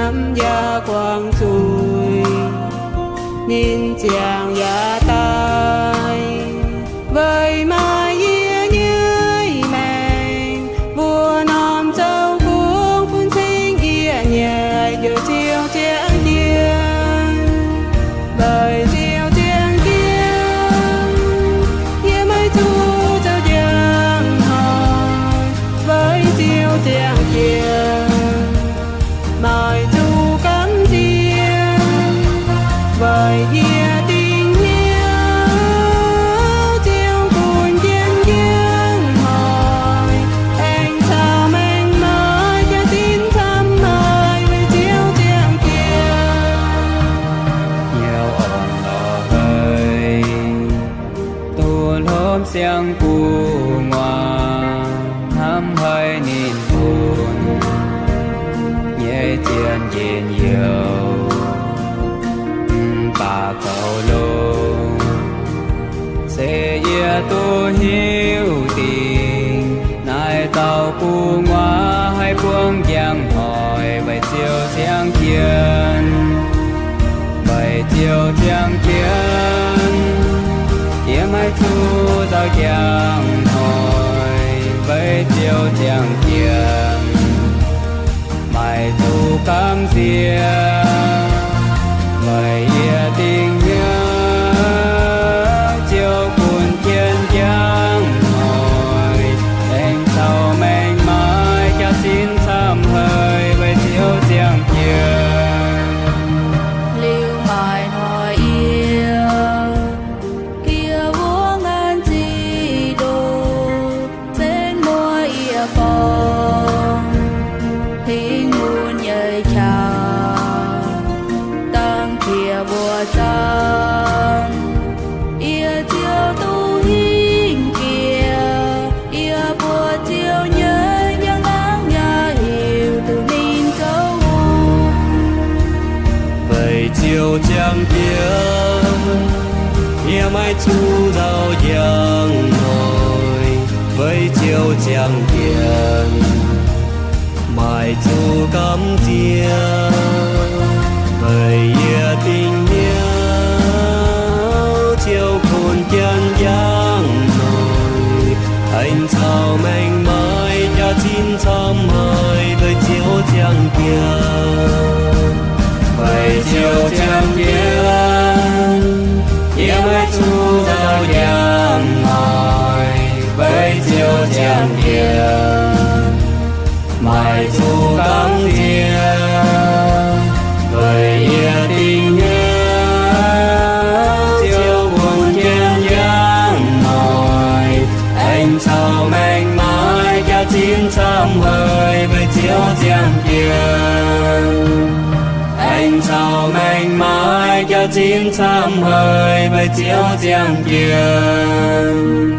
Yaac guangc zuiz, ninh ziangh yaac daaih. Weic maaih yie nyei maengc, mbuo norm zoux gong bun cing yie nyei, heuc Ziouv ziangh jienv. Weic Ziouv ziangh jienv, yie maiv zuqc zoux njang hnoi. Weic Ziouv ziangh jienv, maiv zuqc gamh nziex. Weic yie dingc hnyouv Ziouv bun jienv njang hnoi, aengx caux maengc maaih jaax-zinh camv haic. Weic Ziouv ziangh jienv, hnyouv orn lorz haic, duqv hlo siang-gu'nguaaz, hnamv haiz ninh bun nyei zien njien-youh. Mv baac goux longx, se yie duqv hiuv dingc, naaiv dauh gu'nguaaz haih buangv njang hnoi. Weic Ziouv ziangh jienv, weic Ziouv ziangh jienv, yie maiv zuqc zoux njang hnoi. Weic Ziouv ziangh jienv, maiv zuqc gamh nziex. Weic yie dingc hnyouv Ziouv bun jienv njang hnoi, aengx caux maengc maaih jaax-zinh camv haic. Weic Ziouv ziangh jienv, liuz maaih hnoi yie gie wuov nqanx zinh ndoh, zenv muoz-yie borngz, hingh mun nyei qaqv, dangh qiex mbuo zaangv. Yie Ziouv duqv hingh jiex, yie buoz Ziouv nyei njang-laangc yaac hiuv duqv ninh zoux hungh. Weic Ziouv ziangh jienv, yie maiv zuqc nzauh njang hnoi. Weic Ziouv ziangh jienv, maiv zuqc gamh nziex. Weic yie dingc hnyouv Ziouv bun jienv njang hnoi, aengx caux maengc maaih jaax-zinh camv haic. Weic Ziouv ziangh jienv, weic Ziouv ziangh jienv, yie maiv zuqc nzauh njang hnoi. Weic Ziouv ziangh jienv, maiv zuqc gamh nziex. Weic yie dingc hnyouv Ziouv bun jienv njang hnoi, aengx caux maengc maaih jaax-zinh camv haic. Weic Ziouv ziangh jienv, aengx caux maengc maaih jaax-zinh camv haic. Weic Ziouv ziangh jienv.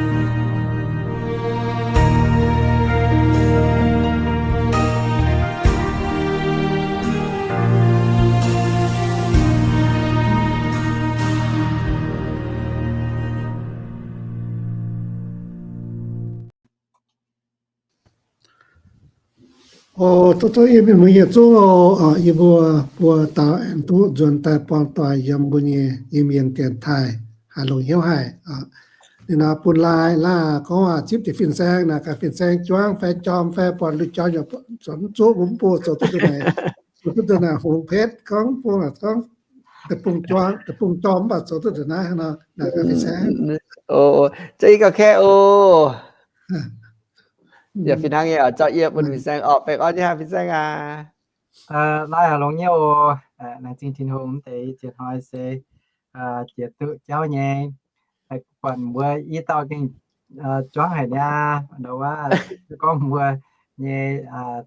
O, tov tov yie mienh muoz yietc zungv oc. Yie mbuo buo dauh aengx duqv nzuonx daaih buangh doic yiem mbuo nyei Iu-Mienh dienx taaih haih longc hnyouv haic. Ninh nor bun laai laah gorngv zipv jienv fin-saeng naaic, gaax fin-saeng juangv fai jorm fai buatc lui-jorm yaac zuqc mv bun zoux duqv duqv naaic, zoux duqv duqv naaic hungx petv gorngv bung gorngv deic-bung juangv, deic-bung jorm mv baac zoux duqv duqv naaiv nor, naaic gaax fin-saeng. Za'gengh gauh kaeqv oc. Yaac fih hnangv nyei oc, zaux yie bun fin-saeng orqc, baengh orn nyei hnangv fin-saeng aac. Laai haih longx nyei oc. Laengz zingh Tin-Hungh, mv deix ziex hnoi se jiex duqv jauv nyei. Buatc mbuo i dauh gengh juangv haic niaa, ndau wuov gorngv mbuo nyei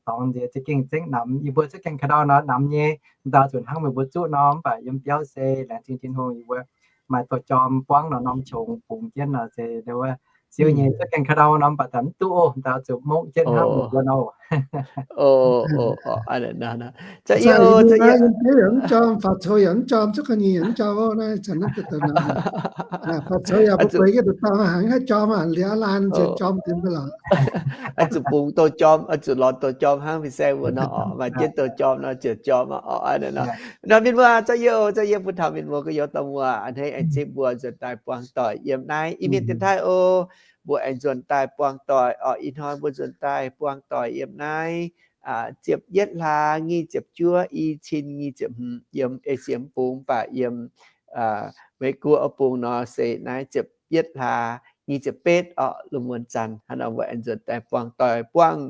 dorngx nziex za'gengh zengv namx, yie mbuo za'gengh ka'ndau nor namx nyei, ndau zuqc hnangv meih mbuo zuqv nor, mv baac yiem biauv se laengz zingh Tin-Hungh yie mbuo maaih douz jorm buangv nor norm qongx bungx jienv nor se ndau wuov Ziouv nyei za'gengh ka'ndau norm baac daaih mv duqv oc, daaih zuqc mongv jienv hnangv mbuo nor. Yiem biauv yaac mv jorm, faaux coux yaac mv jorm, zuqv ga'nyiec yaac mv jorm oc. Naaiv zanc naaiv deix faaux coux yaac mbuo gueix jienv nduqc dauh haiz haih jorm aqv, liuz aav laanh ziouc jorm dien mv lorqc. Oix zuqc bungx douh jorm, oix zuqc lorz douh jorm hnangv fin-saeng mbuo nor oc, maaih jienv douh jorm nor ziouc jorm aqv oc. Nor mienh muoz, zorqv yie oc, zorqv yie bun taux mienh muoz gu'nyuoz dorh muoz a'hneiv aengx zipv mbuo nzuonx daaih buangh doic yiem naaiv Iu-Mienh dienx taaih oc. Mbuo aengx nzuonx daaih buangh doic oc. Ih hnoi mbuo nzuonx daaih buangh doic yiem naaiv ziepc yietv hlaax nyic ziepc juov, i cin nyic ziepc hmz, yiem Esie Bung mv baac yiem Meiv Guoqv bung nor se naaiv ziepc yietv hlaax nyic ziepc betv oc, lungh muonz zanc. Hnangv nor mbuo aengx nzuonx daaih buangh doic, buangh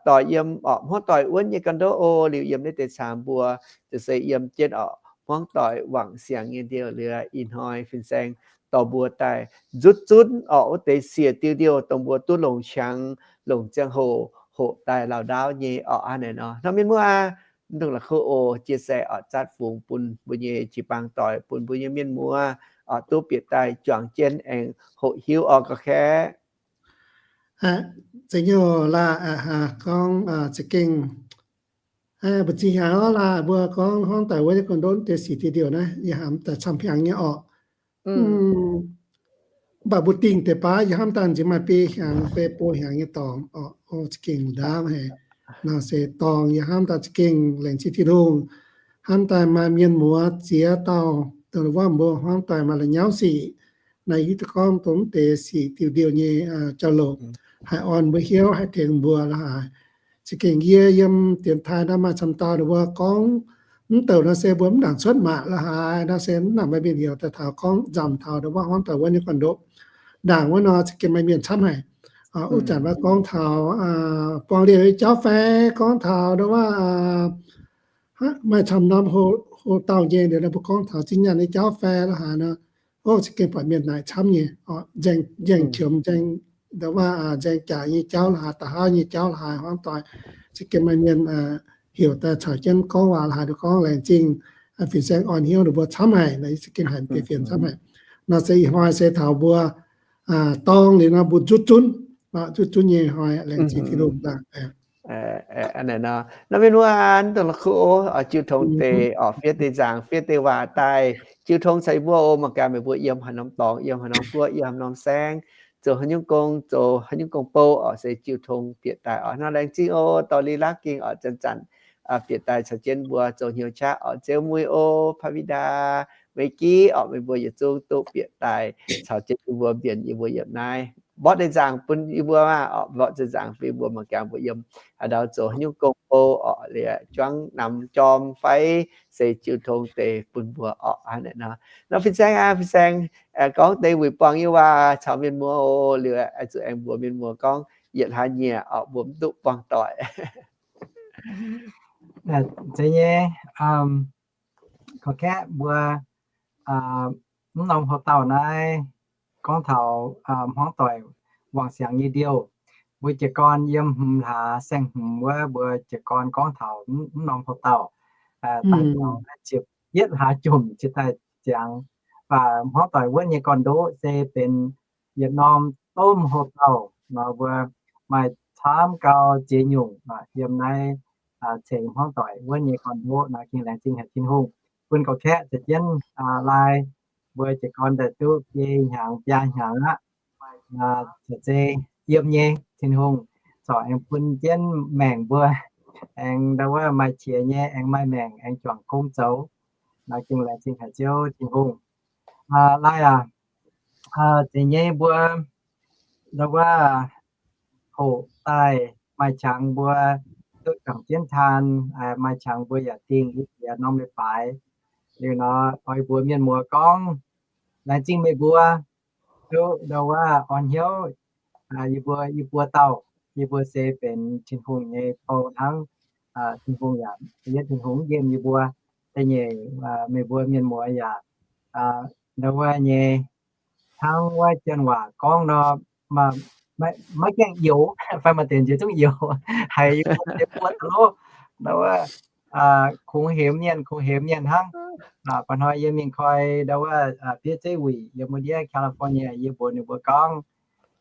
doic yiem oc hmuangv doic wuonv nyei ganh ndoqv oc. Liuz yiem naaiv deix caangx mbuo ziouc se yiem jienv oc hmuangv doic wangc siangx nyei ndiouh liuz, ih hnoi fin-saeng dorh mbuo daaih nzutv zunv oc wuov deix siec diuh ndiouh dongh mbuo duqv longc qangx, longc ziangh hoc hoqc daaih lauh ndaauv nyei oc. Hnangv naaiv nor, hnangv mienh muoz aac, mv dungx la'kuqv oc, jiex se oc, zaatv fungx bun mbuo nyei jiu-baang doic, bun mbuo nyei mienh muoz oc duqv bieqc daaih juangc jienv aengx hoqc hiuv oc, ga'kaeqv. Zeiz nyei laaix, gorngv za'gengh mbu'ziex hnyangx laaix mbuo gorngv hmuangv doic wuov nyei ganh ndoqv deix siec diuh ndiouh naaiv, yie hnamv daaih camv hnyangx nyei oc. Mv baac mbuo dingh deix baav yie hnamv daaih nziex maaih biei hnyangx fai buo hnyangx nyei dorngx oc, za'gengh ndaamv haic. Nor se dorngx yie hnamv daaih za'gengh laengz zingh Tin-Hungh, hnamv daaih maaih mienh muoz ziex dauh dongh wuov mbuo hmuangv doic maaih la'nyauv sic, naaiv hiuv duqv gorngv dongh deix siec diuh ndiouh nyei jauv-louc, haih orn mbuo hiuv, haih tengx mbuo la'haaix. Za'gengh yie yiem dienx taaih naaiv maaih camv dauh dongh wuov gorngv mv douc nor se mbuo mv nangc cuotv maac la'haaix, nor se mv nangc maaih mienh heuc daaih taux gorngv nzamc taux dongh wuov hmuangv doic wuov nyei ganh ndoqv. Ndaangc wuov nor za'gengh maaih mienh camv haic. Wuov zanc wuov gorngv taux buangh liouh nyei jauv fai gorngv taux dongh wuov maaih camv norm hoc dauh nyei, liuz nor mbuo gorngv taux zinh nyaanh nyei jauv fai la'haaix nor, za'gengh buatc mienh naaic camv nyei, nzaeng qiemx, nzaeng, dongh wuov nzaeng jaax nyei jauv la'haaix, da'haav nyei jauv la'haaix, hmuangv doic za'gengh maaih mienh heuc daaih caux jienv gorngv waac la'haaix, nduqc gorngv laengz zingh fin-saeng orn hnyouv ninh mbuo camv haic, za'gengh haic deix fienx camv haic. Nor se ih hnoi se taux mbuo dorng liuz nor mbuo nzutv zunv, nzutv zunv nyei hnoi laengz zingh Tin-Hungh daaih. Naaiv mienh muoz, dongh la'kuqv oc, jiu tong deix oc, fiev deix nzaangc, fiev deix waac daaih. Jiu tong caux yie mbuo oc, mangc gaax meih mbuo yiem haaix norm dorngx, yiem haaix norm guoqv, yiem haaix norm saengv, zoux haaix nyungc gong, zoux haaix nyungc gong bou oc, se jiu tong bieqc daaih oc. Hnangv laengz zingh oc, dorh li laav ging oc, zanc-zanc bieqc daaih caux jienv mbuo zoux hnyouv qaqv oc. Ziouv muic oc, Pavida, Meih Giv oc, meih mbuo yietc zungv duqv bieqc daaih caux jienv yie mbuo mbienc yie mbuo yietc naaiv. Mborqv deix nzaangc bun yie mbuo maah oc, mborqv deix nzaangc bun yie mbuo, mangc gaax mbuo yiem haaix ndau zoux haaix nyungc gong bou oc, liuz juangv namx jorm fai se jiu tong deix bun mbuo oc. Hnangv naaiv nor, nor fin-saeng aac, fin-saeng gorngv deix wuic buangh nyei waac caux mienh muoz oc, liuz zuqc aengx mbuox mienh muoz gorngv yietc hlaax nyieqc oc, mbuo mv duqv buangh doic. Zeiz nyei, gorngv kaeqv mbuo mv norm houx-dauh naaiv gorngv taux hmuangv doic wangc siangx nyei ndiouh. Mbuo jiez gorn yiem hmz hlaax saeng-hmz wuov, mbuo jiez gorn gorngv taux mv norm houx-dauh daaih taux naaiv ziepc yietv hlaax jomc ziouc daaih ziangx. Mv baac hmuangv doic wuonv nyei gorn-ndoqv se benx yietc norm domh houx-dauh nor, mbuo maaih camv gau ziex nyungc yiem naaiv ceix hmuangv doic wuonv nyei gorn-ndoqv nor, gengh laengz zingh haic Tin-Hungh bun gorngv kaeqv caux jienv lai mbuo jiez gorn daaih duqv biei hnyangx biaa hnyangx aqv, caux zei yiem nyei. Tin-Hungh corc aengx bun jienv maengc mbuo, aengx ndau wuov maaih qiex nyei, aengx maaih maengc, aengx juangc gong zoux nor, gengh laengz zingh haic Ziouv Tin-Hungh. Lai aac, zeiz nyei mbuo ndau wuov hoqc daaih maaih qangx mbuo duqv juangc jienv taan, maaih qangx mbuo yaac dingh i ziex norm leiz-baaix. Liuz nor oix mbuox mienh muoz gorngv, laengz zingh meih mbuo duqv ndau wuov orn hnyouv yie mbuo, yie mbuo dauh, yie mbuo se benx Tin-Hungh nyei bou hnangv. Tin-Hungh yaac, yietv Tin-Hungh yiem yie mbuo. Da'nyeic, meih mbuo mienh muoz yaac ndau wuov nyei, hnangv wuov janx waac gorngv nor, maiv gaengh youx fai maaih deix nziex zungv youx, haiz yie mbuo, yie mbuo da'lov ndau wuov kungx hemx mienh, kungx hemx mienh hnangv. Mba'hnoi yie mingh koi ndau wuov bieiv zeiv wuic yiem wuov ndiev California, yie mbuox ninh mbuo gorngv,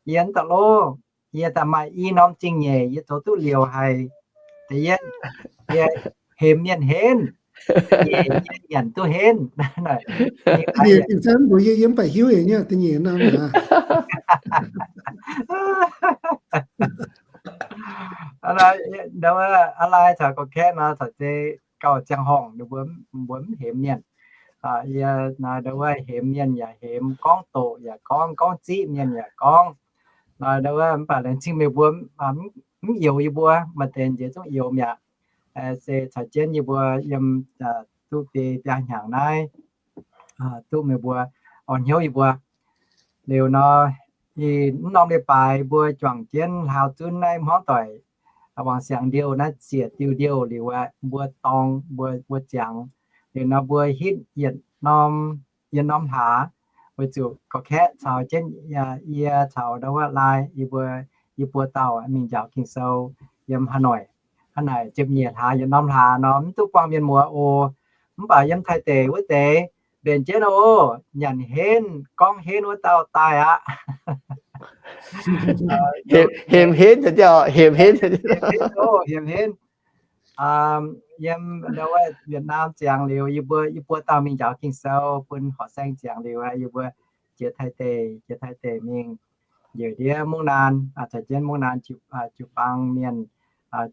Yie mv daaih loh, yie daaih maaih i norm zingh nyeic yie zoux duqv liouc haic. Da'yietv, yie hemx mienh henv. Da'nyeic, yie nyanc duqv henv. Da'nyeic, yie mv baac hiuv nyei da'nyeic norm aqv. Aa lai caux gorqv-kaeqv nor caux zei gauh ziangh horngc ninh mbuo, mbuo mv hemx mienh. Yie nor ndau wuov hemx mienh yaac hemx, gorngv doqc yaac gorngv, gorngv ziqv mienh yaac gorngv. Nor ndau wuov mv baac laengz zingh meih mbuo mv youx yie mbuo, maaih deix nziex zungv youx mi'aqv. Se caux jienv yie mbuo yiem duqv biei biaa hnyangx naaiv, duqv meih mbuo orn hnyouv yie mbuo. Liuz nor, mv norm leiz-baaix mbuo juangc jienv hlaau zunv naaiv hmuangv doic, wangc siangx ndiouh naaiv ziec diuh ndiouh liuz aqv, mbuo dorng, mbuo, mbuo ziangx. Liuz nor mbuo hitv yietc norm, yietc norm hlaax, weic zuqc gorqv-kaeqv caux jienv yie caux ndau wuov lai, yie mbuo, yie mbuo dauh mingh njaaux Ging-Sou yiem Hà Nội. Hnangv naaic ziepc nyeic hlaax yietc norm hlaax nor mv duqv buangh mienh muoz oc. Mv baac yiem Taiv deic wuov deix mbenc jienv oc, nyanc henv gorngv henv wuov dauh daaih aqv. Hemx henv, hemx henv, hemx henv. Yiem ndau wuov Việt Nam ziangx liuz, yie mbuo, yie mbuo dauh mingh njaaux Ging-Sou bun horqc saeng ziangx liuz, yie mbuo jiex Taiv deic, jiex Taiv deic mingh njiec ndiev Mungv Naan, caux jienv Mungv Naan jiu-baang mienh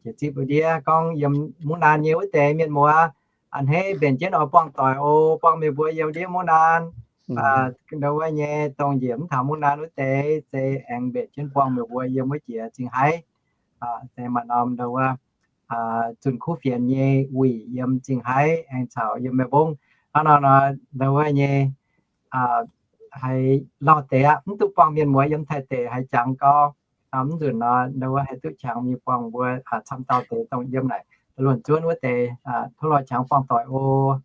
jiex zipv ndiev gorngv yiem Mungv Naan nyei wuov deix mienh muoz, a'hneiv mbenc jienv oix buangh doic oc. Buangh meih mbuo yiem ndiev Mungv Naan, ndau wuov nyei dongh njiec mv taux Mungv Naan wuov deix, se aengx mbenc jienv buangh meih mbuo yiem wuov jiex Zingh Haiv. Se maaih norm ndau wuov zunh kuv fienx nyei wuic yiem Zingh Haiv aengx caux yiem Meiv Mbong. Hnangv nor nor ndau wuov nyei haiz lauh deix aqv, mv duqv buangh mienh muoz yiem Taiv deic haiz jangx gau. Mv nzunc nor ndau wuov haih duqv qangx mingh buangh mbuo camv dauh deix dongh yiem naaic luonc zuonv wuov deix, tov lorz qangx buangh doic oc.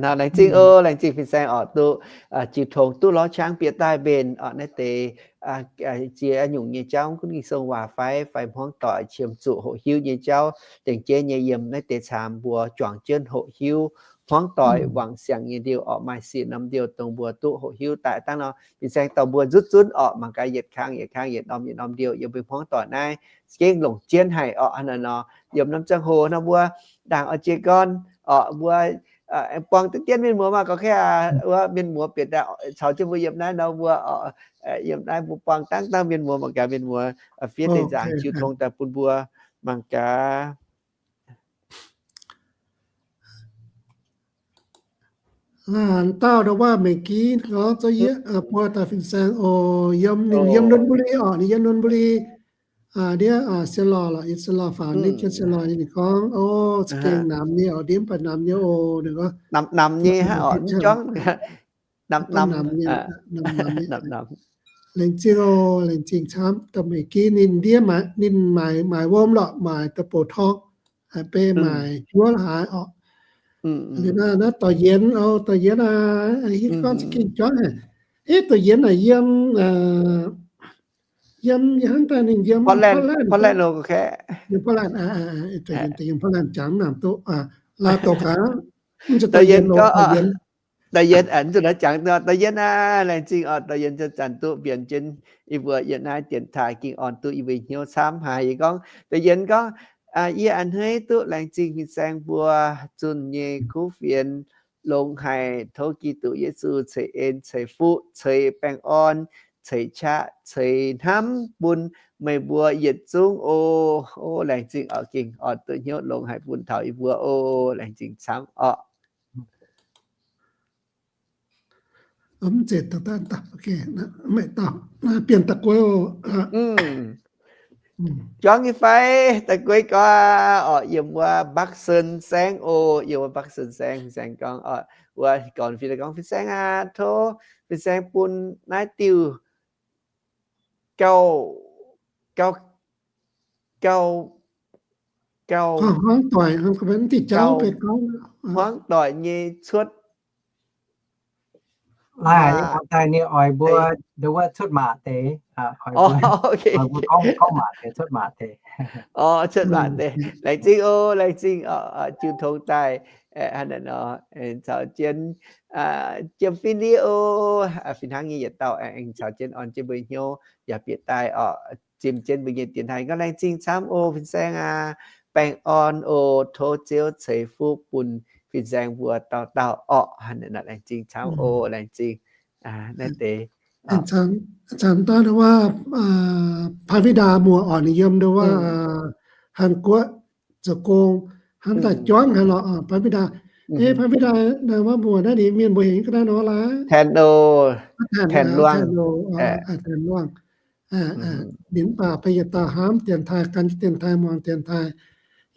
Nor laengz zingh oc, laengz zingh fin-saeng oc, duqv jiu tongx duqv lorz qangx bieqc daaih mbenc oc naaiv deix ziex nyungc nyei jauv, gunv Ging-Sou waac fai, fai hmuangv doic qiemx zuqc hoqc hiuv nyei jauv, dengv jeiv nyei yiem naaiv deix caamx mbuo juangc jienv hoqc hiuv hmuangv doic wangc siangx nyei ndiouh oc. Maaih siec norm ndiouh dongh mbuo duqv hoqc hiuv daaih dangh nor, fin-saeng dorh mbuo nzutv zunv oc, mangc gaax yietc kang yietc kang, yietc norm yietc norm ndiouh yiem mbuo hmuangv doic naaiv gengh longc jienv haic oc. Hnangv naaic nor, yiem norm ziangh hoc nor mbuo ndaangc oix jiez gorn oc, mbuo aengx buangh deix dien mienh muoz maah, gorqv-kaeqv aqv, wuov mienh muoz bieqc daaih caux jienv mbuo yiem naaiv nor, mbuo yiem naaiv mbuo buangh dangv dangh mienh muoz, mangc gaax mienh muoz fiev deix nzaangc jiu tongx daaih bun mbuo mangc gaax. Laanh dauh ndau wuov mingh gih gorngv zorqv yie buo daaih fin-saeng oc, yiem, ninh yiem Luân Buri oc, ninh yiem Luân Buri. Ndiev Sien Lorh lorqc, yiem Sien Lorh faaux ndiev jienv Sien Lorh nyei, ninh gorngv, o, za'gengh namx nyei oc, ndiev mv baac namx nyei oc, ninh gorngv namx nyei hnangv oc, mv juangv, namx namx, namx namx. Laengz zingh oc, laengz zingh camv. Da'meic gih ninh ndiev, ninh maaic, maaic wuom lorqc, maaic da'bouc torngv, haiz beiv maaic juov la'haaix oc. Liuz naaiv, naaiv doic yienx oc, doic yienx aac, hitv gorngv za'gengh juangv haic. Hitv doic yienx naaic yiem, yiem, yiem hnangv daaih ninh yiem Portland, Portland, yiem Portland, doic yienx, doic yienx Portland jangx mv nangc duqv, laaix doqc gaax, mv zeiz doic yienx, doic yienx, doic yienx, mv zuqc naaiv jangx, doic yienx aac, laengz zingh oc, doic yienx zanc-zanc duqv mbienx jienv yie mbuo yiem naaiv dienx taaih, ging orn duqv yie mbuo hnyouv camv haic. Yie gorngv doic yienx gorngv, yie a'hneiv duqv laengz zingh fin-saeng mbuo zunh nyei kuv fienx longx haic. Tov Giduc Yesu ceix en, ceix fuqv, ceix baengh orn, ceix qaqv, ceix hnamv bun meih mbuo yietc zungv oc. O, laengz zingh oc, ging orn duqv hnyouv longx haic bun taux yie mbuo oc. Laengz zingh camv oc. Mv zeiz daaih, daaih, ok, maiv dauh, bienh da'guei oc. Juangc nyei fai, da'guei gaax oc, yiem wuov Mbakv Sen Saengv oc, yiem wuov Mbakv Sen Saengv, fin-saeng gorngv oc, wuov gorngv fin-saeng, gorngv fin-saeng aac, tov fin-saeng bun naaiv diuh gauh, gauh, gauh, gauh, hmuangv doic, hmuangv doic nyei cuotv Maaih daaih ninh oix mbuo, nduov wuov cuotv maac deix, oix mbuo gorngv, gorngv maac deix, cuotv maac deix. Cuotv maac deix. Laengz zingh oc, laengz zingh oc, jiu tong daaih, caux jienv jiem fin-lieqv oc, fih hnangv nyei yietc dauh aengx caux jienv orn jienv mbuo hnyouv yaac bieqc daaih oc, zimh jienv mbuo nyei dienx taaih. Gorngv laengz zingh camv oc, fin-saeng aac, baengh orn oc, tov Ziouv ceix fuqv bun fin-saeng mbuo dauh dauh orqc. Laengz zingh camv oc, laengz zingh. Naaiv deix camv daaih nduov wuov, Pai Vidaa muoc orqc, ninh yiem nduov wuov Hàn Quốc zoux gong, hnamv daaih juangv haaix lorqc, Pai Vidaa. Ei, Pai Vidaa, naaiv wuov mbuox naaiv ninh mienh mbuo hingx ga'naaiv nor laaix? Tanh Luangh. Tanh Luangh. Ninh mv baac beiv yietc dauh hnamv dienx taaih, gan jienv dienx taaih, muangx dienx taaih,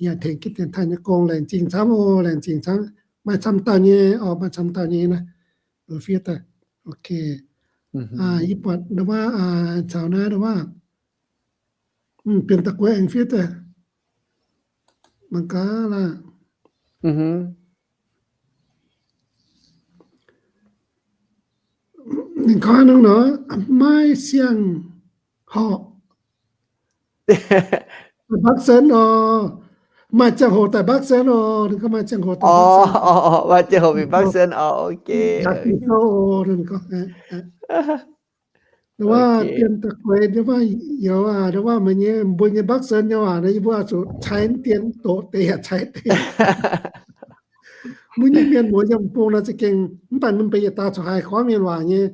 yaac tengx jienv dienx taaih nyei gong, laengz zingh camv oc, laengz zingh camv. Maaih camv dauh nyei oc, maaih camv dauh nyei naaiv. Fiev daaih. Ok. Yie buatc nduov wuov, caux naaiv nduov wuov, Bienh Da'Gueix aengx fiev daaih. Mangc gaax laah. Ninh gorngv nor, maiv siang-horpc. Daaih Bắc Sơn oc. Maaih ziangh hoc daaih Bắc Sơn oc. Ninh gorngv maaih ziangh hoc daaih Bắc Sơn. Maaih ziangh hoc mingh Bắc Sơn oc. Ok. Ninh gorngv, Nduov wuov Bienh Da'Gueix nduov wuov youz aac, nduov wuov meih nyei, mbuo nyei Bắc Sơn nyei waac nor, yie mbuo oix zuqc cai dien doqc deix yaac cai deix. Mbuo nyei mienh muoz yiem bung nor za'gengh mv baac mv benx yietc dauh corc haih gorngv mienh waac nyei,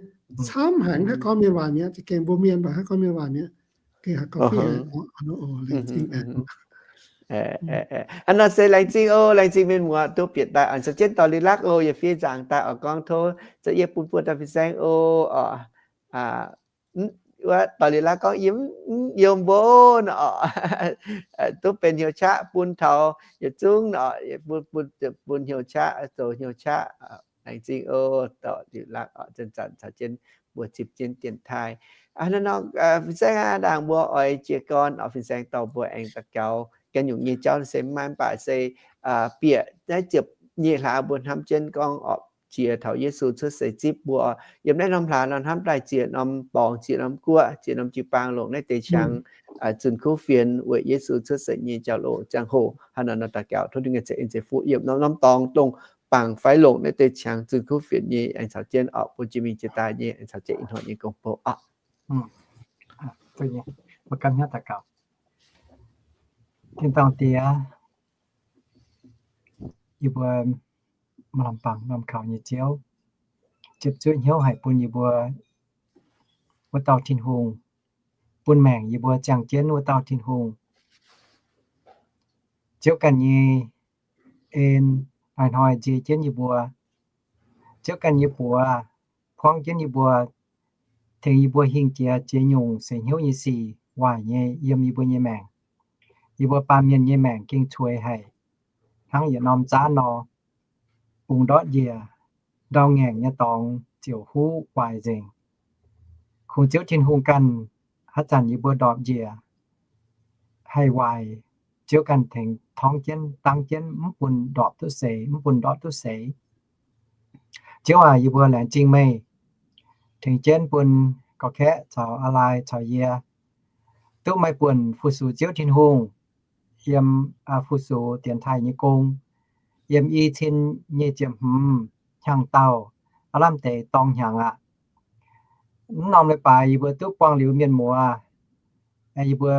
camv haic haih gorngv mienh waac mi'aqv. Za'gengh mbuo mienh mv baac haih gorngv mienh waac mi'aqv. Hnangv nor se laengz zingh oc, laengz zingh mienh muoz duqv bieqc daaih oc, caux jienv dorh liuz lakv oc, yaac fiev nzangc daaih oc, gorngv tov za'yietv bun buo dauh fin-saeng oc. Wuov dorh liuz lakv gorngv yie mv yiem mbuo nor, duqv benx hnyouv qaqv bun taux yietc zungv nor, bun hnyouv qaqv, zoux hnyouv qaqv. Laengz zingh oc, dorh liuz lakv oc, zanc-zanc caux jienv mbuo zipv jienv dienx taaih. Hnangv nor, fin-saeng aac, ndaangc mbuo oix jiez gorn oc, fin-saeng dorh mbuo aengx daux gaux ganh nyungc nyei jauv se mv maaih, mv baac se bieqc naaiv ziepc nyeic hlaax mbuo hnamv jienv gorngv oc, jiex taux Yesu cuotv seix zipv mbuo. Yiem naaiv norm hlaax nor hnamv daaih ziex norm borngz, ziex norm guoqv, ziex norm jiu-baang longc naaiv deix qangx zunh kuv fienx weic Yesu cuotv seix nyei jauv-louc ziangh hoc. Hnangv nor nor daux gaux tov Tin-Hungh nyei ceix en ceix fuqv yiem norm-norm dorngx dongh bangc fai longc naaiv deix qangx zunh kuv fienx nyei aengx caux jienv oc, bun jiex mingh jiex daaih nyei aengx caux jienv ih hnoi nyei gong-bou oc. Mbuo ganh hnyouv daux gaux. Tin-dorngh Diex, yie mbuo maaih lamh bangc lamh kaux nyei Ziouv, ziepc zuoqv hnyouv haic bun yie mbuo wuov dauh Tin-Hungh, bun maengc yie mbuo ziangh jienv wuov dauh Tin-Hungh. Ziouv ganh nyei en hnoi-hnoi nzie jienv yie mbuo. Ziouv ganh nyei buoz buangv jienv yie mbuo, tengx yie mbuo hingh jiex ziex nyungc seix hnyouv nyei sic waaic nyei yiem yie mbuo nyei maengc. Yie mbuo baamh mienh nyei maengc gengh cueix haic, hnangv yietc norm zaanv nor, bungx ndortv njiec, ndau ngaengc nyei dorngx ziouc huv waaic nzengc. Kungx Ziouv Tin-Hungh ganh haaix zanc yie mbuo ndorpc njiec haih waaic, Ziouv ganh tengx torngv jienv, dangv jienv, mv bun ndorpc duqv seix, mv bun ndortv duqv seix. Ziouv aac, yie mbuo laengz zingh meih tengx jienv bun gorqv-kaeqv caux aa lai caux yie duqv maaih buonc fu-sux Ziouv Tin-Hungh, yiem fu-sux dienx taaih nyei gong, yiem i cin nyic ziepc hmz hnyangx-daauh aav lamh deix dorng hnyangx aqv. Mv norm leiz-baaix yie mbuo duqv buangh liuz mienh muoz, yie mbuo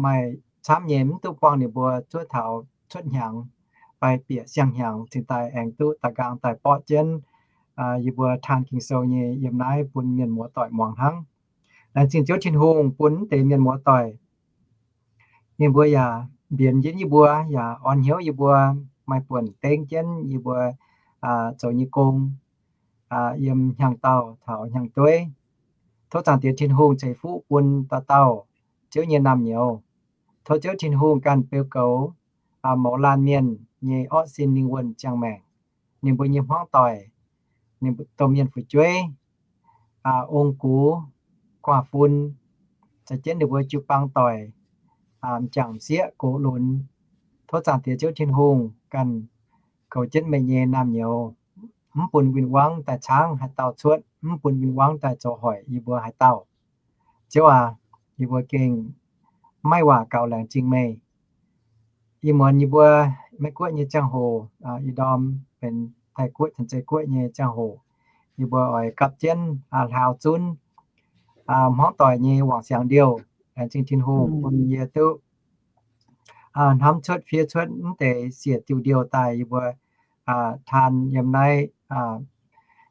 maaih camv nyei mv duqv buangh ninh mbuo zuov taux cuotv hnyangx fai bieqc siang-hnyangx cingx daaih aengx duqv daaih nqaang daaih borqv jienv yie mbuo taan Ging-Sou nyei yiem naaiv bun mienh muoz-doic muangx hnangv. Laengz zingh Ziouv Tin-Hungh bun mv deix mienh muoz-doic. Ninh mbuo yaac mbienx jienv yie mbuo, yaac orn hnyouv yie mbuo, maaih buonc dengv jienv yie mbuo zoux nyei gong yiem hnyangx-daauh taux hnyangx-dueiv. Tov Zaangc Diex Tin-Hungh ceix fuqv bun dauh dauh Ziouv nyei naamh nyouz. Tov Ziouv Tin-Hungh ganh beu goux mouz laanh mienh nyei orqv sin lingh wuonh ziangh maengc, ninh mbuo nyei hmuangv doic, ninh mbuo domh mienh fu'jueiv, ong-gux, guaax fun, caux jienv ninh mbuo jiu-baang doic, m'jangc m'sieqv gox lunx. Tov Zaangc Diex Ziouv Tin-Hungh ganh goux jienv meih nyei naamh nyouz, mv bun win-wangv daaih caangv haaix dauh cuotv. mv bun win-wangv daaih zoux hoic yie mbuo haaix dauh. Ziouv aac, yie mbuo gengh maiv waac gaux laengz zingh meih. Ih muonz yie mbuo Meiv Guoqv nyei ziangh hoc, ih ndorm benx Taiv Guoqv caux Zei Guoqv nyei ziangh hoc, yie mbuo oix gapv jienv hlaau zunv hmuangv doic nyei wangc siangx ndiouh. Laengz zingh Tin-Hungh bun yie duqv hnamv cuotv fiev cuotv mv deix siec diuh ndiouh daaih yie mbuo taan yiem naaiv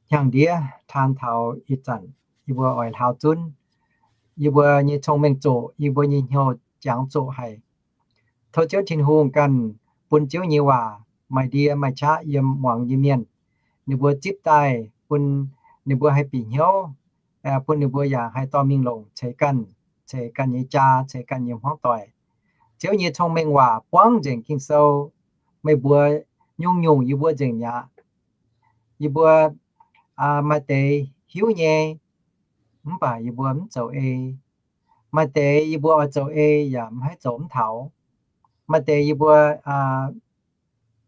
hnyangx-ndiev taan taux ih zanc, yie mbuo oix hlaau zunv. Yie mbuo nyei cong-mengh zoqc, yie mbuo nyei hnyouv jangx zoqc haic. Tov Ziouv Tin-Hungh ganh bun Ziouv nyei waac maaih ndie maaih qaqv yiem muangx nyei mienh. Ninh mbuo zipv daaih bun ninh mbuo haih bieqc hnyouv, bun ninh mbuo yaac haih dorh mingh longc ceix ganh, ceix ganh nyei jaa, ceix ganh nyei hmuangv doic. Ziouv nyei cong-mengh waac buangv nzengc Ging-Sou, meih mbuox nyungc-nyungc yie mbuo nzengc mi'aqv. Yie mbuo maaih deix hiuv nyei, mv baac yie mbuo mv zoux ei. Maaih deix yie mbuo oix zoux ei yaac mv haih zoux mv taux. Maaih deix yie mbuo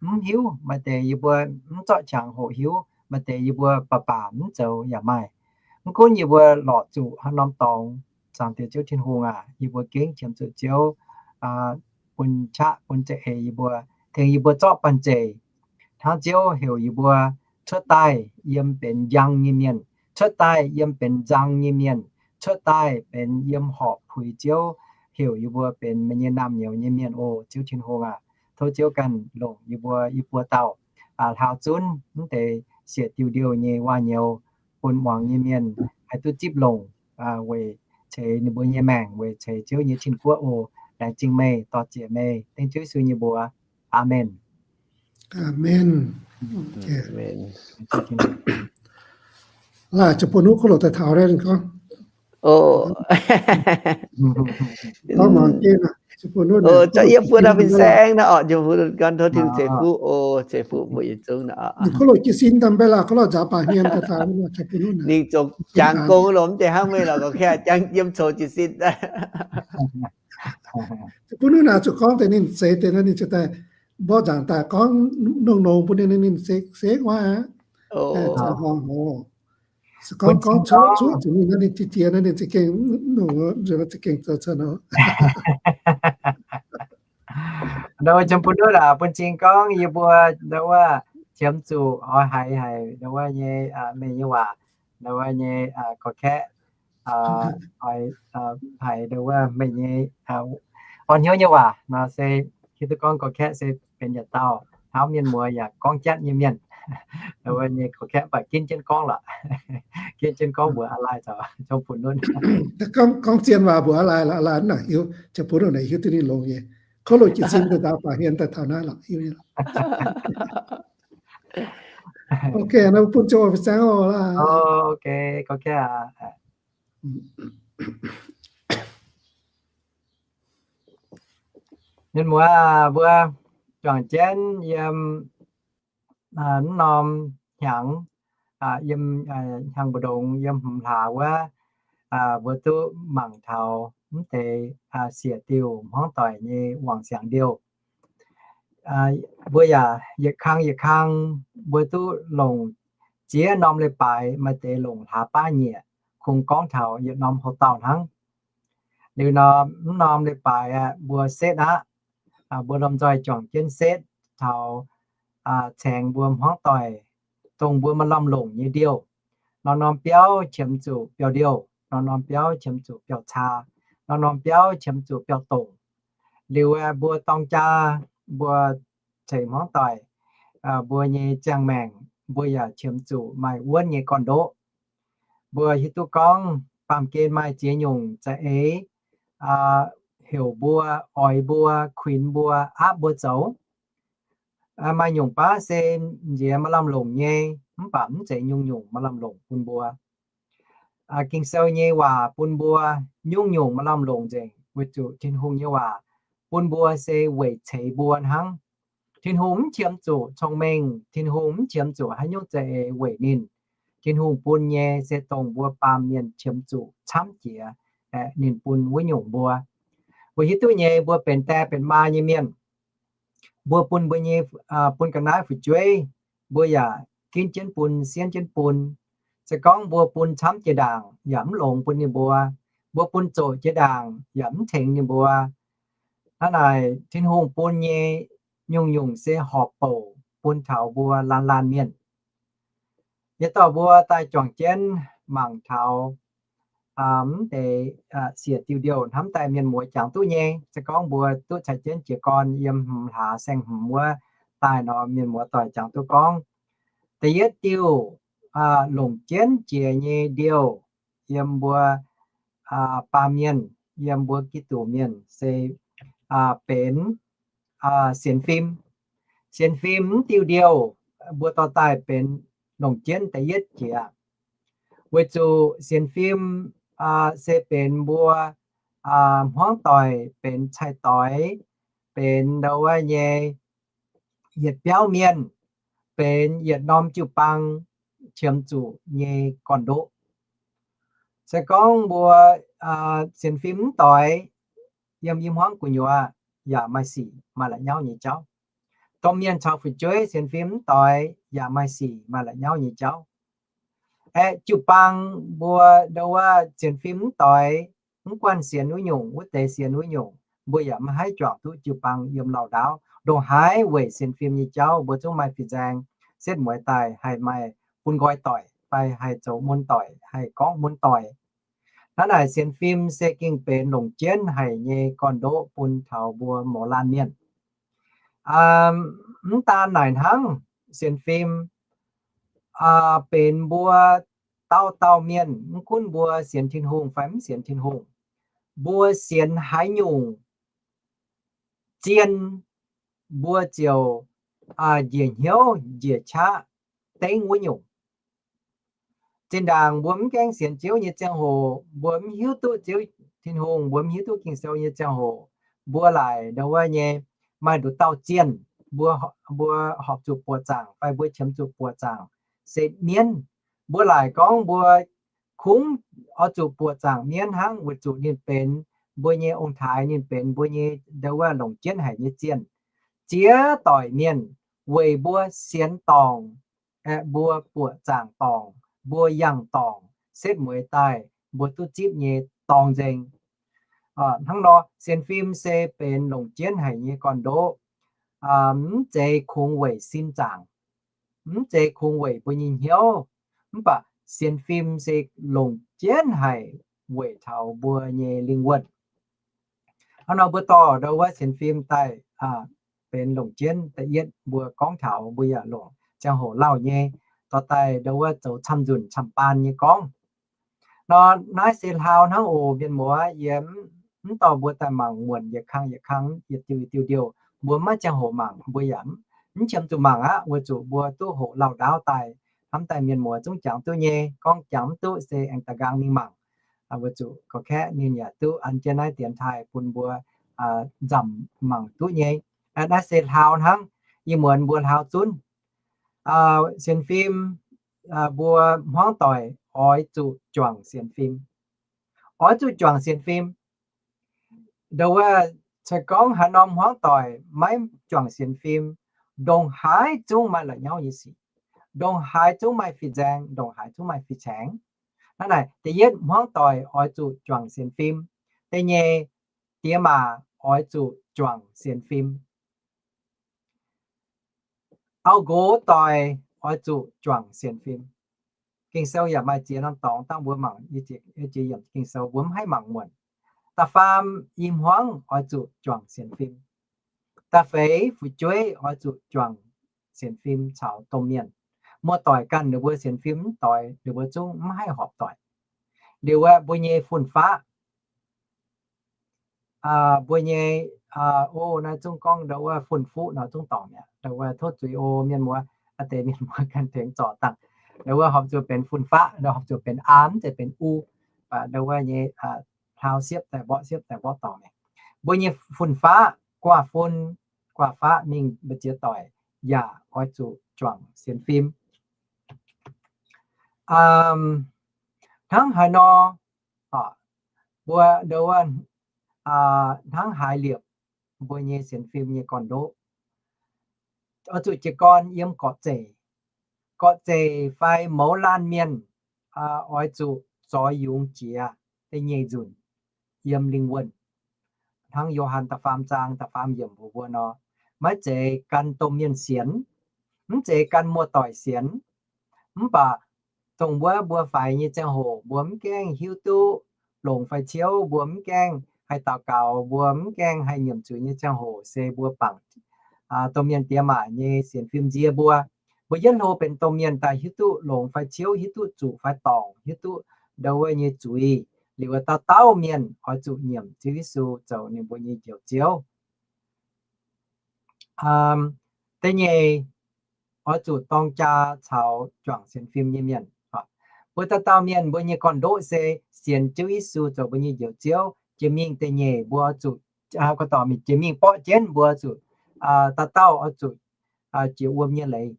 mv hiuv, maaih deix yie mbuo mv zorqv qangx hoqc hiuv, maaih deix yie mbuo baac baac mv zoux yaac maaih. Mv gunv yie mbuo lorqc zuqc haaix norm dorngx, Zaangc Diex Ziouv Tin-Hungh aac, yie mbuo gengh qiemx zuqc Ziouv bun qaqv bun za'eix yie mbuo, tengx yie mbuo zorqv banh zeic hnangv Ziouv heuc yie mbuo cuotv daaih yiem benx njang nyei mienh, cuotv daaih yiem benx nzang nyei mienh, cuotv daaih benx yiem horpc puix Ziouv heuc yie mbuo benx meih nyei naamh nyouz nyei mienh oc. Ziouv Tin-Hungh aac, tov Ziouv ganh longc yie mbuo i buo dauh hlaau zunv mv deix siec diuh ndiouh nyei waac-nyouz bun muangx nyei mienh haih duqv zipv longc weic ceix ninh mbuo nyei maengc, weic ceix Ziouv nyei Tin-Guoqv oc. Laengz zingh meih, dorh ziec meih, dengv Ziouv Yesu nyei mbuox. Aamen. Aamen. Laaih ziouc bun nuv ko loc daaih taux naaiv gorngv. Gorngv mangc jienv, ziouc bun nuv, yie buo dauh fin-saeng naaiv orqc, ziouc bun gan tov Tin-Hungh ceix fuqv oc, ceix fuqv mbuo yietc zungv naaiv. Ninh ko loc jiez sin daaih mv baac laaih ko loc nzaaux baac hmien daaih taux, ninh zungv jangx gong loc mv deix hnangv meih lorqc, gorqv-kaeqv jangx yiem coux jiez sin. Bun nuv naaic zuqc gorngv deix ninh seix deix naaiv ninh ziouc daaih mborqv nzaangc daaih gorngv nongx nongx bun ninh, ninh seix seix waac aqv. Se gorngv gorngv cuotv cuotv zuqc ninh naaiv ninh jiex jiex naaiv ninh za'gengh nongx, za'gengh zoux cuotv nor. Ndau wuov, bun nuv aac, bun cing gorngv yie mbuo ndau wuov qiemx zuqc oix haiz haic ndau wuov nyei meih nyei waac, ndau wuov nyei gorqv-kaeqv, oix haiz ndau wuov meih nyei orn hnyouv nyei waac nor se hiuv duqv gorngv gorqv-kaeqv se benx yietc dauh hnamv mienh muoz yaac gorngv jatv nyei mienh. Ndau wuov nyei gorqv-kaeqv mv baac ginv jienv gorngv lorqc, ginv jienv gorngv mbuox a'laaih caux zong bun nuv. Gorngv zien waac mbuox a'laaih, a'laaih naaic hiuv, ziouc bun nuv naaic hiuv duqv ninh longx nyei. Ko loc jiez sin daaih nzaaux baac hmien daaih taux naaiv lorqc, hiuv nyei lorqc. Ok, naaiv bun ziouc fin-saeng oc laaih. Ok, gorqv-kaeqv aac. Mienh muoz, mbuo juangc jienv yiem mv norm hnyangx, yiem hnyangx mbu'ndongx yiem hmz hlaax wuov, mbuo duqv mangc taux mv deix siec diuh hmuangv doic nyei wangc siangx ndiouh. Mbuo yaac yietc kang yietc kang mbuo duqv longc ziex norm leiz-baaix, maaih deix longc hlaax baav nyieqc, kungx gorngv taux yietc norm houx-dauh hnangv. Liuz nor, mv norm leiz-baaix aeqv, mbuo setv aqv. Mbuo lomh nzoih juangc jienv setv taux caengx mbuo hmuangv doic, dongh mbuo maaih lamh longc nyei ndiouh. Norm-norm biauv qiemx zuqc biauv-ndiouh, norm-norm biauv qiemx zuqc biauv-caa, norm-norm biauv qiemx zuqc biauv-dongc. Liuz aeqv, mbuo dorng jaa, mbuo ceix hmuangv doic, mbuo nyei ziangh maengc, mbuo yaac qiemx zuqc maaih wuonv nyei gorn-ndoqv. Mbuo hiuv duqv gorngv baamh gen maaih ziex nyungc za'eix heuc mbuo, oix mbuo, kuinx mbuo, aapv mbuo zoux. Maaih nyungc baav se nziex maaih lamh longc nyei, mv baac mv zeiz nyungc-nyungc maaih lamh longc bun mbuo. Ging-Sou nyei waac bun mbuo nyungc-nyungc maaih lamh longc nzengc, weic zuqc Tin-Hungh nyei waac bun mbuo se weic ceix mbuo hnangv. Tin-Hungh mv qiemx zuqc cong-mengh, Tin-Hungh mv qiemx zuqc haaix nyungc za'eix weic ninh. Tin-Hungh bun nyei se dongh mbuo baamh mienh qiemx zuqc camv jiex, ninh bun wuov nyungc mbuo. Mbuo hiuv duqv nyei, mbuo benx die benx maa nyei mienh, mbuo bun mbuo nyei, bun ga'naaiv fu'jueiv, mbuo yaac ginv jienv bun, sienv jienv bun. Se gorngv mbuo bun camv jiex ndaangc yaac mv longx bun ninh mbuo, mbuo bun zoqc jiex ndaangc yaac mv tengx ninh mbuo. Hnangv naaic Tin-Hungh bun nyei nyungc-nyungc se horpc bouc bun taux mbuo laanh laanh mienh. Yietc dauh mbuo daaih juangc jienv mangc taux mv deix siec diuh-ndiouh hnamv daaih mienh muoz jangx duqv nyei. Se gorngv mbuo duqv caux jienv jiez gorn yiem hmz hlaax saeng-hmz wuov daaih nor, mienh muoz doic jangx duqv gorngv, da'yietv diuh longc jienv jiex nyei ndiouh yiem mbuo baamh mienh, yiem mbuo Giduc mienh se benx sienx fim. Sienx fim mv diuh ndiouh mbuo dorh daaih benx longc jienv da'yietv jiex, weic zuqc sienx fim se benx mbuo hmuangv doic, benx cai-doix, benx ndau wuov nyei yietc biauv mienh, benx yietc norm jiu-baang qiemx zuqc nyei gorn-ndoqv. Se gorngv mbuo sienx fim mv doix, yiem i hmuangv gu'nyuoz yaac maaih sic maaih la'nyauv nyei jauv. Domh mienh caux fu'jueiv sienx fim mv doix yaac maaih sic maaih la'nyauv nyei jauv. Aeqv, jiu-baang mbuo ndau wuov sienx fim mv doix, mv guanh sienx wuov nyungc wuov deix sienx wuov nyungc, mbuo yaac maiv haih juangc duqv jiu-baang yiem lauh ndaauv. Ndongc haaix weic sienx fim nyei jauv mbuo zungv maaih fin-nzaeng setv mueiz daaih haih maaih bun nqoi doic fai haih zoux mun doic, haih gorngv mun doic. Hnangv naaic sienx fim se gengh benx longc jienv haic nyei gorn-ndoqv bun taux mbuo mouz laanh mienh. Mv daan naaic hnangv, sienx fim benx mbuo dauh dauh mienh, mv gunv mbuo sienx Tin-Hungh fai mv sienx Tin-Hungh, mbuo sienx haaix nyungc zien, mbuo ziouc njiec hnyouv njiec qaqv dengv wuov nyungc. Zinh ndaangc mbuo mv gaengh sienx Ziouv nyei ziangh hoc, mbuo mv hiuv duqv Ziouv Tin-Hungh, mbuo mv hiuv duqv Ging-Sou nyei ziangh hoc, mbuo laaic ndau wuov nyei maaih nduqc dauh zienh, mbuo, mbuo horpc zuqc buoqc zaangc fai mbuo qiemx zuqc buoqc zaangc se mienv. Mbuo laaic gorngv mbuo kungx oix zuqc buoqc zaangc mienv hnangv weic zuqc ninh benx mbuo nyei ong-taaix, ninh benx mbuo nyei ndau wuov longc jienv haic nyei zienh. Ziex doic mienh weic mbuo sienx dorngc, aeqv, mbuo buoqc zaangc dorngc, mbuo yangh dorngc, setv mueiz daaih mbuo duqv zipv nyei dorngx nzengc. Hnangv nor, sienx fim se benx longc jienv haic nyei gorn-ndoqv, mv zeiz kungx weic sin zaangc, mv zeiz kungx weic mbuo nyei hnyouv, mv baac sienx fim se longc jienv haic weic taux mbuo nyei lingh wuonh. Hnangv nor mbuo dorh ndau wuov sienx fim daaih benx longc jienv da'yietv mbuo gorngv taux mbuo yaac longc ziangh hoc lauh nyei, dorh daaih ndau wuov zoux camv-nzunc camv-baan nyei gorngv. Nor naaiv se hlaau hnangv oc mienh muoz. Yie mv dorh mbuo daaih mangc muonc yietc kang yietc kang, yietc diuh yietc diuh ndiouh, mbuo maiv ziangh hoc mangc, mbuo yaac mv qiemx zuqc mangc aqv, weic zuqc mbuo duqv hoqc lauh ndaauv daaih, hnamv daaih mienh muoz zungv jangx duqv nyei. Gorngv jangx mv duqv se aengx da'nqaang mingh mangc, weic zuqc gorqv-kaeqv ninh yaac duqv an jienv naaiv dienx taaih bun mbuo nzamc mangc duqv nyei. Naaiv se hlaau hnangv, ih muonz mbuo hlaau zunv sienx fim, mbuo hmuangv doic oix zuqc juangc sienx fim. Oix zuqc juangc sienx fim. Ndau wuov, se gorngv haaix norm hmuangv doic maiv juangc sienx fim, ndongc haaix zungv maaih la'nyauv nyei sic, ndongc haaix zungv maaih fin-nzaeng, ndongc haaix zungv maaih fin-caengx. Hnangv naaic, da'yietv hmuangv doic oix zuqc juangc sienx fim. Da'nyeic, diex maac oix zuqc juangc sienx fim. Auv-nqox doic oix zuqc juangc sienx fim. Ging-Sou yaac maaih ziex norm dorngx dangh mbuo mangc, Ging-Sou mbuo mv haih mangc muonc. Da'faam, i hmuangv oix zuqc juangc sienx fim. Da'feix, fu'jueiv oix zuqc juangc sienx fim caux domh mienh. Muoz-doic ganh ninh mbuo sienx fim mv doix, ninh mbuo zungv mv haih horpc doic. Liuz aeqv, mbuo nyei fun-faqv, mbuo nyei, o, naaiv zungv gorngv ndau wuov fun-fuqv nor zungv dorngc mi'aqv. Ndau wuov tov zuiz o mienh muoz, aa deix mienh muoz ganh tengx zorc dangh. Ndau wuov horpc zuqc benx fun-faqv, ndau horpc zuqc benx aa, mv zeiz benx u. Ndau wuov nyei hlaau siepv daaih mborqv siepv daaih mborqv dorngc mi'aqv. Mbuo nyei fun-faqv, guaav fun, guaav faqv mingh mbu'ziex doic yaac oix zuqc juangc sienx fim. Hnangv haaix nor, mbuo ndau wuov, hnangv haaix liepc mbuo nyei sienx fim nyei gorn-ndoqv, oix zuqc jiez gorn yiem gorqv-zeic. Gorqv-zeic fai mouz laanh mienh, oix zuqc zoix yungz jiex da'nyeic nzunc yiem lingh wuonh. Hnangv Yo^han da'faam zaang da'faam yiemc mbuox mbuo nor, maiv zeiz gan domh mienh sienx, mv zeiz gan muoz-doic sienx, mv baac dongh wuov mbuo faix nyei ziangh hoc mbuo mv gaengh hiuv duqv longx fai ciouv, mbuo mv gaengh haih daux gaux, mbuo mv gaengh haih nyiemc zuiz nyei ziangh hoc se mbuo bangc domh mienh diex maac nyei sienx fim nzie mbuo. Mbuo yietv hlo benx domh mienh daaih hiuv duqv longx fai ciouv, hiuv duqv zuqc fai dorngc, hiuv duqv ndau wuov nyei zuiz. Liuz dauh dauh mienh oix zuqc nyiemc Ziouv Yesu zoux ninh mbuo nyei Njoux Ziouv. Da'nyeic, oix zuqc dorng jaa caux juangc sienx fim nyei mienh. Mbuo dauh dauh mienh mbuo nyei gorn-ndoqv se sienx Ziouv Yesu zoux mbuo nyei Njoux Ziouv. Jiex mingh da'nyeic mbuo oix zuqc, jiex mingh borqv jienv mbuo oix zuqc, dauh dauh oix zuqc jiex wuom nyei leiz.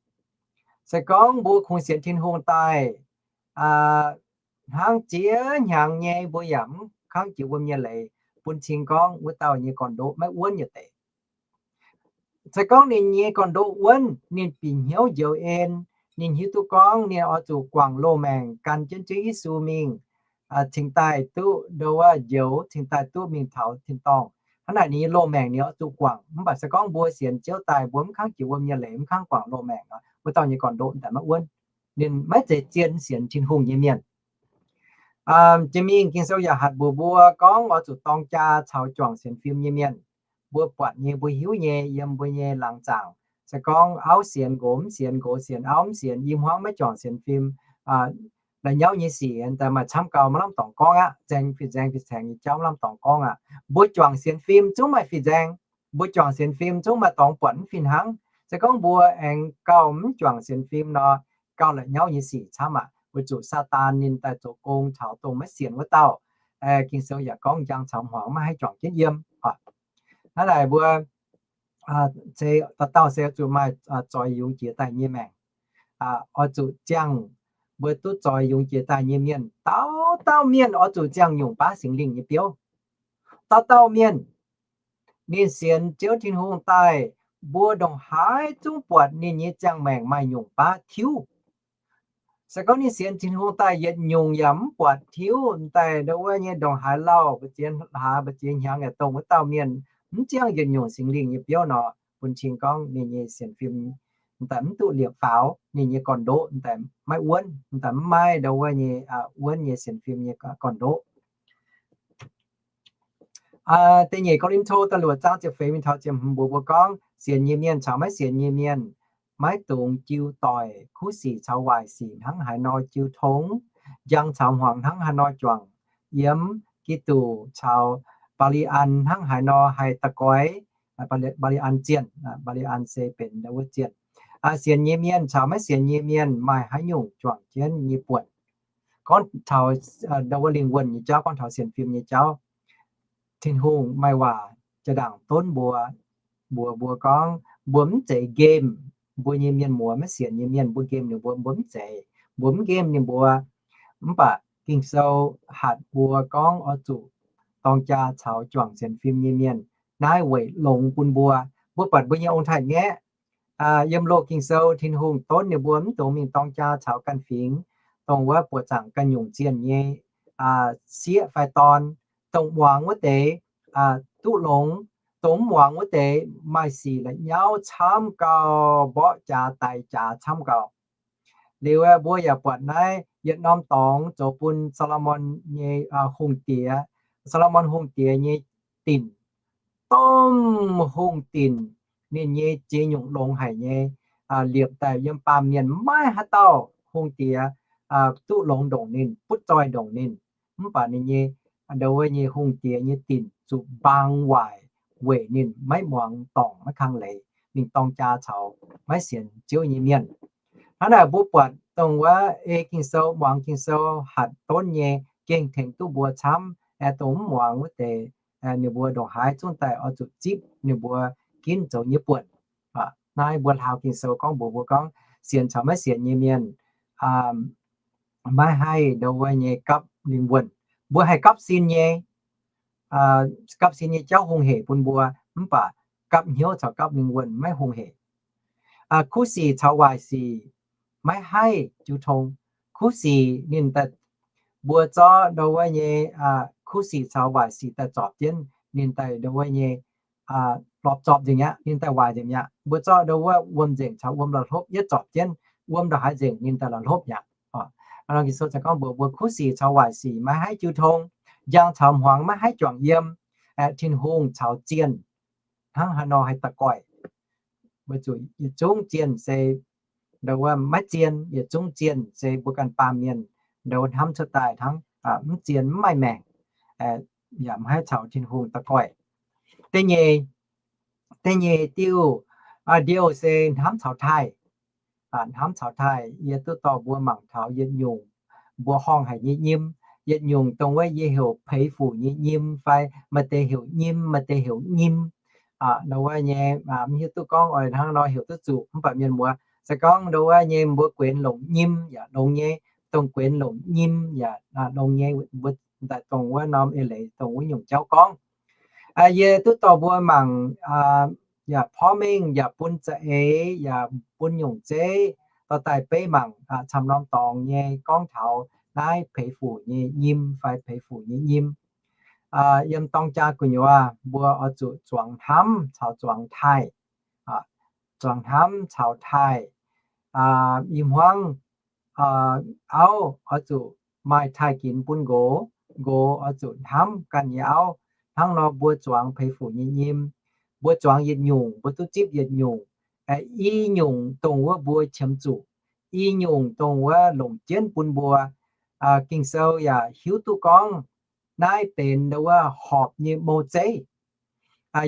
Se gorngv mbuo kungx sienx Tin-Hungh daaih hnangv ziex hnyangx nyei mbuo yaac mv kangv jiex wuom nyei leiz, bun cing gorngv wuov dauh nyei gorn-ndoqv maiv wuonv yietc deix. Se gorngv ninh nyei gorn-ndoqv wuonv, ninh bieqc hnyouv njoux en, ninh hiuv duqv gorngv ninh oix zuqc guangc loz-maengc gan jienv Ziouv Yesu mingh, cingx daaih duqv ndo wuov njoux, cingx daaih duqv mingh taux tin-dorngh. Hnangv naaic ninh nyei loz-maengc ninh oix zuqc guangc. Mv baac se gorngv mbuo sienx Ziouv daaih mbuo mv kangv jiex wuom nyei leiz, mv kangv guangc loz-maengc, wuov dauh nyei gorn-ndoqv daaih maiv wuonv. Ninh maiv zeiz zien sienx Tin-Hungh nyei mienh. Jiex mingh Ging-Sou yaac hatc mbuox mbuo gorngv oix zuqc dorng jaa caux juangc sienx fim nyei mienh. Mbuo buatc nyei, mbuo hiuv nyei, yiem mbuo nyei laangz zaangc, se gorngv auv sienx nqox mv sienx, nqox sienx auv mv sienx, i hmuangv maiv juangc sienx fim, la'nyauv nyei sic daaih maaih camv gau, maiv lamh dorngx gorngv aqv. Nzaeng fih nzaeng fih caengx nyei jauv maiv lamh dorngx gorngv aqv. Mbuo juangc sienx fim zungv maaih fih nzaeng. Mbuo juangc sienx fim zungv maaih dorngx buatc mv fih hnangv. Se gorngv mbuo aengx gauh mv juangc sienx fim nor, gauh la'nyauv nyei sic camv aqv. Weic zuqc Saadaan ninh daaih zoux gong caux dongh maiv sienx wuov dauh. Ging-Sou yaac gorngv njang caux hmuangx maiv haih juangc jienv yiem. Hnangv naaic mbuo se dauh dauh se zuqc maaih zoix yungz jiex daaih nyei maengc. Oix zuqc ziangh, mbuo duqv zoix yungz jiex daaih nyei mienh, dauh dauh mienh oix zuqc ziangh nyungc baav Singx Lingh nyei biouv. Dauh dauh mienh ninh sienx Ziouv Tin-Hungh daaih, mbuo ndongc haaix zungv buatc ninh nyei ziangh maengc maaih nyungc baav tiuv. Se gorngv ninh sienx Tin-Hungh daaih yietc nyungc yaac mv buatc tiuv, daaih ndo wuov nyei ndongc haaix lauh, mbu'ziex hlaax mbu'ziex hnyangx yaac dongh wuov dauh mienh mv ziangh yietc nyungc Singx Lingh nyei biouv nor, bun cing gorngv ninh nyei sienx fim daaih mv duqv liepc faaux, ninh nyei gorn-ndoqv daaih maiv wuonv, daaih mv maaih ndo wuov nyei wuonv nyei sienx fim nyei gorn-ndoqv. Da'nyeic Ko^lin^to da'luoqc zaang ziepc feix mingh taux ziepc hmz mbuox mbuo gorngv, sienx nyei mienh caux maiv sienx nyei mienh maiv dungx jiu doic kuv sic caux waaic sic hnangv haaix nor jiu tong, njang caux hmuangx hnangv haaix nor juangc, yiem Giduc caux Mbaa^li^an hnangv haaix nor haih da'goix Mbaa^li^an zienh. Mbaa^li^an se benx wuov zienh. Sienx nyei mienh caux maiv sienx nyei mienh maaih haaix nyungc juangc jienv nyei buonc. Gorngv taux ndo wuov lingh wuonh nyei jauv, gorngv taux sienx fim nyei jauv, Tin-Hungh maaih waac jaa-ndaangc donv mbuo, mbuox mbuo gorngv mbuo mv zeiz nqemh mbuo nyei mienh muoz. Maiv sienx nyei mienh mbuo nqemh ninh mbuo, mbuo mv zeiz. Mbuo mv nqemh ninh mbuo. Mv baac Ging-Sou hatc mbuo gorngv oix zuqc dorng jaa caux juangc sienx fim nyei mienh. Naaiv weic longx bun mbuo. Mbuo buatc mbuo nyei ong-taaix-ngaeqv yiem loz Ging-Sou, Tin-Hungh donv ninh mbuo mv dungx mingh dorng jaa caux ganh fingx, dongh wuov buoqc zaangc ganh nyungc zienh nyei sieqv fai dorn, dongh muangx wuov deix duqv longx, dongh mv muangx wuov deix maaih sic la'nyauv camv gau, mborqv jaax daix jaax camv gau. Liuz mbuo yaac buatc naaiv yietc norm dorngx zoux bun Saa^lo^morn nyei hungh diex, Saa^lo^morn hungh diex nyei dinc, domh hungh dinc, ninh nyei ziex nyungc longx haic nyei, liepc daaih yiem baamh mienh maiv haaix dauh hungh diex duqv longx ndongc ninh, butv zoih ndongc ninh. Mv baac ninh nyei, ndo wuov nyei hungh diex nyei dinc zuqc mbaang waaic weic ninh maiv muangx dorngc maiv kang leiz, mingh dorng jaa caux maiv sienx Ziouv nyei mienh. Hnangv naaic mbuo buatc dongh wuov ei Ging-Sou, muangx Ging-Sou hatc donv nyei gengh tengx duqv mbuo camv. Aeqv, dongh mv muangx wuov deix, ninh mbuo ndongc haaix zungv daaih oix zuqc zipv ninh mbuo ginv zoux nyei buonc. Naaiv mbuo hlaau Ging-Sou gorngv mbuox mbuo gorngv, sienx caux maiv sienx nyei mienh maiv haih ndo wuov nyei gapv lingh wuonh. Mbuo haih gapv sin nyei, gapv sin nyei jauv hungh hec bun mbuo, mv baac gapv hnyouv caux gapv lingh wuonh maiv hungh hec. Kuv sic caux waaic sic maiv haih jiu tong. kuv sic ninh daaih, mbuo zorqv ndo wuov nyei kuv sic caux waaic sic daaih zorpc jienv, ninh daaih ndo wuov nyei lorpc zorpc nzengc mi'aqv, ninh daaih waaic nzengc mi'aqv. Mbuo zorqv ndo wuov wuom nzengc caux wuom la'hlopv yietv zorpc jienv, wuom ndongc haaix nzengc ninh daaih la'hlopv mi'aqv. Aa, Ging-Sou caux gorngv mbuox mbuo kuv sic caux waaic sic maiv haih jiu tong, njang caux hmuangx maiv haih juangc yiem, aeqv, Tin-Hungh caux zienh hnangv haaix nor haih daux goiv. Weic zuqc yietc zungv zienh se ndo wuov maiv zienh, yietc zungv zienh se mbuo ganh baamh mienh ndo hnamv cuotv daaih hnangv, mv zienh mv maaih maengc, yaac maiv haih caux Tin-Hungh daux goiv. Da'nyeic, da'nyeic diuh, ndiouh se hnamv caux taaih. Hnamv caux taaih, yie duqv dorh mbuo mangc taux yietc nyungc mbuo horngh haic nyei nyim, yietc nyungc dongh wuov yie heuc peix fuc nyei nyim fai maaih deix heuc nyim, maaih deix heuc nyim. Ndo wuov nyei, mv hiuv duqv gorngv oix hnangv nor heuc duqv zuqc, mv baac mienh muoz se gorngv ndo wuov nyei mbuo guenx longc nyim yaac longx nyei, dongh guenx longc nyim yaac longx nyei, mbuo daaih dongh wuov norm eix leiz dongh wuov nyungc jauv gorngv. Yie duqv dorh mbuo mangc yaac porv mengh yaac bun za'eix yaac bun nyungc zeiv dorh daaih beiv mangc camv norm dorngx nyei gorngv taux naaiv peix fuc nyei nyim fai peix fuc nyei nyim. Yiem dorng jaa gu'nyuoz mbuo oix zuqc zuangx hnamv caux zuangx taaih. Zuangx hnamv caux taaih. I hmuangv auv oix zuqc maaih taaih ginx bun nqox, nqox oix zuqc hnamv ganh nyei auv. Hnangv nor mbuo zuangx peix fuc nyei nyim, mbuo zuangx yietc nyungc mbuo duqv zipv yietc nyungc. I nyungc dongh wuov mbuo qiemx zuqc, i nyungc dongh wuov longc jienv bun mbuo. Ging-Sou yaac hiuv duqv gorngv naaiv benx ndo wuov horpc nyei mou zeiv.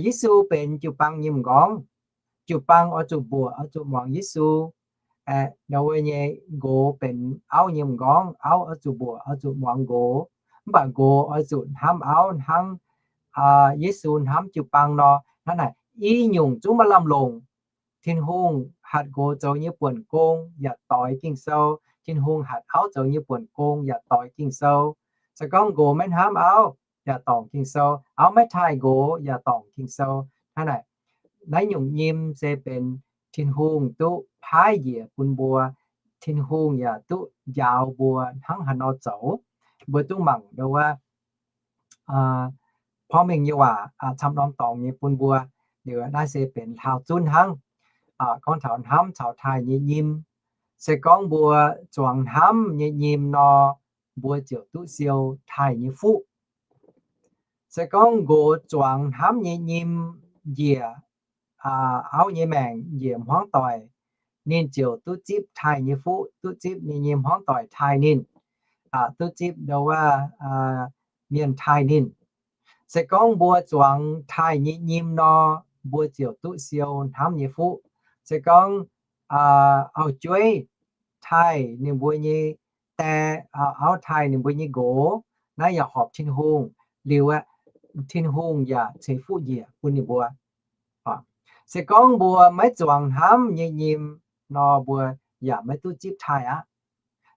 Yesu benx jiu-baang nyei m'nqorngv. Jiu-baang oix zuqc mbuoqc, oix zuqc muangx Yesu. Ndo wuov nyei nqox benx auv nyei m'nqorngv, auv oix zuqc mbuoqc, oix zuqc muangx nqox. Mv baac nqox oix zuqc hnamv auv hnangv Yesu hnamv jiu-baang nor. Hnangv naaic, i nyungc zungv maaih lamh longc. Tin-Hungh hatc nqox zoux nyei buonc gong yaac doix Ging-Sou. Tin-Hungh hatc auv zoux nyei buonc gong yaac doix Ging-Sou. Se gorngv nqox maiv hnamv auv, yaac dorngc Ging-Sou. Auv maiv taaih nqox yaac dorngc Ging-Sou. Hnangv naaic, naaiv nyungc nyim se benx Tin-Hungh duqv paaiv njiec bun mbuo. Tin-Hungh yaac duqv njaaux mbuo hnangv haaix nor zoux. Mbuo duqv mangc ndo wuov porv mengh nyei waac camv norm dorngx nyei bun mbuo. Liuz naaiv se benx hlaau zunv hnangv. Gorngv taux hnamv caux taaih nyei nyim. Se gorngv mbuo zuangx hnamv nyei nyim nor, mbuo ziouc duqv siou taaih nyei fuqv. Se gorngv nqox zuangx hnamv nyei nyim njiec auv nyei maengc, njiec hmuangv doic, ninh ziouc duqv zipv taaih nyei fuqv, duqv zipv ninh nyei hmuangv doic taaih ninh, duqv zipv ndo wuov mienh taaih ninh. Se gorngv mbuo zuangx taaih nyei nyim nor, mbuo ziouc duqv siou hnamv nyei fuqv. Se gorngv auv-jueiv taaih ninh mbuo nyei die, auv taaih ninh mbuo nyei nqox, naaiv yaac horpc Tin-Hungh. Liuz aeqv, Tin-Hungh yaac ceix fuqv njiec bun ninh mbuo. Se gorngv mbuo maiv zuangx hnamv nyei nyim nor, mbuo yaac maiv duqv zipv taaih aqv.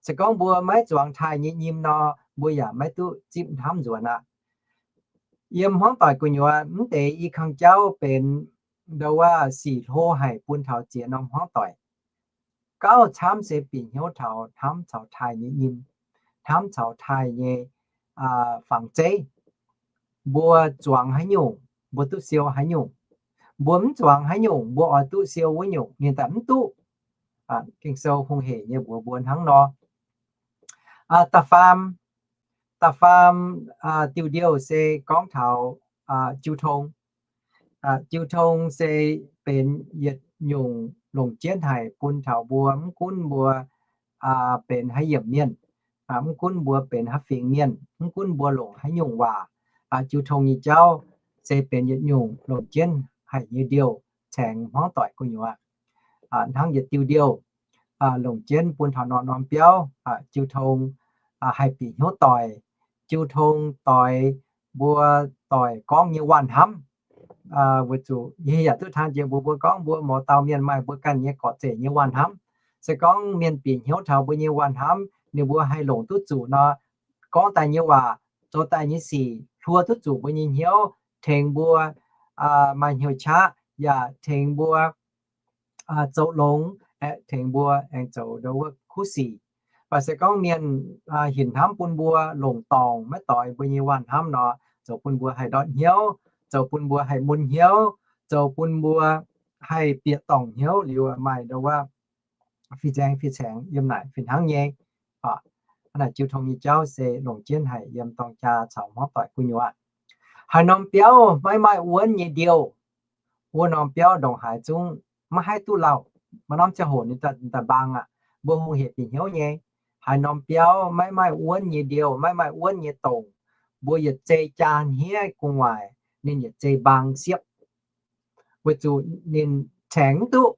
Se gorngv mbuo maiv zuangx taaih nyei nyim nor, mbuo yaac maiv duqv zipv hnamv nzuonx aqv. Yiem hmuangv doic gu'nyuoz mv deix i kang jauv benx ndo wuov sic hlo haic bun taux ziex norm hmuangv doic. Gauh camv se bieqc hnyouv taux hnamv caux taaih nyei nyim, hnamv caux taaih nyei fangx zeiv. Mbuo zuangx haaix nyungc, mbuo duqv siou haaix nyungc. Mbuo mv zuangx haaix nyungc, mbuo oix duqv siou wuov nyungc ninh daaih mv duqv. Ging-Sou hungh hec nyei mbuox mbuo hnangv nor. Da'faam, da'faam diuh ndiouh se gorngv taux jiu tong. Jiu tong se benx yietc nyungc longc jienv haic bun taux mbuo, mv gunv mbuo benx haaix yiemc mienh, mv gunv mbuo benx haaix fingx mienh, mv gunv mbuo longc haaix nyungc waac, jiu tong nyei jauv se benx yietc nyungc longc jienv haic nyei ndiouh caengx hmuangv doic gu'nyuoz. Hnangv yietc diuh ndiouh longc jienv bun taux norm-norm biauv, jiu tong haih bieqc hnyouv doic, jiu tong doix mbuo doic gorngv nyei waanh hnamv. Weic zuqc yie yaac duqv taan jiex mbuox mbuo gorngv mbuo mouz dauh mienh maaih mbuo ganh nyei gorqv-zeic nyei waanh hnamv. Se gorngv mienh bieqc hnyouv taux mbuo nyei waanh hnamv, ninh mbuo haih longc duqv zuqc nor, gorngv daaih nyei waac, zoux daaih nyei sic hluo duqv zuqc mbuo nyei hnyouv, tengx mbuo maaih hnyouv qaqv, yaac tengx mbuo zoux longx, aeqv, tengx mbuo aengx zoux ndo wuov kuv sic. Baac se gorngv mienh hinc hnamv bun mbuo longc dorngc maiv doix mbuo nyei waac hnamv nor, zoux bun mbuo haih ndortv hnyouv, zoux bun mbuo haih mun hnyouv, zoux bun mbuo haih bieqc dorngc hnyouv liuz maaih ndo wuov fih nzaeng fih caengx yiem naaic fih hnangv nyei. Hnangv naaic jiu tong nyei jauv se longc jienv haic yiem dorng jaa caux hmuangv doic gu'nyuoz. Haaix norm biauv maiv maaih wuonv nyei ndiouh, wuov norm biauv ndongc haaix zungv maiv haih duqv lauh. Maaih norm ziangh hoc ninh daaih mbaang aqv, mbuo hungh hec bieqc hnyouv nyei. Haaix norm biauv maiv maaih wuonv nyei ndiouh, maiv maaih wuonv nyei dongc, mbuo yietc zei jaa hniev gu'nguaaic ninh yietc zei mbaang siepv, weic zuqc ninh caengx mv duqv.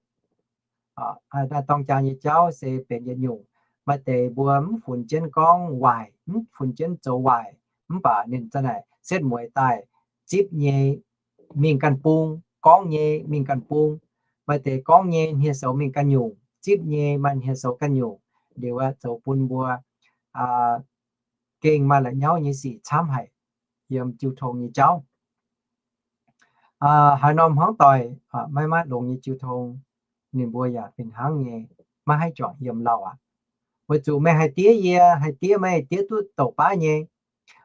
Dorng jaa nyei jauv se benx yietc nyungc, maaih deix mbuo mv funx jienv gorngv waaic, mv funx jienv zoux waaic, mv baac ninh za'naaic setv mueiz daaih zipv nyei mingh ganh bung, gorngv nyei mingh ganh bung. Maaih deix gorngv nyei hniev-soux mingh ganh nyungc, zipv nyei maaih hniev-soux ganh nyungc. Liuz aeqv, zoux bun mbuo gengh maaih la'nyauv nyei sic camv haic yiem jiu tong nyei jauv. Haaix norm hmuangv doic maiv maaih longx nyei jiu tong, ninh mbuo yaac fih hnangv nyei maiv haih juangc yiem lauh aqv. Weic zuqc meih haih diev yie, haih diev meih, diev duqv douc baav nyei.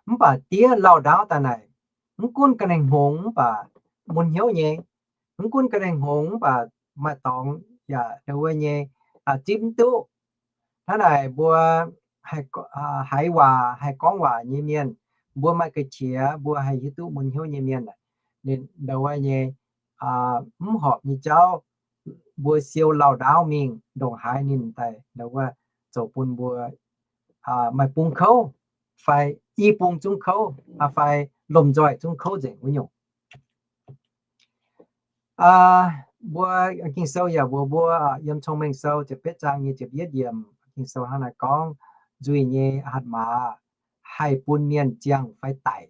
Mv baac diev lauh ndaauv daaih naaic, mv gunv ga'naaiv hngongx mv baac mun hnyouv nyei, mv gunv ga'naaiv hngongx mv baac maaih dorngx yaac ndo wuov nyei zipv mv duqv. Hnangv naaic mbuo haiz waac, haih gorngv waac nyei mienh, mbuo maaih ga'qiex, mbuo haih hiuv duqv mun hnyouv nyei mienh, ninh ndo wuov nyei mv horpc nyei jauv, mbuo siou lauh ndaauv mingh ndongc haaix ninh daaih ndo wuov zoux bun mbuo maaih bung kouv, fai i bung zungv kouv, fai lomh nzoih zungv kouv nzengc wuov nyungc. Mbuo Ging-Sou yaac mbuox mbuo yiem Cong-Mengh Sou ziepc betv zaang nyei ziepc yietv yiemc, Ging-Sou hnangv naaic gorngv, nzuih nyei hatc maaz haih bun mienh ziangh fai daic,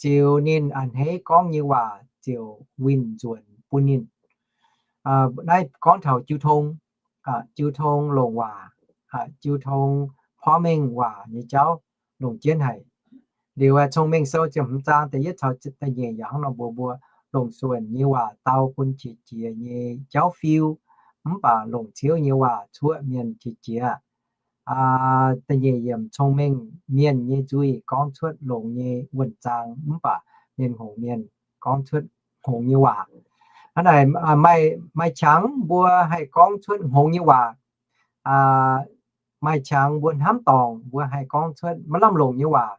ziux ninh a'hneiv gorngv nyei waac ziouc winh nzuonx bun ninh. Naaiv gorngv taux jiu tong, jiu tong longc waac, jiu tong porv mengh waac nyei jauv longc jienv haic. Liuz Cong-Mengh Sou ziepc hmz zaang da'yietv caux da'nyeic yaac hnangv nor mbuox mbuo, longc suonc nyei waac dau bun qiex jiez nyei jauv fiu, mv baac longc ciouv nyei waac cuoqv mienh qiex jiez. Da'nyeic yiemc, cong-mengh mienh nyei nzuih gorngv cuotv longx nyei wuonh zaang, mv baac mienh hngongx mienh gorngv cuotv hngongx nyei waac. Hnangv naaic, maaih qangx mbuo haih gorngv cuotv hngongx nyei waac. Maaih qangx mbuo hnamv dorngc mbuo haih gorngv cuotv maiv lamh longc nyei waac.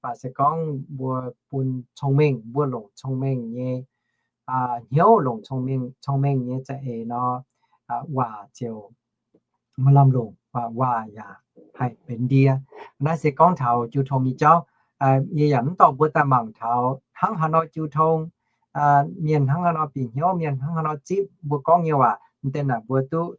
Baac se gorngv mbuo bun cong-mengh, mbuo longc cong-mengh nyei hnyouv, longc cong-mengh nyei za'eix nor, waac ziouc maiv lamh longc, waac yaac haih benx ndie. Naaiv se gorngv taux jiu tong nyei jauv. Yie yaac mv dorh mbuo daaih mangc taux hnangv haaix nor jiu tong, mienh hnangv haaix nor bieqc hnyouv, mienh hnangv haaix nor zipv mbuo gorngv nyei waac, m'deix naaic mbuo duqv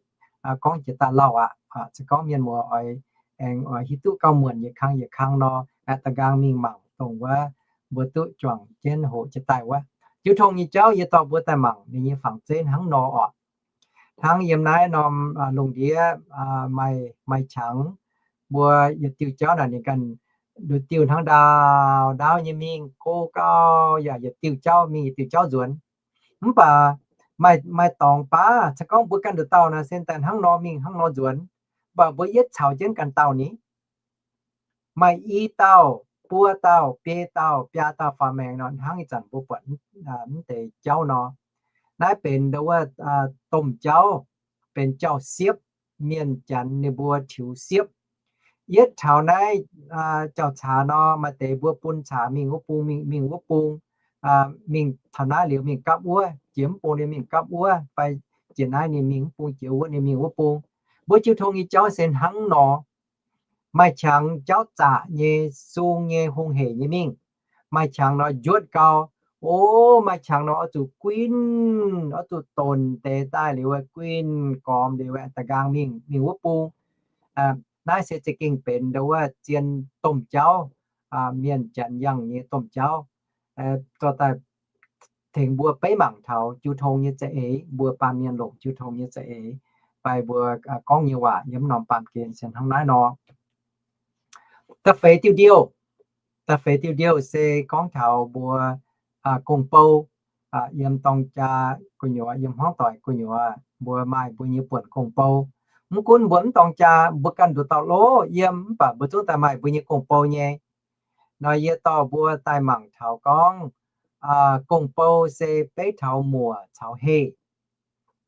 gorngv jiex daaih lauh aqv. Se gorngv mienh muoz oix aengx oix hiuv duqv gauh muonc yietc kang yietc kang nor, da'nqaang mingh mangc dongh wuov mbuo duqv juangc jienv hoqc jiex daaih wuov. Jiu tong nyei jauv yie dorh mbuo daaih mangc ninh nyei fangx zeiv hnangv nor oc. Hnangv yiem naaiv norm lungh ndiev maaih, maaih qangx, mbuo yietc diuh jauv naaic ninh ganh nduqc diuh hnangv ndaauv ndaauv nyei mingh go gau, yaac yietc diuh jauv mingh yietc diuh jauv nzuonx. Mv baac maaih, maaih dorngx baav se gorngv mbuo ganh nduqc dauh naaic se daaih hnangv nor mingh hnangv nor nzuonx, mv baac mbuo yietv caux jienv ganh dauh ni. Maaih i dauh, buo dauh, biei dauh, biaa dauh faaux maengx nor, hnangv ih zanc mbuo buatc mv deix jauv nor. Naaiv benx ndo wuov domh jauv, benx jauv-siepv, mienh Janx ninh mbuo tiux siepv. Yietv taux naaiv jauv-caax nor, maaih deix mbuo bun caax mingh wuov bung, mingh, mingh wuov bung, mingh taux naaiv liuz mingh gapv wuov, jiex mv bung liuz mingh gapv wuov, fai jiex naaiv ninh mingh mv bung, jiex wuov ninh mingh wuov bung. Mbuo jiu tong nyei jauv se hnangv nor. Maaih qangx jauv zaqc nyei, sung nyei, hungh heic nyei mingh. Maaih qangx nor njuotv gau. O, maaih qangx nor oix zuqc guinh, oix zuqc donc deix daaih liuz guinh gormx liuz da'nqaang mingh, mingh wuov bung. Naaiv se za'gengh benx ndo wuov zien domh jauv, mienh Janx yangh nyei domh jauv. Dorh daaih tengx mbuo beiv mangc taux jiu tong nyei za'eix, mbuo baamh mienh longc jiu tong nyei za'eix, fai mbuo gorngv nyei waac yiem norm baamh gen se hnangv naaiv nor. Da'feix diuh ndiouh, da'feix diuh ndiouh se gorngv taux mbuo gong-bou, yiem dorng jaa gu'nyuoz, yiem hmuangv doic gu'nyuoz, mbuo maaih mbuo nyei buonc gong-bou. Mv gunv mbuo mv dorng jaa, mbuo ganh nduqc dauh lov yiem, mv baac mbuo zungv daaih maaih mbuo nyei gong-bou nyei. Nor yie dorh mbuo daaih mangc taux gorngv, gong-bou se beiv taux muoc caux heh.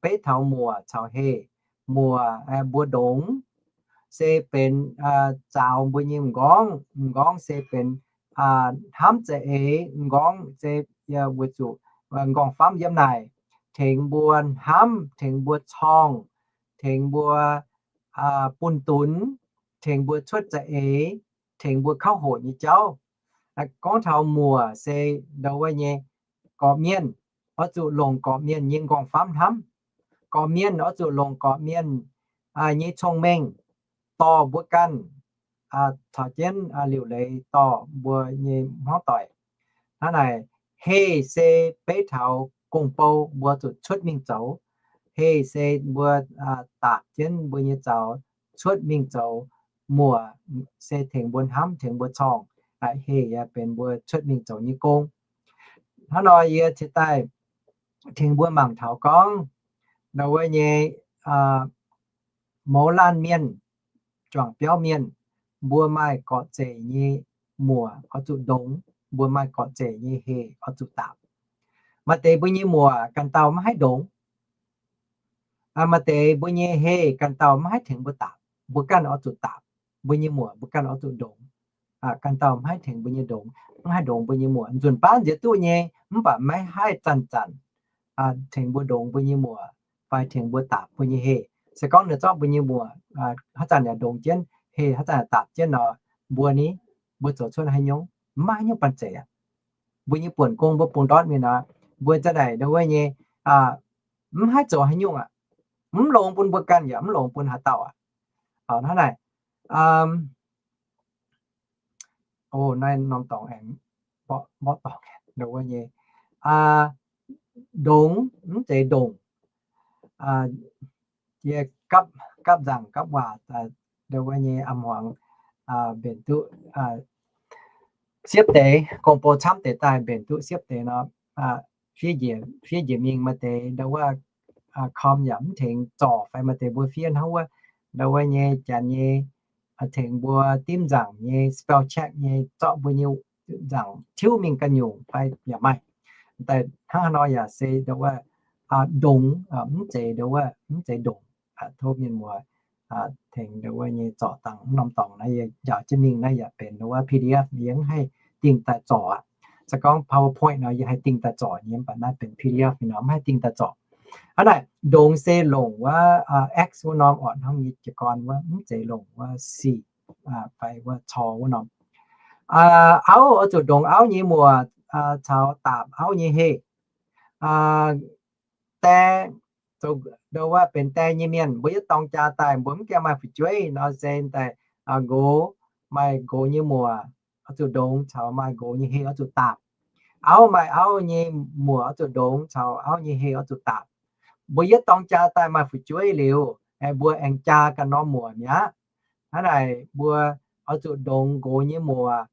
Beiv taux muoc caux heh. Muoc, mbuo ndongx se benx zaaux mbuo nyei m'nqorngv. M'nqorngv se benx hnamv za'eix. M'nqorngv se weic zuqc m'nqorngv-famv yiem naaic tengx mbuo hnamv, tengx mbuo corngh, tengx mbuo bun dunx, tengx mbuo cuotv za'eix, tengx mbuo kauv hoqc nyei jauv. Gorngv taux muoc se ndau wuov nyei gorqv mienh, oix zuqc longc gorqv mienh nyei m'nqorngv-famv hnamv. Gorqv mienh oix zuqc longc gorqv mienh nyei cong-mengh dorh mbuo ganh caux jienv liuc leiz dorh mbuo nyei hmuangv doic. Hnangv naaic, heh se beiv taux gong-bou mbuo zuqc cuotv mingh zoux. Heh se mbuo daapc jienv mbuo nyei zaux cuotv mingh zoux. Muoc se tengx mbuo hnamv, tengx mbuo corngh. Heh yaac benx mbuo cuotv mingh zoux nyei gong. Hnangv nor yie ciex daaih tengx mbuo mangc taux gorngv ndau wuov nyei mouz laanh mienh, juangc biauv mienh, mbuo maaih gorqv-zeic nyei muoc oix zuqc ndongx, mbuo maaih gorqv-zeic nyei heh oix zuqc daapc. Maaih deix mbuo nyei muoc ganh dauh maiv haih ndongx. Maaih deix mbuo nyei heh ganh dauh maiv haih tengx mbuo daapc, mbuo ganh oix zuqc daapc. Mbuo nyei muoc mbuo ganh oix zuqc ndongx. Ganh dauh maiv haih tengx mbuo nyei ndongx, maiv haih ndongx mbuo nyei muoc. Nzunc baav nziex duqv nyei, mv baac maiv haih zanc-zanc tengx mbuo ndongx mbuo nyei muoc fai tengx mbuo daapc mbuo nyei heh. Se gorngv ninh zorqv mbuo nyei muoc haaix zanc yaac ndongx jienv, heh haaix zanc yaac daapc jienv nor, mbuo ni, mbuo zoux cuotv haaix nyungc? Mv maaih haaix nyungc banh zeic aqv. Mbuo nyei buonc gong mbuo bungx ndortv mingh nor, mbuo za'naaic ndau wuov nyei mv haih zoux haaix nyungc aqv. Mv longx bun mbuo ganh yaac mv longx bun haaix dauh aqv. Hnangv naaic, o, naaiv norm dorngx aengx mborqv dorngx ndau wuov nyei ndongx, mv zeiz ndongc. Yie gapv nzaangc gapv waac ndau wuov nyei a'hmuangx mbenc duqv siepv deix, gong-bou camv deix daaih mbenc duqv siepv deix nor, fiev njiec, fiev njiec mingh maaih deix ndau wuov com yaac mv tengx zorc fai maaih deix mbuo fiev hnangv wuov ndau wuov nyei janx nyei tengx mbuo dimv nzaangc nyei spell check nyei zorqv mbuo nyei nzaangc tiuv mingh ganh nyungc fai yaac maaih. Daaih hnangv haaix nor yaac se ndau wuov ndongx, mv zeiz ndau wuov, mv zeiz ndongc. Tov mienh muoz tengx ndau wuov nyei zorc dangh norm dorngx naaiv yie njaaux jienv mingh naaiv yaac benx ndau wuov P D F, yie mv haih dingh daaih zorc aqv. Se gorngv PowerPoint nor yie haih dingh daaih zorc nyei, mv baac naaiv benx P D F nor mv haih dingh daaih zorc. Hnangv naaic, ndongx se longc wuov X wuov norm, orqc hnangv nyei jiez gorn wuov, mv zeiz longc wuov sic fai wuov cor wuov norm. Auv oix zuqc ndongx auv nyei muoc caux daapc auv nyei heh. Die, zoux ndau wuov benx die nyei mienh, mbuo yietv dorng jaa daaih mbuo mv gaengh maaih fu'jueiv nor se daaih nqox, maaih nqox nyei muoc oix zuqc ndongx caux maaih nqox nyei heh oix zuqc daapc. Auv maaih auv nyei muoc oix zuqc ndongx caux auv nyei heh oix zuqc daapc. Mbuo yietv dorng jaa daaih maaih fu'jueiv liuz, mbuo aengx jaa ganh norm muoc mi'aqv. Hnangv naaic mbuo oix zuqc ndongx nqox nyei muoc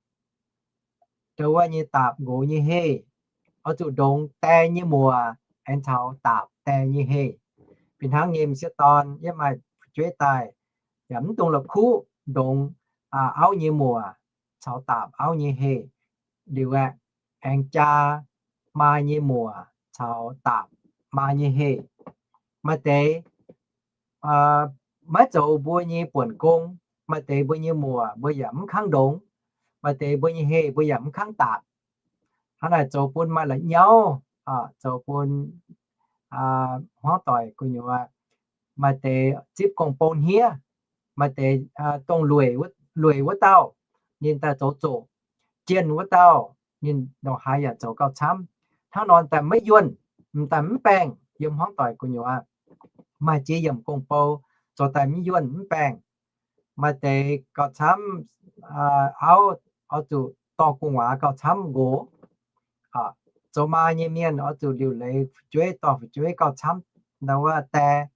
ndau wuov nyei daapc nqox nyei heh, oix zuqc ndongx die nyei muoc aengx caux daapc die nyei heh. Fih hnangv nyei m'sieqv dorn yietv maaih fu'jueiv daaih, yaac mv dungx la'kuqv ndongx auv nyei muoc caux daapc auv nyei heh liuz aeqv, aengx jaa maa nyei muoc caux daapc maa nyei heh. Maaih deix maiv zoux mbuo nyei buonc gong, maaih deix mbuo nyei muoc mbuo yaac mv kangv ndongx, maaih deix mbuo nyei heh mbuo yaac mv kangv daapc. Hnangv naaic zoux bun maaih la'nyauv, zoux bun hmuangv doic gu'nyuoz, maaih deix zipv gong-bou hniev, maaih deix dongh lueic wuov dauh, ninh daaih zoux zoqc, jienh wuov dauh, ninh ndongc haaix yaac zoux gauh camv. Hnangv nor daaih maiv yuonh, m'daaih mv baengh yiem hmuangv doic gu'nyuoz. Maaih ziex yiemc gong-bou zoux daaih mv yuonh mv baengh. Maaih deix gauh camv auv oix zuqc dorh gu'nguaaz gauh camv nqox. Zoux maa nyei mienh oix zuqc liuc leiz fu'jueiv dorh fu'jueiv gauh camv. Ndau wuov die,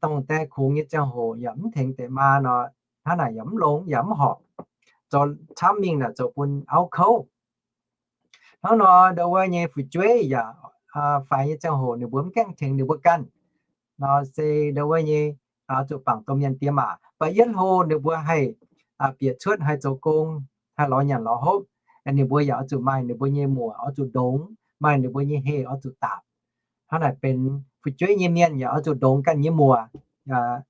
dongh die kungx nyei ziangh hoc yaac mv tengx deix maa nor, hnangv naaic yaac mv longx yaac mv horpc. Zoux camv mingh naaic zoux bun auv kouv. Hnangv nor ndau wuov nyei fu'jueiv yaac faix nyei ziangh hoc ninh mbuo mv gaengh tengx ninh mbuo ganh. Nor se ndau wuov nyei oix zuqc bangc domh mienh diex maac. Mv baac yietv hlo ninh mbuo haih bieqc cuotv, haih zoux gong, haih lorz nyanc lorz hopv, ninh mbuo yaac oix zuqc maaih ninh mbuo nyei muoc, oix zuqc ndongx, maaih ninh mbuo nyei heh oix zuqc daapc. Hnangv naaic benx fu'jueiv nyei mienh yaac oix zuqc ndongx ganh nyei muoc,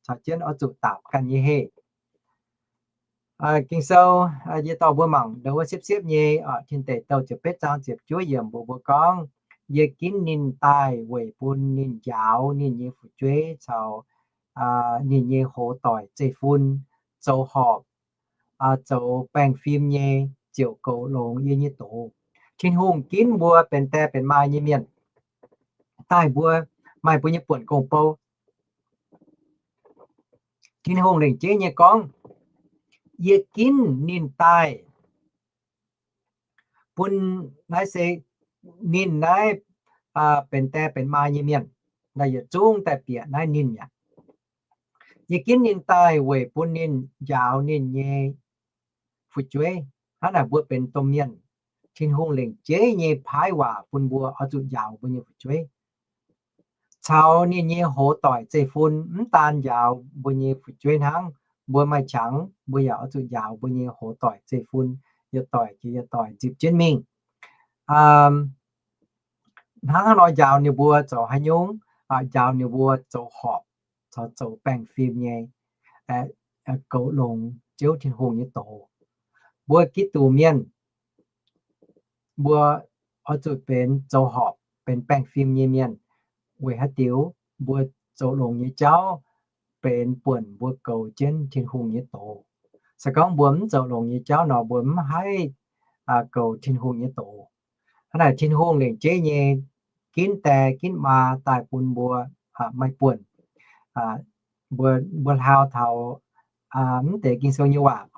caux jienv oix zuqc daapc ganh nyei heh. Ging-Sou yie dorh mbuo mangc ndongc wuov siepv-siepv nyei Tin Deic Douh ziepc betv zaang ziepc juov yiemc mbuox mbuo gorngv, yie ginv ninh daaih weic bun ninh njaaux ninh nyei fu'jueiv caux ninh nyei hoz doic zeiv-fun zoux horpc, zoux baengh fim nyei, ziouc goux longx yie nyei doz. Tin-Hungh ginv mbuo benx die benx maa nyei mienh daaih mbuo maaih mbuo nyei buonc gong-bou. Tin-Hungh lengc jeiv nyei gorngv, yie ginv ninh daaih bun, naaiv se ninh naaiv benx die benx maa nyei mienh, naaiv yietc zungv daaih bieqc naaiv ninh aqv. Yie ginv ninh daaih weic bun ninh njaaux ninh nyei fu'jueiv. Hnangv naaic mbuo benx domh mienh, Tin-Hungh lengc jeiv nyei paaiv waac bun mbuo oix zuqc njaaux mbuo nyei fu'jueiv caux ninh nyei hoz doic zeiv-fun. Mv daan njaaux mbuo nyei fu'jueiv hnangv, mbuo maaih qangx mbuo yaac oix zuqc njaaux mbuo nyei hoz doic zeiv-fun, yietc doic jiex yietc doic nzipc jienv mingh. Hnangv haaix nor njaaux ninh mbuo zoux haaix nyungc? Njaaux ninh mbuo zoux horpc caux zoux baengh fim nyei, goux longx Ziouv Tin-Hungh nyei doz. Mbuo Giduc mienh, mbuo oix zuqc benx zoux horpc, benx baengh fim nyei mienh. Weic haaix diuc? Mbuo zoux longx nyei jauv benx buonc mbuo goux jienv Tin-Hungh nyei doz. Se gorngv mbuo mv zoux longx nyei jauv nor, mbuo mv haih goux Tin-Hungh nyei doz. Hnangv naaic Tin-Hungh lengc jeiv nyei ginv die ginv maa daaih bun mbuo maaih buonc. Mbuo, mbuo hlauv taux mv deix Ging-Sou nyei waac,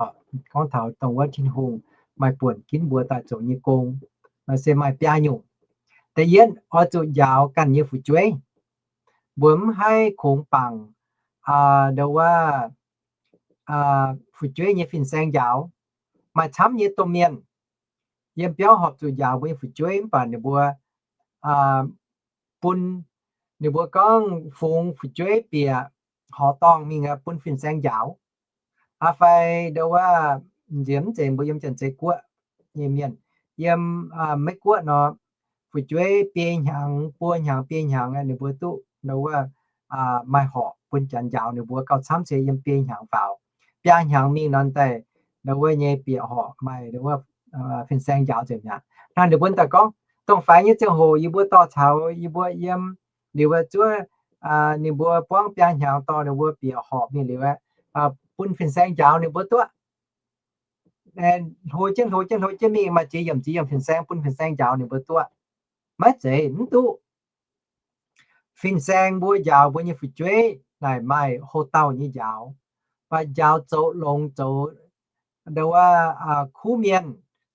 gorngv taux dongh wuov Tin-Hungh maaih buonc ginv mbuo daaih zoux nyei gong, se maaih biaa nyungc. Da'yietv, oix zuqc njaaux ganh nyei fu'jueiv. Mbuo mv haih kungx bangc ndongc wuov fu'jueiv nyei fin-saeng njaaux. Maaih camv nyei domh mienh yiem biauv horpc zuqc njaaux mbuo nyei fu'jueiv, mv baac ninh mbuo bun, ninh mbuo gorngv fungx fu'jueiv bieqc horqc dorngh mingh bun fin-saeng njaaux. Aa fai ndongc wuov, nziex mv zeiz mbuo yiem Janx-Zei Guoqv nyei mienh, yiem Meiv Guoqv nor, fu'jueiv biei hnyangx, buo hnyangx, biei hnyangx, ninh mbuo duqv ndongc wuov maaih horqc bun Janx njaaux ninh mbuo gauh camv se yiem biei hnyangx faaux. Biaa hnyangx mingh nor daaih ndongc wuov nyei bieqc horqc maaih ndongc wuov fin-saeng njaaux nzengc mi'aqv. Naaiv ninh mbuo daaih gorngv, dongh faix nyei ziangh hoc yie mbuo dorh caux yie mbuo yiem, liuz wuov zuov ninh mbuo buangv biaa hnyangx dorh ninh mbuo bieqc horqc mingh liuz, bun fin-saeng njaaux ninh mbuo duqv. Hlo jienv hlo jienv hlo jienv mingh, maaih ziex yiemc ziex yiemc fin-saeng bun fin-saeng njaaux ninh mbuo duqv. Maiv zeiz, mv duqv. Fin-saeng mbuo njaaux mbuo nyei fu'jueiv naaic maaih houx-dauh nyei njaaux, maaih njaaux zoux longx, zoux ndongc wuov kuv mienh,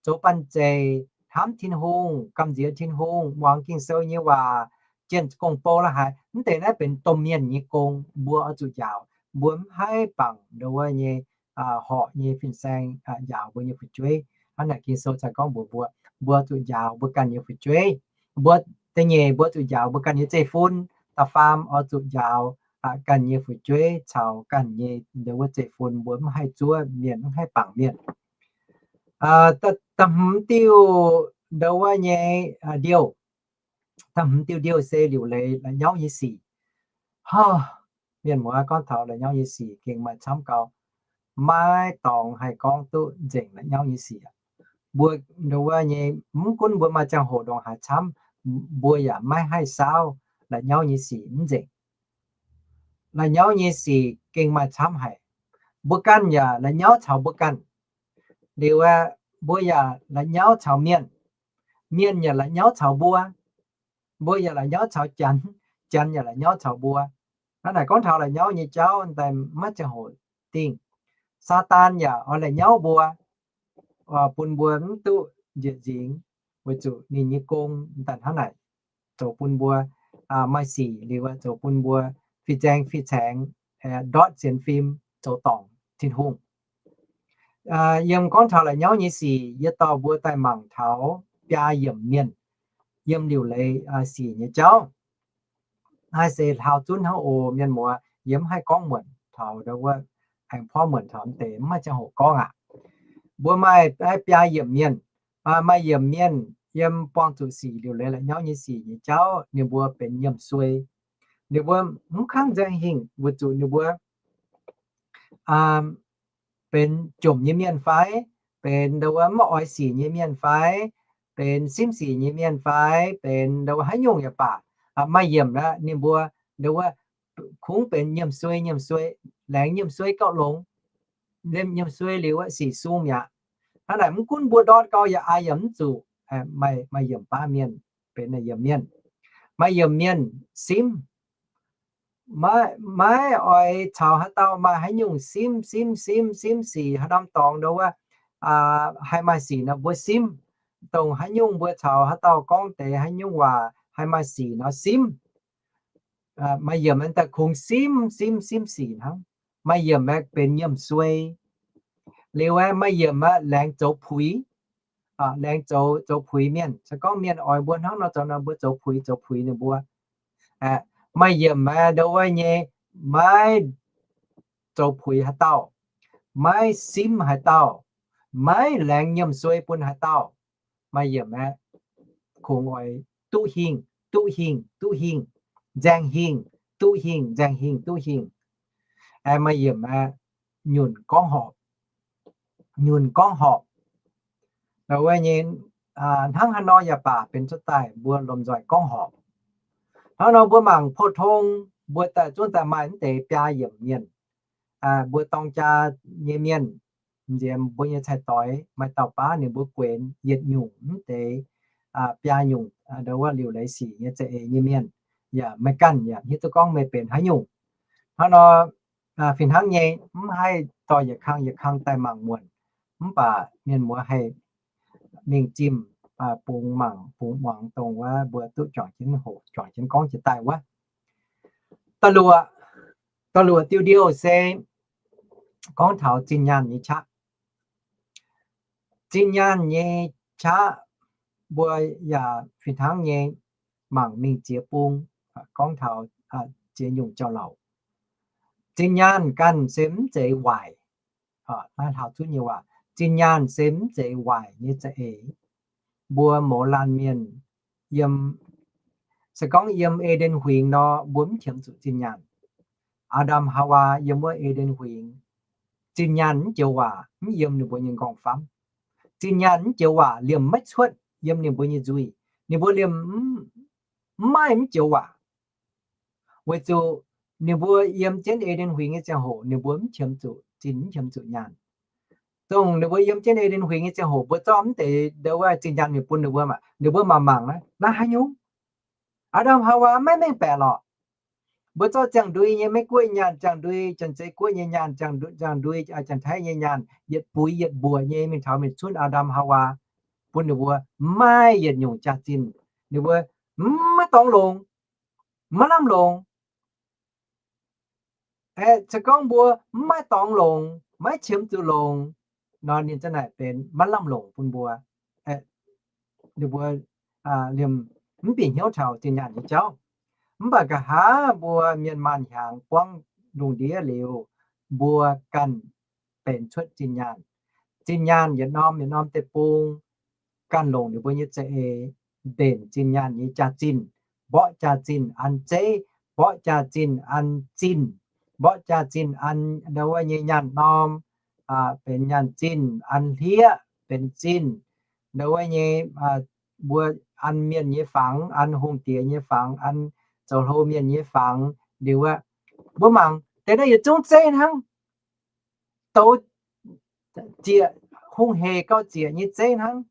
zoux banh zeic, hnamv Tin-Hungh, gamh nziex Tin-Hungh, muangx Ging-Sou nyei waac, jienh gong-bou la'haaix, mv deix naaiv benx domh mienh nyei gong, mbuo oix zuqc njaaux. Mbuo mv haih bangc ndongc wuov nyei horqc nyei fin-saeng njaaux mbuo nyei fu'jueiv. Hnangv naaic Ging-Sou cingx gorngv mbuox mbuo, mbuo zuqc njaaux mbuo ganh nyei fu'jueiv. Mbuo da'nyeic, mbuo zuqc njaaux mbuo ganh nyei zeiv-fun. Da'faam, oix zuqc njaaux ganh nyei fu'jueiv caux ganh nyei ndongc wuov zeiv-fun. Mbuo mv haih zuov mienh, mv haih bangc mienh. Da'hmz diuh ndongc wuov nyei ndiouh, da'hmz diuh ndiouh se liuc leiz la'nyauv nyei sic. Mienh muoz gorngv taux la'nyauv nyei sic gengh maaih camv gau. Maiv dorngx haih gorngv duqv nzengc la'nyauv nyei sic. Mbuo ndongc wuov nyei, mv gunv mbuo maaih ziangh hoc ndongc haaix camv, mbuo yaac maiv haih saauv la'nyauv nyei sic mv nzengc. La'nyauv nyei sic gengh maaih camv haic. Mbuo ganh yaac la'nyauv caux mbuo ganh. Liuz aeqv, mbuo yaac la'nyauv caux mienh. Mienh yaac la'nyauv caux mbuo. Mbuo yaac la'nyauv caux Janx. Janx yaac la'nyauv caux mbuo. Hnangv naaic gorngv taux la'nyauv nyei jauv daaih maiv ziangh hoc dingh. Saadaan yaac oix la'nyauv mbuo, bun mbuo mv duqv njiec nzingx, weic zuqc ninh nyei gong daaih hnangv naaic, zoux bun mbuo maaih sic liuz, zoux bun mbuo fih nzaeng fih caengx, ndortv sienx fim, zoux dorngc Tin-Hungh. Yiem gorngv taux la'nyauv nyei sic, yie dorh mbuo daaih mangc taux biaa yiemc mienh yiem liuc leiz sic nyei jauv. Naaiv se hlaau zunv hnangv oc, mienh muoz, yie mv haih gorngv muonc. taux ndo wuov, aengx porv muonc taux mv deix, mv maaih ziangh hoc gorngv aqv. Mbuo maaih biaa yiemc mienh, maaih yiemc mienh yiem buangh zuqc sic liuc leiz la'nyauv nyei sic nyei jauv, ninh mbuo benx nyiemc suei. Ninh mbuo mv kangv nzaeng hingh weic zuqc ninh mbuo benx jomc nyei mienh fai, benx ndo wuov mv oix sic nyei mienh fai, benx simv sic nyei mienh fai, benx ndo wuov haaix nyungc yaac baac, maaih yiemc aqv, ninh mbuo ndo wuov kungx benx nyiemc suei, nyiemc suei, laengz nyiemc suei gauh longx. Nyiemc suei liuz sic sung mi'aqv. Hnangv naaic mv gunv mbuo ndortv gau yaac aa yaac mv zuqc. Maaih yiemc baav mienh, benx yiemc mienh. Maaih yiemc mienh simv, maiv oix caux haaix dauh maaih haaix nyungc simv, simv, simv, simv sic haaix norm dorngx ndo wuov, haih maaih sic nor mbuo simv. Dongh haaix nyungc mbuo caux haaix dauh gorngv deix haaix nyungc waac haih maaih sic nor simv. Maaih yiemc daaih kungx simv, simv, simv sic hnangv. Maaih yiemc aeqv benx nyiemc suei. Liuz aeqv, maaih yiemc aeqv laengz zoux puix. Laengz zoux, zoux puix mienh. Se gorngv mienh oix mbuo hnangv nor zoux nor, mbuo zoux puix, zoux puix ninh mbuo. Maaih yiemc aeqv, ndo wuov nyei, maiv zoux puix haaix dauh, maiv simv haaix dauh, maiv laengz nyiemc suei bun haaix dauh. Maaih yiemc aeqv, kungx oix duqv hingh, duqv hingh, duqv hingh, nzaeng hingh, duqv hingh, nzaeng hingh, duqv hingh. Aeqv, maaih yiemc aeqv, nyunc gorngv horpc, nyunc gorngv horpc. Wuov nyei, hnangv haaix nor yaac baac benx cuotv daaih mbuo lomh nzoih gorngv horpc. Hnangv nor mbuo mangc pou-tong, mbuo daaih zungv daaih maaih mv deix biaa yiemc mienh. Mbuo dorng jaa nyei mienh, nziex mbuo nyei cai-doix maaih dauh baav ninh mbuo guenx yietc nyungc mv deix biaa nyungc ndo wuov liuc leiz sic nyei za'eix nyei mienh, yaac meih ganh yaac hiuv duqv gorngv meih benx haaix nyungc. Hnangv nor, fih hnangv nyei mv haih dorh yietc kang yietc kang daaih mangc muonc, mv baac mienh muoz haih mingh zimh bungx mangc bungx muangx dongh wuov mbuo duqv juangc jienv hoqc juangc jienv gorngv jiex daaih wuov. Da'luoqc, da'luoqc diuh ndiouh se gorngv taux zinh nyaanh nyei qaqv. Zinh nyaanh nyei qaqv mbuo yaac fih hnangv nyei mangc mingh ziex bung, gorngv taux ziex nyungc jauv-louc. Zinh nyaanh ganh se mv zeiz waaic. Naaiv hlauv-zunv nyei waac, zinh nyaanh se mv zeiz waaic nyei za'eix. Mbuo mouz laanh mienh yiem, se gorngv yiem E^nden Huingx nor, mbuo mv qiemx zuqc zinh nyaanh. Aa^ndam Haawaa yiem wuov E^nden Huingx, zinh nyaanh mv joux waac mv yiem ninh mbuo nyei nqorngv-famv. Zinh nyaanh mv joux waac liemh maiv cuotv yiem ninh mbuo nyei nzuih. Ninh mbuo liemh mv, mv maaih mv joux waac. Weic zuqc ninh mbuo yiem jienv E^nden Huingx nyei ziangh hoc ninh mbuo mv qiemx zuqc zinh, mv qiemx zuqc nyaanh. Dongh ninh mbuo yiem jienv E^nden Huingx nyei ziangh hoc mbuo zorqv mv deix ndo wuov zinh nyaanh mingh bun ninh mbuo, ninh mbuo mangc mangc, naaiv haaix nyungc? Aa^ndam Haawaa maiv mengh baeqc lorqc. Mbuo zorqv ziangh ndui nyei Meiv-Guoqv nyaanh, ziangh ndui Janx-Zei Guoqv nyei nyaanh, ziangh ndui Janx-Taiv nyei nyaanh, yietc buix yietc mbuoqc nyei mingh taux mingh cunv Aa^ndam Haawaa, bun ninh mbuo maiv yietc nyungc jaax-zinh. Ninh mbuo maiv dorngx longx, maiv lamh longx. Aeqv, se gorngv mbuo maiv dorngx longx, maiv qiemx zuqc longx nor, ninh za'naaic benx maiv lamh longc bun mbuo. Ninh mbuo liemh mv bieqc hnyouv taux zinh nyaanh nyei jauv. Mv baac nqa'haav mbuo mienh maanh hnyangx buangv lungh ndiev liuz, mbuo ganh benx cuotv zinh nyaanh. Zinh nyaanh yietc norm yietc norm deic-bung ganh longc ninh mbuo nyei za'eix mbenc zinh nyaanh nyei jaax-zinh, mborqv jaax-zinh an zeiv, mborqv jaax-zinh an zinh, mborqv jaax-zinh an ndo wuov nyei nyaanh norm, benx nyaanh zinh, an hlieqv benx zinh, ndo wuov nyei mbuo an mienh nyei fangx, an hungh diex nyei fangx, an zoux hlo mienh nyei fangx liuz aqv. Mbuo mangc deix naaiv yietc zungv zeiv hnangv. Douz zieqc, hungh hec gauh zieqc nyei zeiv hnangv.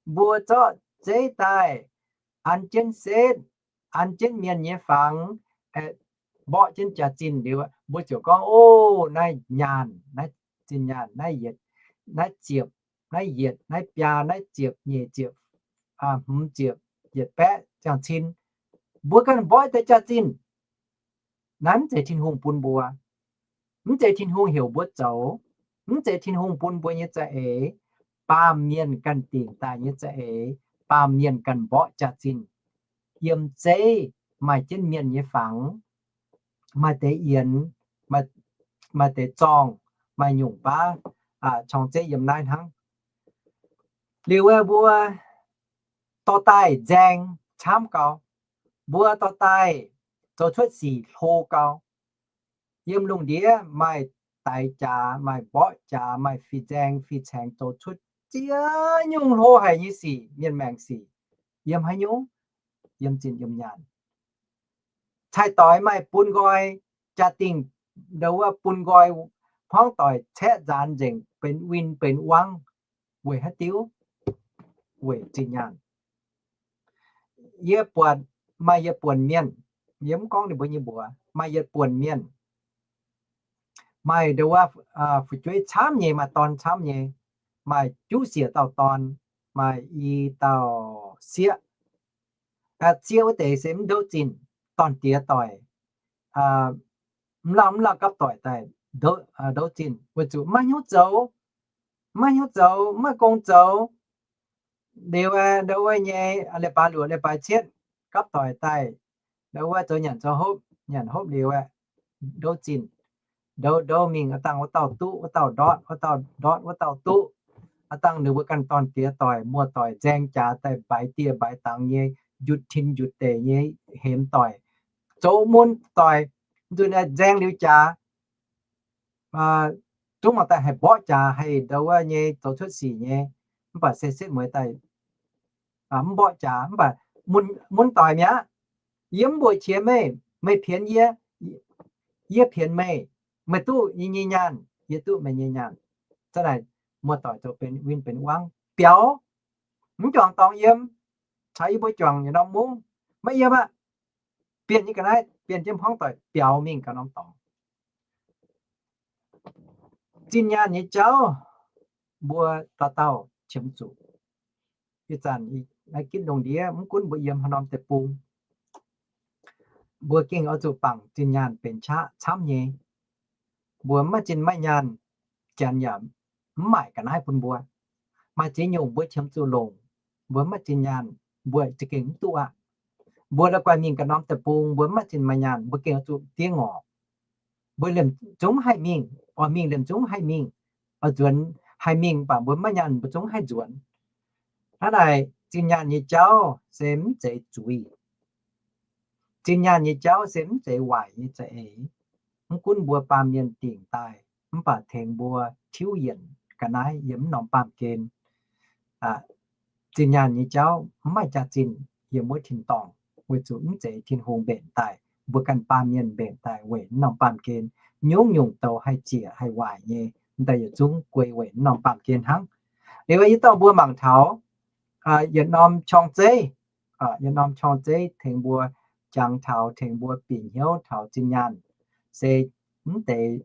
Mbuo zorqv zeiv daaih an jienv setv, an jienv mienh nyei fangx, mborqv jienv jaax-zinh liuz, mbuo ziouc gorngv, O, naaiv nyaanh, naaiv zinh nyaanh, naaiv yietc, naaiv ziepc, naaiv yietc, naaiv biaa, naaiv ziepc, nyeic ziepc, hmz ziepc, yietc baeqv ziangh cin. Mbuo ganh mborqv deix jaax-zinh. Naaiv mv zeiz Tin-Hungh bun mbuo. Mv zeiz Tin-Hungh heuc mbuo zoux. Mv zeiz Tin-Hungh bun mbuo nyei za'eix. Baamh mienh ganh dingc daaih nyei za'eix. Baamh mienh ganh mborqv jaax-zinh. Yiem zeiv maaih jienv mienh nyei fangx, maaih deix yienx, maaih maaih deix zorngh, maaih nyungc baav, aa, corng zeiv yiem naaiv hnangv. Liuz aeqv, mbuo dorh daaih nzaeng camv gau, mbuo dorh daaih zoux cuotv sic hlo gau. Yiem lungh ndiev maaih daix jaax, maaih mborqv jaax, maaih fih nzaeng fih caengx zoux cuotv ziex nyungc hlo haic nyei sic, mienh maengc sic, yiem haaix nyungc? Yiem zinh yiem nyaanh. Cai doix maaih bun nqoi, jaa-dingh ndau wuov bun nqoi, hmuangv doic caeqv nzaanx nzengc, benx win benx wangv. Weic haaix diuc? Weic zinh nyaanh. Yie buatc, maaih yietc buonc mienh, yie mv gorngv ninh mbuo nyei mbuox, maaih yietc buonc mienh, maaih ndau wuov fu'jueiv camv nyei, maaih dorn camv nyei, maaih juqv siec dauh dorn, maaih i dauh sieqv. Sieqv wuov deix se mv ndouv zinh, dorn-diex doic, mv lauh mv lauh gapv doic daaih ndouv zinh, weic zuqc maiv hnyouv zoux, maiv hnyouv zoux, maiv gong zoux. Liuz ndau wuov nyei leiz-baaix luoqc leiz-baaix cietv gapv doic daaih, ndau wuov zoux nyanc zoux hopv, nyanc hopv liuz aeqv, ndouv zinh, ndouv ndouv mingh, aav dangh wuov dauh duqv, wuov dauh ndortv, wuov dauh ndortv, wuov dauh duqv. Aav dangh ninh mbuo ganh dorn-diex doic, muoz-doic nzaeng jaax daaih mbaix dieh mbaix dangx nyei, njutc tin njutc deic nyei, hemx doic, zoux mun doic, nzunc aeqv nzaeng liuz jaax, zungv mangc daaih haih mborqv jaax, haih ndau wuov nyei zoux cuotv sic nyei, mv baac se setv mueiz daaih mv mborqv jaax, mv baac mun doic mi'aqv. Yie mv mbuoqc qiex meih, meih pienx yie, yie pienx meih. Meih duqv yie nyei nyaanh, yie duqv meih nyei nyaanh. Zanc naaic muoz-doic zoux benx win benx wangv biaux, mv juangc dorngx yiem, caux yie mbuo juangc yietc norm mungv, maiv yiem aqv. Bienh nyei ga'naaiv, bienh jienv hmuangv doic biaux mingh ganh norm dorngx. Zinh nyaanh nyei jauv mbuo dauh dauh qiemx zuqc. Ih zanc naaiv gitv lungh ndiev mv gunv mbuo yiem haaix norm deic-bung, mbuo gengh oix zuqc bangc zinh nyaanh benx qaqv camv nyei. Mbuo maiv zinh maiv nyaanh, janx yaac mv maaic ga'naaiv bun mbuo. Maaih ziex nyungc mbuo qiemx zuqc longc, mbuo maiv zinh nyaanh, mbuo za'gengh mv duqv aqv. Mbuo la'guaih mingh ganh norm deic-bung, mbuo maiv zinh maiv nyaanh, mbuo gengh oix zuqc diev ngorc. Mbuo liemh zungv haih mingh, oix mingh liemh zungv haih mingh, oix nzuonx haih mingh, mv baac mbuo maiv nyaanh mbuo zungv haih nzuonx. Hnangv naaic, zinh nyaanh nyei jauv se mv zeiz zuiz. Zinh nyaanh nyei jauv se mv zeiz waaic nyei za'eix. Mv gunv mbuo baamh mienh dingc daaih, mv baac tengx mbuo tiuv yienc ga'naaiv yiem mv norm baamh gen. Zinh nyaanh nyei jauv mv maaih jaax-zinh yiem wuov tin-dorngh, weic zuqc mv zeiz Tin-Hungh mbenc daaih, mbuo ganh baamh mienh mbenc daaih weic mv norm baamh gen. Nyungc nyungc douz haih ziec haih waaic nyei, mv daaih yietc zungv guei weic mv norm baamh gen hnangv. Liuz yie dorh mbuo mangc taux yietc norm qorng-zeiv, yietc norm qorng-zeiv tengx mbuo jangx taux, tengx mbuo bieqc hnyouv taux zinh nyaanh se mv deix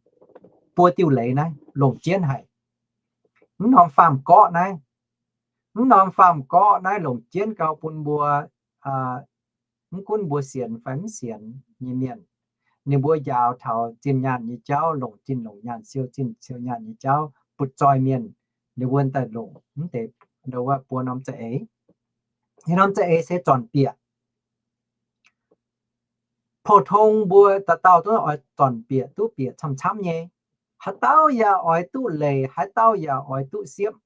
buo diuh leiz naaiv longc jienv haic. Mv norm faam-gorqv naaiv, mv norm faam-gorqv naaiv longc jienv gau bun mbuo, mv gunv mbuo sienx fai mv sienx nyei mienh, ninh mbuo njaaux taux zinh nyaanh nyei jauv, longc zinh longc nyaanh, siou zinh siou nyaanh nyei jauv butv-zoih mienh, ninh mbuo daaih longc mv deix buo norm za'eix. Yietc norm za'eix se zornc bieqc. Pou-tong mbuo dauh dauh duqv oix zornc bieqc, duqv bieqc camv-camv nyei. Haaix dauh yaac oix duqv leiz, haaix dauh yaac oix duqv siepv.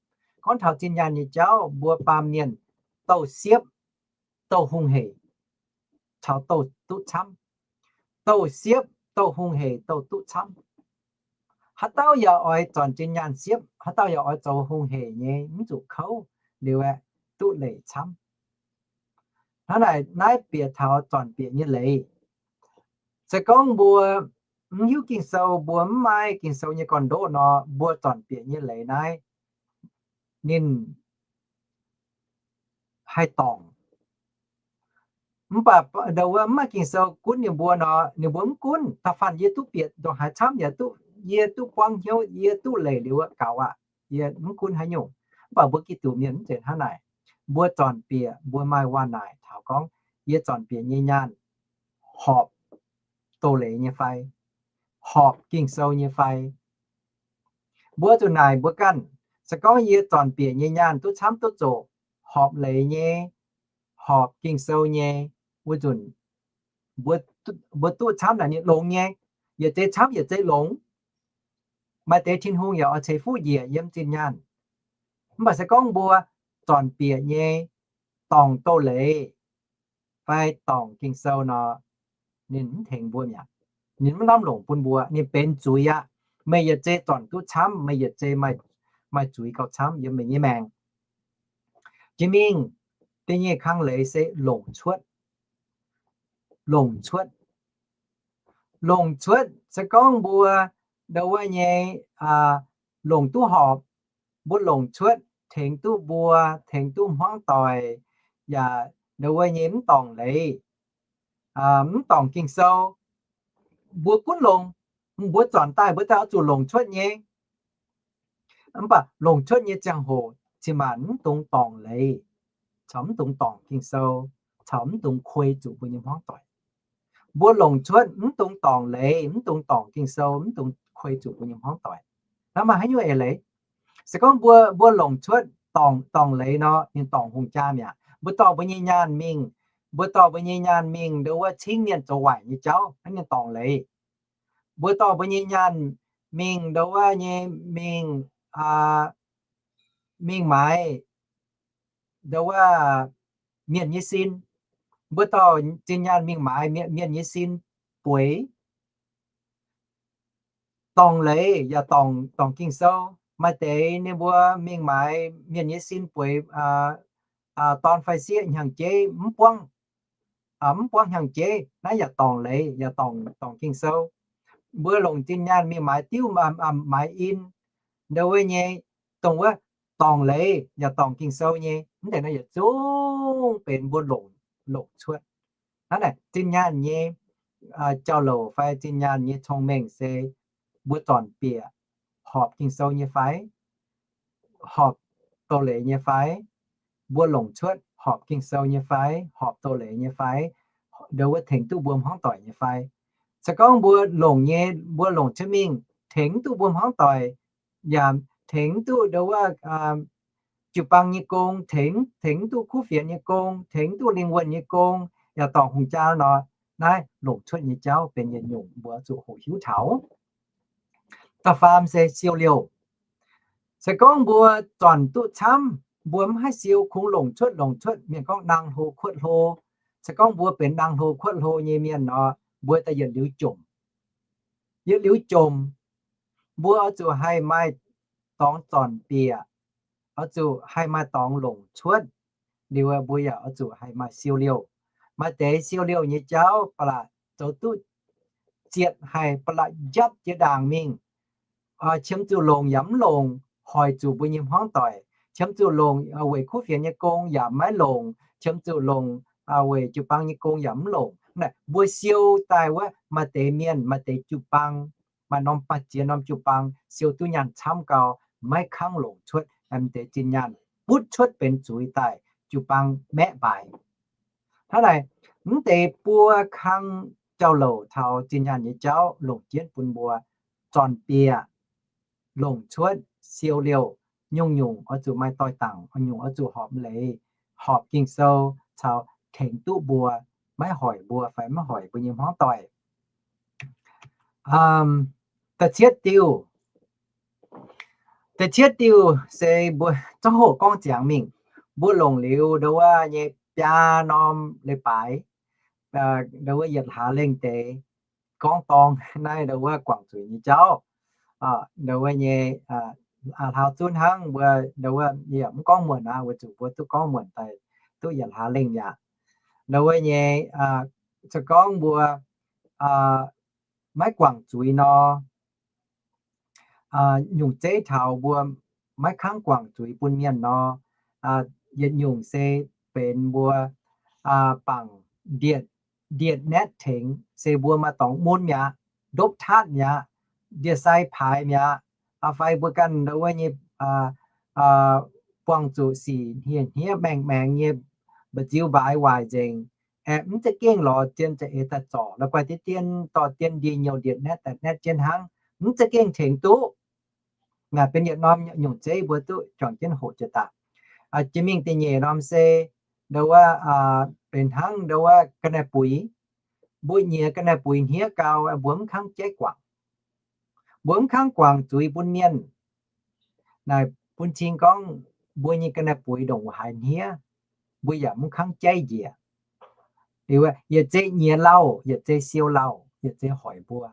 Gorngv taux zinh nyaanh nyei jauv, mbuo baamh mienh douh siepv, douh hungh heic, caux douh duqv camv. Douh siepv, douh hungh heic, douh duqv camv. Haaix dauh yaac oix zornc zinh nyaanh siepv, haaix dauh yaac oix zoux hungh heic nyei, mv zuqc kouv, liuz aeqv, duqv leiz camv. Hnangv naaic, naaiv bieqc taux zornc bieqc nyei leiz. Se gorngv mbuo mv hiuv Ging-Sou, mbuo mv maaih Ging-Sou nyei gorn-ndoqv nor, mbuo zornc bieqc nyei leiz naaiv, ninh haih dorngc. Mv baac ndau wuov mv maaih Ging-Sou gunv ninh mbuo nor, ninh mbuo mv gunv. Da'faanh yie duqv bieqc ndongc haaix camv yaac duqv, yie duqv buangv hnyouv, yie duqv leiz liuz gaux aqv, yie mv gunv haaix nyungc. Mv baac mbuo Giduc mienh mv zeiz hnangv naaic. Mbuo zornc bieqc mbuo maaih waac-naaic taux gorngv, yie zornc bieqc nyei nyaanh horpc doz-leiz nyei fai, horpc Ging-Sou nyei fai. Mbuo zuqc naaic mbuo ganh, se gorngv yie zornc bieqc nyei nyaanh duqv camv duqv zoqc, horpc leiz nyei, horpc Ging-Sou nyei, wuov nzunc mbuo duqv camv naaic ninh longx nyei. Yietc zeiz camv yietc zeiz longx. Maaih deix Tin-Hungh yaac oix ceix fuqv njiec yiem zinh nyaanh. Mv baac se gorngv mbuo zornc bieqc nyei dorngc doz-leiz fai dorngc Ging-Sou nor, ninh mv tengx mbuo mi'aqv. Ninh mv lamh longc bun mbuo. Ninh benx zuiz aqv. Meih yietc zei zornc duqv camv, meih yietc zei maaih zuiz gauh camv yiem meih nyei maengc. Jiex mingh, da'nyeic kang leiz se longc cuotv. Longc cuotv. Longc cuotv se gorngv mbuo ndau wuov nyei longc duqv horpc, mbuo longc cuotv tengx duqv mbuo, tengx duqv hmuangv doic, yaac ndau wuov nyei mv dorngc leiz, mv dorngc Ging-Sou. Mbuo gunv longc, mbuo zornc daaih mbuo daaih oix zuqc longc cuotv nyei. Mv baac longc cuotv nyei ziangh hoc cin-maanc mv dungx dorngc leiz, caux mv dungx dorngc Ging-Sou, caux mv dungx kuei zuqc mbuo nyei hmuangv doic. Mbuo longc cuotv mv dungx dorngc leiz, mv dungx dorngc Ging-Sou, mv dungx kuei zuqc mbuo nyei hmuangv doic. Naaiv maaih haaix nyungc eix leiz? Se gorngv mbuo, mbuo longc cuotv dorngc, dorngc leiz nor, ninh dorngc hungh jaa mi'aqv. Mbuo dorh mbuo nyei nyaanh mingh, mbuo dorh mbuo nyei nyaanh mingh ndau wuov cingv mienh zoux waaic nyei jauv, naaiv ninh dorngc leiz. Mbuo dorh mbuo nyei nyaanh mingh ndau wuov nyei mingh, mingh maaiz ndau wuov mienh nyei sin. Mbuo dorh zinh nyaanh mingh maaiz mienh, mienh nyei sin bueix. Dorngc leiz yaac dorngc, dorngc Ging-Sou. Maaih deix ninh mbuo mingh maaiz mienh nyei sin bueix dorn fai sieqv hnyangx-jeiv mv buangv, mv buangv hnyangx-jeiv, naaiv yaac dorngc leiz yaac dorngc, dorngc Ging-Sou. Mbuo longc zinh nyaanh mingh maaiz diuv, maaiz in, ndau wuov nyei, dongh wuov dorngc leiz yaac dorngc Ging-Sou nyei. Mv deix naaiv yietc zungv benx mbuo longc, longc cuotv. Hnangv naaic zinh nyaanh nyei jauv-louc fai zinh nyaanh nyei cong-mengh se mbuo zornc bieqc horpc Ging-Sou nyei fai, horpc doz-leiz nyei fai, mbuo longc cuotv horpc Ging-Sou nyei fai, horpc doz-leiz nyei fai, ndau wuov tengx duqv mbuo hmuangv doic nyei fai. Se gorngv mbuo longc nyei, mbuo longc cuotv mingh tengx duqv mbuo hmuangv doic, yaac tengx duqv ndau wuov jiu-baang nyei gong, tengx, tengx duqv kuv fienx nyei gong, tengx duqv lingh wuonh nyei gong, yaac dorngc hungh jaa nor, naaiv longc cuotv nyei jauv benx yietc nyungc mbuo zuqc hoqc hiuv taux. Da'faam se siou liouh. Se gorngv mbuo zornc duqv camv, mbuo mv haih siou, kungx longc cuotv longc cuotv, mienh gorngv nangh hlo kuotv hlo. Se gorngv mbuo benx nangh hlo kuotv hlo nyei mienh nor, mbuo daaih yietc liuz jomc. Yietc liuz jomc, mbuo oix zuqc haih maaih dorngx zornc bieqc, oix zuqc haih maaih dorngx longc cuotv. Liuz mbuo yaac oix zuqc haih maaih siou liouh. Maaih deix siou liouh nyei jauv ba'laqc zoux duqv zietc haic, ba'laqc njapv jiex ndaangc mingh, qiemx zuqc longc yaac mv longc, hoic zuqc mbuo nyei hmuangv doic. Qiemx zuqc longc weic kuv fienx nyei gong yaac maiv longc, qiemx zuqc longc weic jiu-baang nyei gong yaac mv longc. Mbuo siou daaih wuov maaih deix mienh, maaih deix jiu-baang, maaih norm, maaih ziex norm jiu-baang siou duqv nyaanh camv gau, maiv kangv longc cuotv, m'deix zinh nyaanh butv cuotv benx zuiz daaih, jiu-baang maeqv mbaaix. Hnangv naaic, m'deix buo kang jauv-louc taux zinh nyaanh nyei jauv longc jienv bun mbuo zornc bieqc, longc cuotv, siou liouh, nyungc-nyungc oix zuqc maaih doix-dangc, nyungc oix zuqc horpc leiz, horpc Ging-Sou caux tengx duqv mbuo, maiv hoic mbuo fai maiv hoic mbuo nyei hmuangv doic. Da'cietv diuh, da'cietv diuh se mbuo zorqv hoqc gorngv ziangx mingh, mbuo longc liuz ndau wuov nyei biaa norm leiz-baaix, ndau wuov yietc hlaax lengh deix gorngv dorng naaiv ndau wuov guangc zuiz nyei jauv. Ndau wuov nyei hlaax zunv hnangv mbuo ndau wuov yaac mv gorngv muonc aqv, weic zuqc mbuo duqv gorngv muonc daaih duqv yietc hlaax lengh mi'aqv. Ndau wuov nyei se gorngv mbuo maiv guangc zuiz nor, nyungc zeiv taux mbuo maiv kangv guangc zuiz bun mienh nor, yietc nyungc se benx mbuo bangc ndietc, ndietc netv tengx, se mbuo maaih dorngx mun mi'aqv, ndopv tatv mi'aqv, ndie-sai paaix mi'aqv, fai mbuo ganh ndau wuov nyei buangh zuqc sic hniev hniev maengx maengx nyei, mba'nziu mbaaix waaic nzengc, aeqv, mv za'gengh lorz zien za'eix daaih zorc, la'guaih dien dien dorh dien ndie-nyouh ndietc netv daaih netv jienv hnangv, mv za'gengh tengx duqv. Naaic benx yietc norm nyungc zeiv mbuo duqv juangc jienv hoqc jiex daaih. Jiex mingh da'nyeic norm se ndau wuov benx hnangv ndau wuov ga'naaiv-buix. Mbuo nyiex ga'naaiv-buix hniev gau, mbuo mv kangv jaiv guangc. Mbuo mv kangv guangc zuiz bun mienh. Naaic bun cing gorngv mbuo nyei ga'naaiv-buix ndongc haaix hniev, mbuo yaac mv kangv jaiv njiec. Liuz yietc zei nyiex lauh, yietc zei siou lauh, yietc zei hoic mbuo.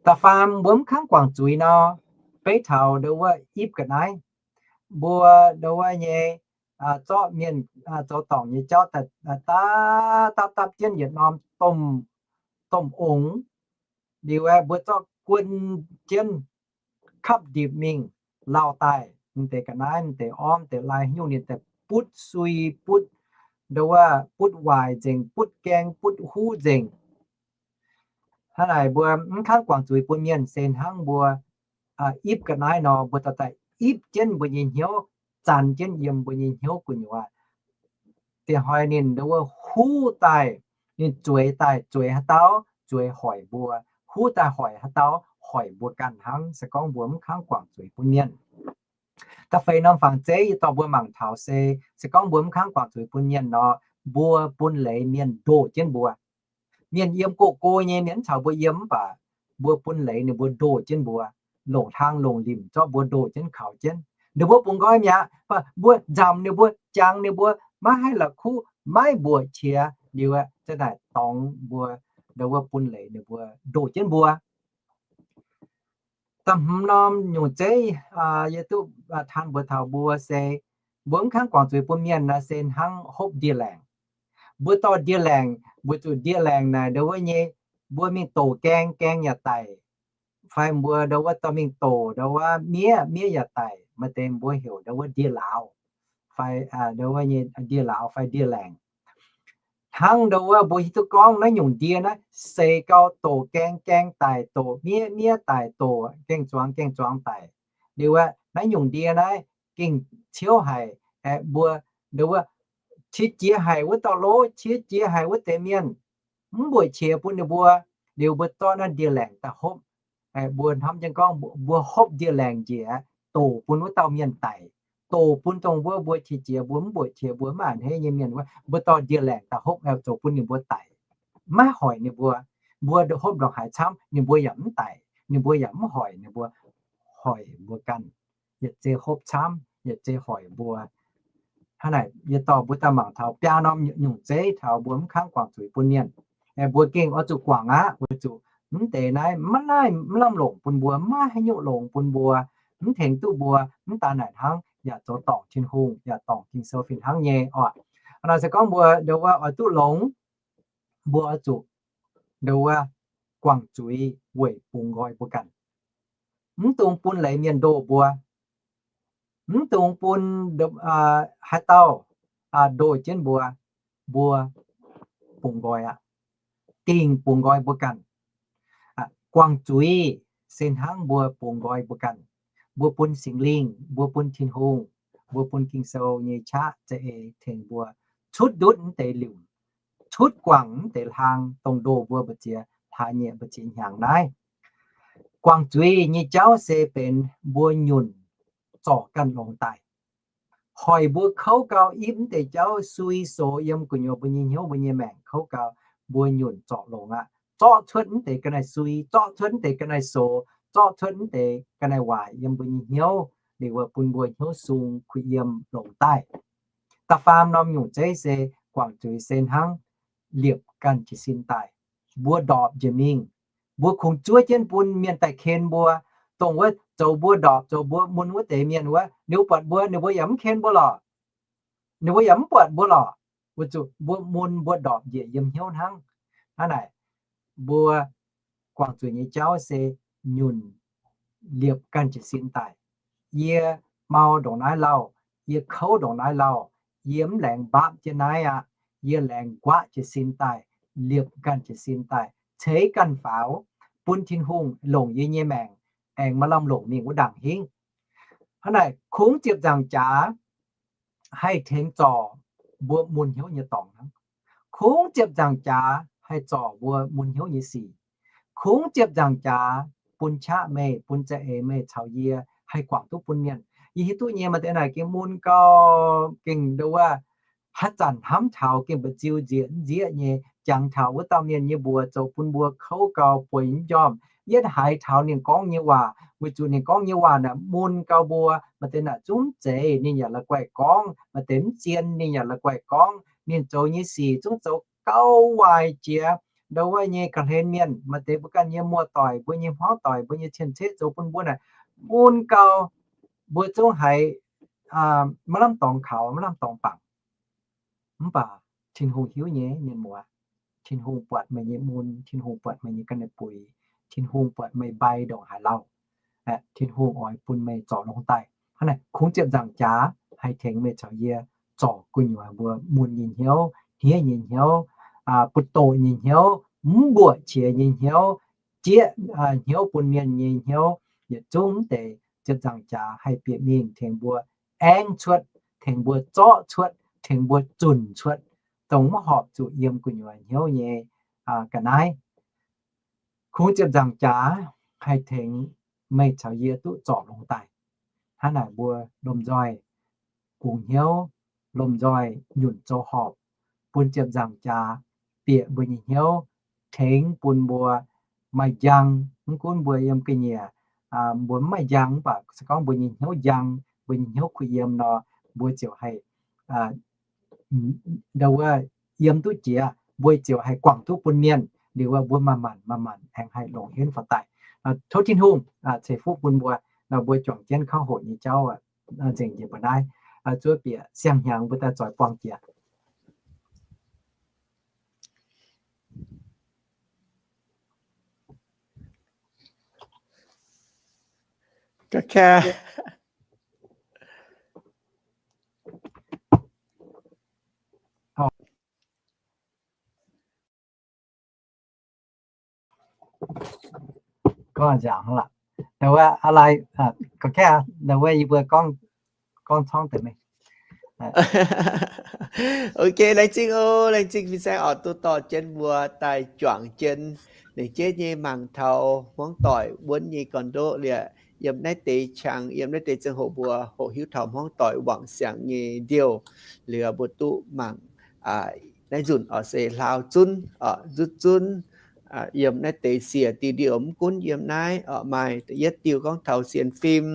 Da'faam mbuo mv kangv guangc zuiz nor, beiv taux ndo wuov ipv ga'naaiv. Mbuo ndo wuov nyei zorqv mienh zoux dorngc nyei jauv daaih dapv dapv dapv jienv yietc norm domh ongx. Liuz aeqv, mbuo zorqv guon jienv kapv ndipc mingh lauh daaih, m'deix ga'naaiv, m'deix orv, m'deix lai nyungc ninh daaih butv sui, butv ndo wuov butv waaic nzengc, butv gaeng, butv huv nzengc. Hnangv naaic mbuo mv kangv guangc zuiz bun mienh se hnangv mbuo ipv ga'naaiv nor, mbuo dorh daaih ipv jienv mbuo nyei hnyouv, zanx jienv yiem mbuo nyei hnyouv gu'nyuoz. Diex hnoi ninh ndo wuov huv daaih, ninh zueiz daaih, zueiz haaix dauh, zueiz hoic mbuo, huv daaih hoic haaix dauh, hoic mbuo ganh hnangv, se gorngv mbuo mv kangv guangc zuiz bun mienh. Da'feix norm fangx zeiv yie dorh mbuo mangc taux se, se gorngv mbuo mv kangv guangc zuiz bun mienh nor, mbuo bun leiz mienh ndoh jienv mbuo. Mienh yiem go-go nyei, mienh mv caux mbuo yiem mv baac mbuo bun leiz ninh mbuo ndoh jienv mbuo, longc hlang longc limc zorqv mbuo ndoh jienv kaux jienv. Ninh mbuo bungx nqoi mi'aqv, mbuo nzamc ninh mbuo, jangx ninh mbuo, maiv haih la'kuqv, maiv mbuoqc qiex liuz aeqv, za'naaic dorngx mbuo, ndo wuov bun leiz ninh mbuo ndoh jienv mbuo. Da'hmz norm nyungc zeiv yie duqv taan mbuox taux mbuo se, mbuo mv kangv guangc zuiz bun mienh naaiv se hnangv hopv ndie-laengc. Mbuo dorh ndie-laengc, mbuo zuqc ndie-laengc naaic ndo wuov nyei, mbuo mingh doqc gaeng, gaeng yaac daic, fai mbuo ndo wuov dorh mingh doqc ndo wuov miev, miev yaac daic, maaih deix mbuo heuc ndo wuov ndie-lauz, fai ndo wuov nyei ndie-lauz fai ndie-laengc. Hnangv ndo wuov mbuo hiuv duqv gorngv naaiv nyungc ndie naaiv seix gau doqc gaeng, gaeng daic, doqc miev, miev daic, doqc gaeng-zuangx, gaeng-zuangx daic. Liuz aeqv, naaiv nyungc ndie naaiv gengh ciouv haic, aeqv, mbuo ndo wuov qiex jiez haic wuov dauh lov, qiex jiez haic wuov deix mienh, mv mbuoqc qiex bun ninh mbuo. Liuz mbuo zorqv naaiv ndie-laengc daaih hopv. Mbuo hnamv jienv gorngv mbuo hopv ndie-laengc njiec, doqc bun wuov dauh mienh daic, doqc bun dongh wuov mbuo qiex jiez, mbuo mv mbuoqc qiex, mbuo mv a'hneiv nyei mienh wuov, mbuo dorh ndie-laengc daaih hopv aeqv, zoux bun ninh mbuo daic, maiv hoic ninh mbuo. Mbuo hopv ndongc haaix camv, ninh mbuo yaac mv daic, ninh mbuo yaac mv hoic ninh mbuo, hoic mbuo ganh. Yietc zei hopv camv, yietc zei hoic mbuo. Hnangv naaic yie dorh mbuo daaih mangc taux biaa norm nyungc zeiv taux mbuo mv kangv guangc zuiz bun mienh. Mbuo gengh oix zuqc guangc aqv, weic zuqc mv deix naaiv maiv lamh longc bun mbuo, maiv haaix nyungc longx bun mbuo, mv tengx duqv mbuo. Mv daan naaic hnangv, yaac zoux dorngc Tin-Hungh, yaac dorngc Ging-Sou fih hnangv nyei oc. Hnangv naaic se gorngv mbuo ndo wuov oix duqv longx, mbuo oix zuqc ndo wuov guangc zuiz weic bungx nqoi mbuo ganh. Mv dungx bun leiz mienh ndoh mbuo. Mv dungx bun haaix dauh ndoh jienv mbuo. Mbuo bungx nqoi aqv. Dingc bungx nqoi mbuo ganh. Guangc zuiz se hnangv mbuo bungx nqoi mbuo ganh. Mbuo bun Singx Lingh, mbuo bun Tin-Hungh, mbuo bun Ging-Sou nyei qaqv za'eix tengx mbuo cutv ndutv mv deix liumc, cutv guangc mv deix hlang, dongh ndoh mbuo mbu'ziex hlaax nyieqc mbu'ziex hnyangx naaiv. Guangc zuiz nyei jauv se benx mbuo nyunc zorc ganh longx daaih. Hoic mbuo kouv gau ipv mv deix jauv, sui sox yiem gu'nyuoz mbuo nyei hnyouv, mbuo nyei maengc kouv gau, mbuo nyunc zorc longx aqv. Zorqv cuotv mv deix ga'naaiv sui, zorqv cuotv mv deix ga'naaiv sox, zorqv cuotv mv deix ga'naaiv waaic yiem mbuo nyei hnyouv, liuz bun mbuo hnyouv sung kuh yiem longx daaih. Da'faam norm nyungc zeiv se guangc zuiz se hnangv liepc ganh jiez sin daaih. Mbuo ndorpc njiec mingh, mbuo kungx zuov jienv bun mienh daaih ken mbuo. Dongh wuov zoux mbuo ndorpc, zoux mbuo mun wuov deix mienh wuov, ninh mbuo buatc mbuo, ninh mbuo yaac mv ken mbuo lorqc. Ninh mbuo yaac mv buatc mbuo lorqc, weic zuqc mbuo mun mbuo ndorpc njiec yiem hnyouv hnangv. Hnangv naaic, mbuo guangc zuiz nyei jauv se nyunc liepc ganh jiez sin daaih. Yie mau ndongc naaiv lauh, yie kouv ndongc naaiv lauh, yie mv laengz mbaapv jienv naaiv aqv. Yie laengz nquaqv jiez sin daaih, liepc ganh jiez sin daaih, ceix ganh faaux, bun Tin-Hungh longc yie nyei maengc aengx maaih lamh longc mingh wuov ndaangc hingv. Hnangv naaic, kungx ziepc nzaangc jaax haih tengx zorc mbuo mun hnyouv nyei dorngx hnangv. Kungx ziepc nzaangc jaax haih zorc mbuo mun hnyouv nyei sic. Kungx ziepc nzaangc jaax bun qaqv meih, bun za'eix meih caux yie haih guangc duqv bun mienh. Yie hiuv duqv nyei maaih deix naaic gengh mun gau, gengh ndo wuov haaix zanc hnamv taux gengh mba'nziu nzieqc nzieqv nyei, jangx taux wuov dauh mienh nyei mbuox zoux bun mbuo kouv gau, bueix mv njormh, yietv haiz taux ninh gorngv nyei waac, weic zuqc ninh gorngv nyei waac naaic mun gau mbuo. Maaih deix naaic zungv mv zeiz, ninh yaac la'guaih gorngv. Maaih deix mv zien, ninh yaac la'guaih gorngv. Ninh zoux nyei sic zungv zoux gauh waaic jiex ndau wuov nyei ga'hlen mienh. Maaih deix mbuo ganh nyei muoz-doic, mbuo nyei hmuangv-doic, mbuo nyei cien-ceqv zoux bun mbuo naaic mun gau, mbuo zungv haiz maiv lamh dorngx kaux, maiv lamh dorngx bangc. Mv baac Tin-Hungh hiuv nyei, mienh muoz. Tin-Hungh buatc meih nyei mun, Tin-Hungh buatc meih nyei ga'naaiv buix, Tin-Hungh buatc meih mbai ndongc haaix lauh. Tin-Hungh oix bun meih zorc longx daaih. Hnangv naaic kungx ziepc nzaangc jaax haih tengx meih caux yie zorc gu'nyuoz mbuo mun nyei hnyouv, hniev nyei hnyouv, buoz-doqc nyei hnyouv, mv mbuoqc qiex nyei hnyouv, jieqv hnyouv bun mienh nyei hnyouv, yietc zungv mv deix ziepc nzaangc jaax haih bieqc mingh tengx mbuo aengv cuotv, tengx mbuo zorqv cuotv, tengx mbuo zunc cuotv dongh maiv horpc zuqc yiem gu'nyuoz hnyouv nyei ga'naaiv. Kungx ziepc nzaangc jaax haih tengx meih caux yie duqv zorc longx daaih. Hnangv naaic mbuo lomh nzoih gungx hnyouv, lomh nzoih nyunc zoux horpc, bun ziepc nzaangc jaax bieqc mbuo nyei hnyouv, tengx bun mbuo maaih njang. Mv gunv mbuo yiem ga'nyiec, mbuo mv maaih njang, mv baac se gorngv mbuo nyei hnyouv njang, mbuo nyei hnyouv kuh yiem nor, mbuo ziouc haih ndau wuov yiem duqv jiex, mbuo ziouc haih guangc duqv bun mienh. Liuz wuov mbuo manc-manc manc-manc aengx haih longc henv faaux daaih. Tov Tin-Hungh ceix fuqv bun mbuo, mbuo juangc jienv kangv hoc nyei jauv nzengc njiec mbuo naaiv. Zuov bieqc siang-hnyangx mbuo daaih zoix buangh jiex. Gorngv nzaangc hnangv lorqc. Ndau wuov, aa, lai, gorngv, ndau wuov yie mbuo gorngv, gorngv corng deix meih. Ok, laengz zingh oc, laengz zingh fin-saeng oc, duqv dorh jienv mbuo daaih juangc jienv lengc jeiv nyei mangc taux hmuangv doic wuonv nyei gorn-ndoqv liepc. Yiem naaiv deix qangx, yiem naaiv deix ziangh hoc mbuo hoqc hiuv taux hmuangv doic wangc siangx nyei ndiouh. Liuz mbuo duqv mangc naaiv nzunc oc se hlaau zunv, zutv zunv, yiem naaiv deix siec diuh ndiouh mv gunv yiem naaiv oc, maaih da'yietv diuh gorngv taux sienx fim,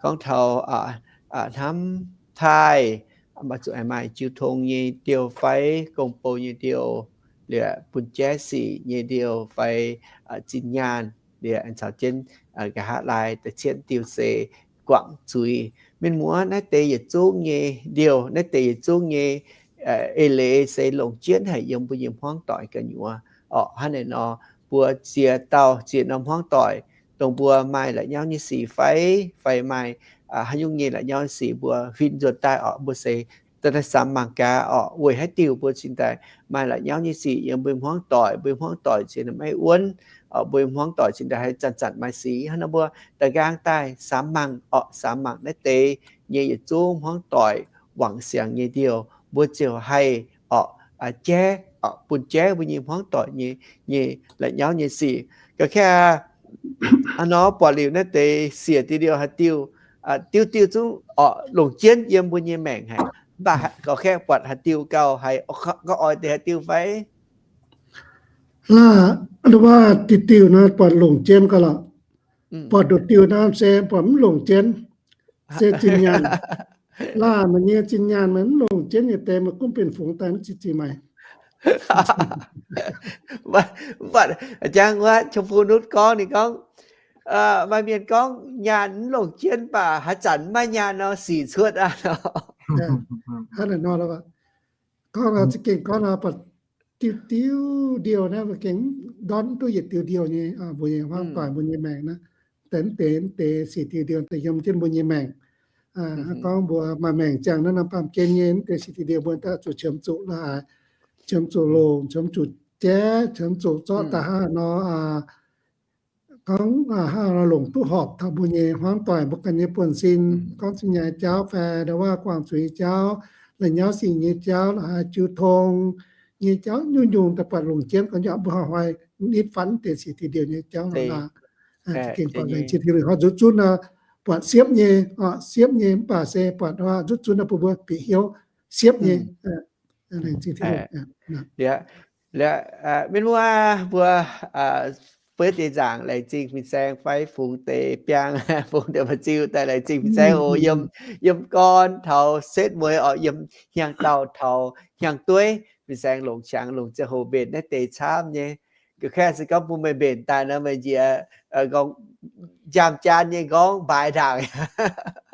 gorngv taux hnamv taaih, maaih zuqc maaih jiu tong nyei ndiouh fai gong-bou nyei ndiouh, liepc bun jaiv sic nyei ndiouh fai zinh nyaanh, liepc aengx caux jienv nqa'haav laai da'cietv diuh se guangc zuiz. Mienh muoz, naaiv deix yietc zungv nyei ndiouh, naaiv deix yietc zungv nyei eix leiz se longc jienv haic yiem mbuo nyei hmuangv doic gu'nyuoz orqc. Hnangv naaic nor, mbuo ziex dauh ziex norm hmuangv doic, dongh mbuo maaih la'nyauv nyei sic fai, fai maaih haaix nyungc nyei la'nyauv nyei sic mbuo huin nzuonx daaih orqc, mbuo se daaih samx mangc gaax orqc, weic haaix diuc mbuo cingx daaih maaih la'nyauv nyei sic yiem mbuo hmuangv doic, mbuo hmuangv doic cingx maiv wuonv, mbuo hmuangv doic cingx daaih haih zanc-zanc maaih sic. Hnangv naaiv mbuo da'nqaang daaih samx mangc orqc, samx mangc naaiv deix nyei yietc zungv hmuangv doic wangc siangx nyei ndiouh, mbuo ziouc haih orqc, jaiv, bun jaiv mbuo nyei hmuangv doic nyei, nyei la'nyauv nyei sic. Ga'keh aqv, hnangv nor buatc liuz naaiv deix siec diuh ndiouh haaix diuh, diuh diuh zungv orqc longc jienv yiem mbuo nyei maengc haic. Mv baac ga'keh buatc haaix diuh gauh haih, gauh oix deix haaix diuh fai? Laah, wuov diuh diuh naaiv buatc longc jienv gauh lorqc. Buatc nduqc diuh naaiv se buatc mv longc jienv, se zinh nyaanh. Laah, meih nyei zinh nyaanh meih mv longc jienv nyei deix meih gunv benx fungx daaih mv ziqc ziqc maengc. Mv baac jangx wuov ชมพูนุช gorngv, ninh gorngv, maaih mienh gorngv nyaanh mv longc jienv baac haaix zanc maiv maaih nyaanh nor sic cuotv aqv. Hnangv naaic nor, gorngv za'gengh gorngv buatc diuh diuh ndiouh naaiv gengh ndortv duqv yietc diuh ndiouh nyei, mbuo nyei hmuangv doic mbuo nyei maengc naaiv, deix deix deix siec diuh ndiouh deix yiem jienv mbuo nyei maengc. Gorngv mbuo maaih maengc ziangh naaiv norm baamh gen nyei deix siec diuh ndiouh mbuo daaih zuqc qiemx zuqc la'haaix, qiemx zuqc longc, qiemx zuqc jaiv, qiemx zuqc zorqv daaih hnangv nor gorngv hnangv nor longc duqv horpc taux mbuo nyei hmuangv doic mbuo ganh nyei buonv-sin, gorngv zinh nyaanh jauv fai ndau wuov guangc zuiz jauv, la'nyauv sic nyei jauv, la'haaix jiu tong nyei jauv nyungc-nyungc daaih buatc longc jienv gorngv yaac mbuo hnoi-hnoi nitv fatv deix siec diuh ndiouh nyei jauv nor. Gengh buatc laengz zingh Tin-Hungh, hnoi nzutv zunv nor buatc siepv nyei, siepv nyei mv baac se buatc nzutv zunv nor bun mbuo bieqc hnyouv siepv nyei. Laengz zingh Tin-Hungh. Mienh muoz, mbuo fiev deix nzaangc laengz zingh fin-saeng fai fungx deix biangh, fungx deix mba'ziu daaih laengz zingh fin-saeng oc. Yiem, yiem gorn taux setv mueiz oc, yiem hnyangx-daauh taux hnyangx-dueiv, fin-saeng longc qangx longc ziangh hoc mbenc naaiv deix camv nyei. Ga'kaaih se gorngv bun meih mbenc daaih nor, meih njiec nqorngv njaamv-jaan nyei nqorngv mbaaix ndaangc.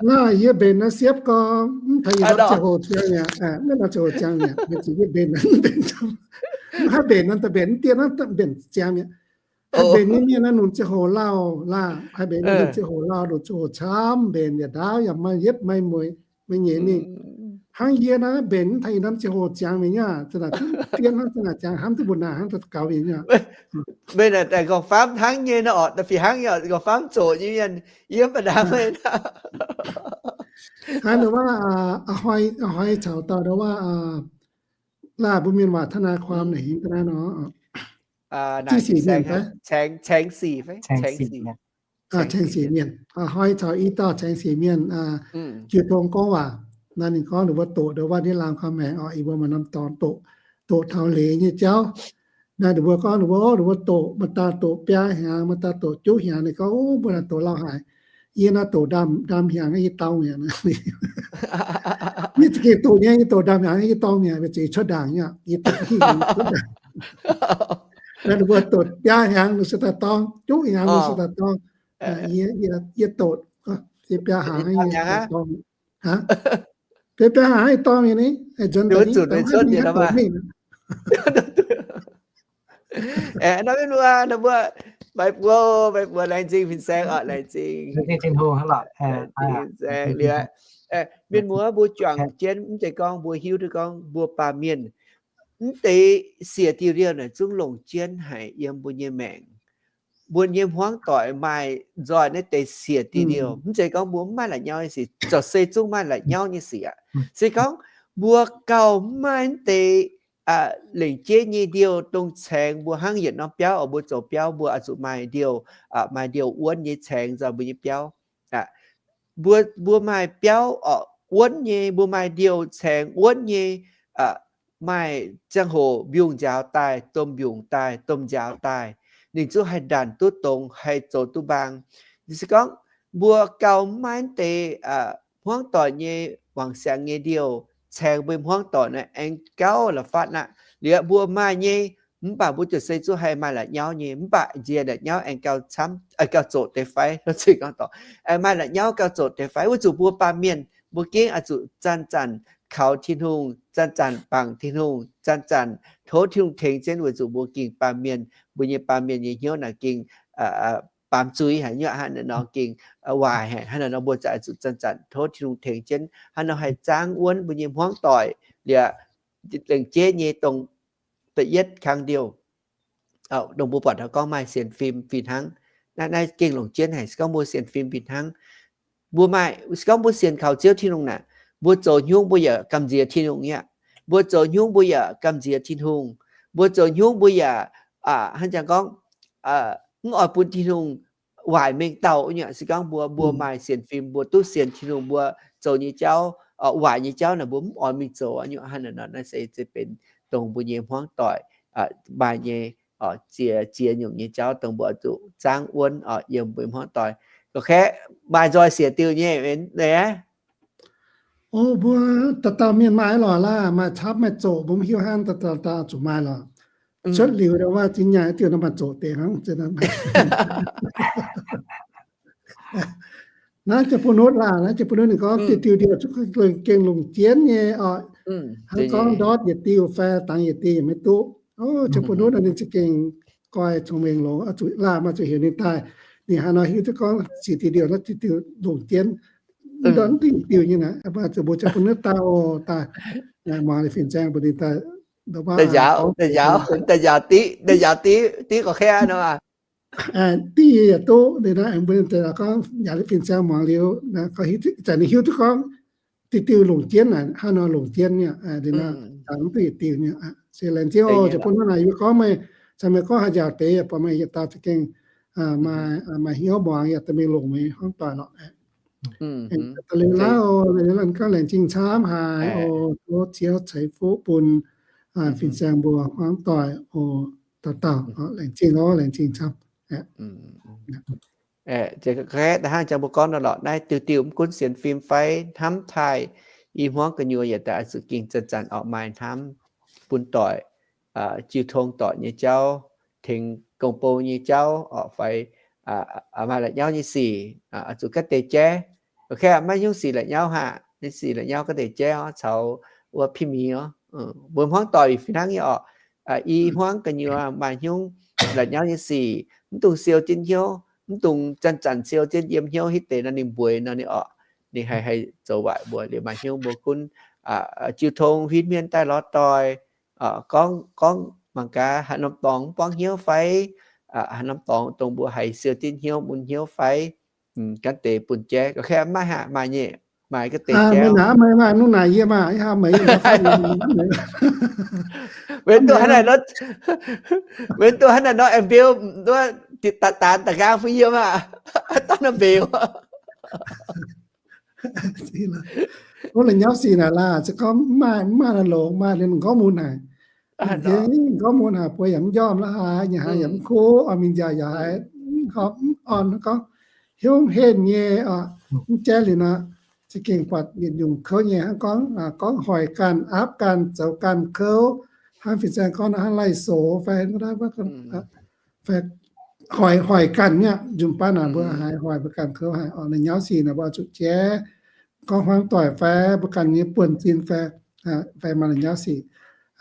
Naaiv yie mbenc naaiv siepv gorngv mv taux yietc norm ziangh hoc ziangx mi'aqv, mv norm ziangh hoc ziangx mi'aqv, mbenc, mbenc, mv haih mbenc nor, mbenc mv dieh nor, mbenc ziangx mi'aqv. Haih mbenc nyei mienh naaiv nunc ziangh hoc lauh laah, haih mbenc nunc ziangh hoc lauh, nunc ziangh hoc camv mbenc, yaac ndaauv yaac maaih yietv maaih mueiz, maaih nyeic mingh. Hnangv yie naaiv mbenc mv taux yietc norm ziangh hoc ziangx mi'aqv, za'naaic dieh hnangv, za'naaic ziangx hnamv duqv mbuo naaic hnangv daaih gaux mingh nyei. Meih naaic daaih nqorngv-famv hnangv nyei nor, oc, da'fih hnangv nyei, nqorngv-famv zoqc nyei mienh, yiem ba'nangc meih nor. Hnangv nduov, a'hnoi caux dauh nduov, laah mbuo mienh waac ทนายความ naaic hingv ga'naaiv nor, สี่สิบ mienh, สี่สิบ mienh, a'hnoi caux i dauh สี่สิบ mienh jiu tong gorngv waac. Naaiv ninh gorngv ninh mbuo doqc nduov ว่านิรามคำแหง oc, yie mbuo maaih norm dorngx doqc, doqc taux leiz nyei jauv. Naaiv ninh mbuo gorngv ninh mbuo, ninh mbuo doqc, maaih dauh doqc biaa hnyangx, maaih dauh doqc juqv hnyangx. Ninh gorngv, o, mbuo naaic doqc lauh haic. Yie naaiv doqc ndaam, ndaam hnyangx yie dorngx mi'aqv. Yie za'gengh doqc nyei, yie doqc ndaam hnyangx yie dorngx mi'aqv, weic zuqc yie cuotv ndaangc nyei, yie doqc hingh cuotv ndaangc. Naaiv ninh mbuo doqc biaa hnyangx ninh se daaih dorngx, juqv hnyangx ninh se daaih dorngx. Yie, yie doqc, se biaa hnyangx yie dorngx. Biaa hnyangx yie dorngx nyei ni, nzuonx daaih ni, maiv doqc mingh. Aeqv, nor mbuo, nor mbuo, maiv buo, maiv buo, laengz zingh fin-saeng oc, laengz zingh. Fin-saeng liuz, mienh muoz mbuo juangc jienv, mv zeiz gorngv mbuo hiuv duqv gorngv mbuo baamh mienh, mv deix siec diuh liouh naaic zungv longc jienv haic yiem mbuo nyei maengc. Mbuo nyei hmuangv doic maaih nzoih naaiv deix siec diuh liouh. Mv zeiz gorngv mbuo mv maaih la'nyauv nyei sic, zoux se zungv maaih la'nyauv nyei sic aqv. Se gorngv mbuo gauh mv maaih mv deix lengc jeiv nyei ndiouh dongh caengx mbuo hnangv yietc norm biauv oc, mbuo zoux biauv mbuo oix zuqc maaih ndiouh, maaih ndiouh wuonv nyei caengx nzoih mbuo nyei biauv. Mbuo, mbuo maaih biauv oc wuonv nyei, mbuo maaih ndiouh caengx wuonv nyei, maaih ziangh hoc mbiungc nziaaux daaih, domh mbiungc daaih, domh nziaaux daaih, ninh zungv haih ndanc duqv dongz, haih zoux duqv mbaang. Se gorngv mbuo gauh mv maaih mv deix hmuangv doic nyei wangc siangx nyei ndiouh caengx mbuo hmuangv doic naaiv aengx gauh la'faatv aqv. Liuz mbuo maaih nyei, mv baac mbuo ziouc se zungv haih maaih la'nyauv nyei, mv baac nziex la'nyauv aengx gauh camv, gauh zoqc deix fai, aengx maaih la'nyauv gauh zoqc deix fai, weic zuqc mbuo baamh mienh mbuo gengh oix zuqc zanc-zanc kaux Tin-Hungh, zanc-zanc bangc Tin-Hungh, zanc-zanc tov Tin-Hungh tengx jienv, weic zuqc mbuo gengh baamh mienh, mbuo nyei baamh mienh nyei hnyouv naaic gengh baamz zuiz haic nyuoqc, hnangv naaiv nor gengh waaic haic. Hnangv naaiv nor mbuo za'gengh oix zuqc zanc-zanc tov Tin-Hungh tengx jienv, hnangv nor haih zaangv wuonv mbuo nyei hmuangv doic liuz, lengc jeiv nyei dongh da'yietv kang ndiouh, dongh mbuo buatc taux gorngv maaih sienx fim fih hnangv. Naaiv, naaiv gengh longc jienv haic. Se gorngv mbuo sienx fim fih hnangv, mbuo maaih, se gorngv mbuo sienx kaux Ziouv Tin-Hungh naaic, mbuo zoux hnyungv mbuo yaac gamh nziex Tin-Hungh nyei aqv. Mbuo zoux hnyungv mbuo yaac gamh nziex Tin-Hungh. Mbuo zoux hnyungv mbuo yaac, hnangv jangx gorngv, mv oix bun Tin-Hungh waaic mengh dauh nyei aqv. Se gorngv mbuo, mbuo maaih sienx fim, mbuo duqv sienx Tin-Hungh, mbuo zoux nyei jauv, waaic nyei jauv naaic mbuo mv oix mingh zoux nyei aqv. Hnangv naaiv nor naaiv se, se benx dongh mbuo nyei hmuangv doic maaih nyei ziex, ziex nyungc nyei jauv dongh mbuo oix zuqc zaangv wuonv yiem mbuo hmuangv doic. Gorqv-kaeqv maaih nzoih siec diuh nyei aqv. O, mbuo dauh dauh mienh maaih lorqc laah, maaih camv maaih zoqc, mbuo mv hiuv hnangv, dauh dauh dauh zuqc maaih lorqc. Cuotv liuz ndau wuov zinh nyaanh diuh nor maaih zoqc deix hnangv. Naaiv ziouc bun nutv laah, naaiv ziouc bun nutv ninh gorngv diuh diuh ndiouh zungv gengh longc jienv nyei oc. Hnangv gorngv ndortv yietc diuh fai dangx yietc diuh yaac maiv duqv. O, ziouc bun nutv ninh za'gengh goiv cong-mengh longx, zuqc laah maaih zuqc heuc ninh daaih. Ninh haaix nor hiuv duqv gorngv siec diuh ndiouh naaiv diuh diuh longc jienv, ndortv diuh diuh nyei naaic, zuqc mbuo ziouc bun nutv daaih oc, daaih muangx liuz fin-saeng bun ninh daaih, daaih njaaux, daaih njaaux diqv, daaih njaaux diqv, diqv gorqv-kaeqv nor. Diqv yie yaac duqv, ninh naaiv aengx mbuo ninh daaih gorngv njaaux liuz fin-saeng muangx liuz, zanc ninh hiuv duqv gorngv diuh diuh longc jienv naaic, hnangv nor longc jienv nyei, ninh nor, dangx duqv yietc diuh nyei. Se laengz zingh oc, ziouc bun hnangv naaic yie gorngv meih, caux meih gorngv haaix njaaux deix, buatc meih yietc dauh za'gengh maaih, maaih hnyouv muangx yaac dorh mingh longc meih hmuangv doic lorqc. Da'liuz laauv oc, laengz zingh camv haic oc, tov Ziouv ceix fuqv bun fin-saeng mbuo hmuangv doic oc, dauh dauh, laengz zingh oc, laengz zingh camv. Hnangv jangx mbuo gorngv nor lorqc, naaiv diuh diuh mv gunv sienx fim fai hnamv taaih i hmuangv gu'nyuoz yaac daaih oix zuqc gengh zanc-zanc oix maaih hnamv bun doic, jiu tong doic nyei jauv, tengx gong-bou nyei jauv oc, fai maaih la'nyauv nyei sic, oix zuqc ganh deix jaiv. Maiv hnyungv sic la'nyauv haic, sic la'nyauv ganh deix jaiv oc, caux wuov pin-mingh oc. Mbuo hmuangv doic fih hnangv nyei oc. I hmuangv gu'nyuoz maaih hnyungv la'nyauv nyei sic, mv dungx siou jienv hnyouv, mv dungx zanc-zanc siou jienv yiem hnyouv hitv deix nor ninh mbueix nor ninh oc, ninh haih haih zoux waaic mbuo. Liuz maaih hnyungv mbuo gunv jiu tong huin hmien daaih lorz doic, gorngv, gorngv mangc gaax haaix norm dorngx mv buangv hnyouv fai, haaix norm dorngx dongh mbuo haih siou jienv hnyouv mun hnyouv fai, ganh deix bun jaiv. Ga'naaiv maiv haic, maaih nyei, maaih ga'deix jaiv. Meih naaic, meih maaih nungh naaic yie maah, ih hnoi meih yie maaih fai, mbenc duqv hnangv naaic nor, mbenc duqv hnangv naaic nor, aengx mbiouh duqv daaih daanx daaih nqaang fai yie maah, daaih nor mbenc. Wuov la'nyauv sic naaic laah, se gorngv mv maaih, mv maaih longx, maaih liuz ninh gorngv mun haic. Ninh gorngv mun haic, bueix yaac mv njormh la'haaix, yaac haiz yaac mv kuv, oix mingh nziaauc yaac haiz mv horpc mv orn, gorngv hnyouv mv henv nyei oc, mv jaiv liuz nor, za'gengh buatc yietc nyungc kouv nyei hnangv gorngv, gorngv hoic ganh, aapv ganh, zoux ganh kouv, hnangv fin-saeng gorngv nor hnangv lai-sox fai, fai hoic, hoic ganh nyei, nzunc baav naaic mbuo haiz hoic mbuo ganh kouv haic oc. La'nyauv sic naaic mbuo zuqc jaiv, gorngv hmuangv doic fai mbuo ganh nyei buonv-sin fai, fai maaih la'nyauv sic.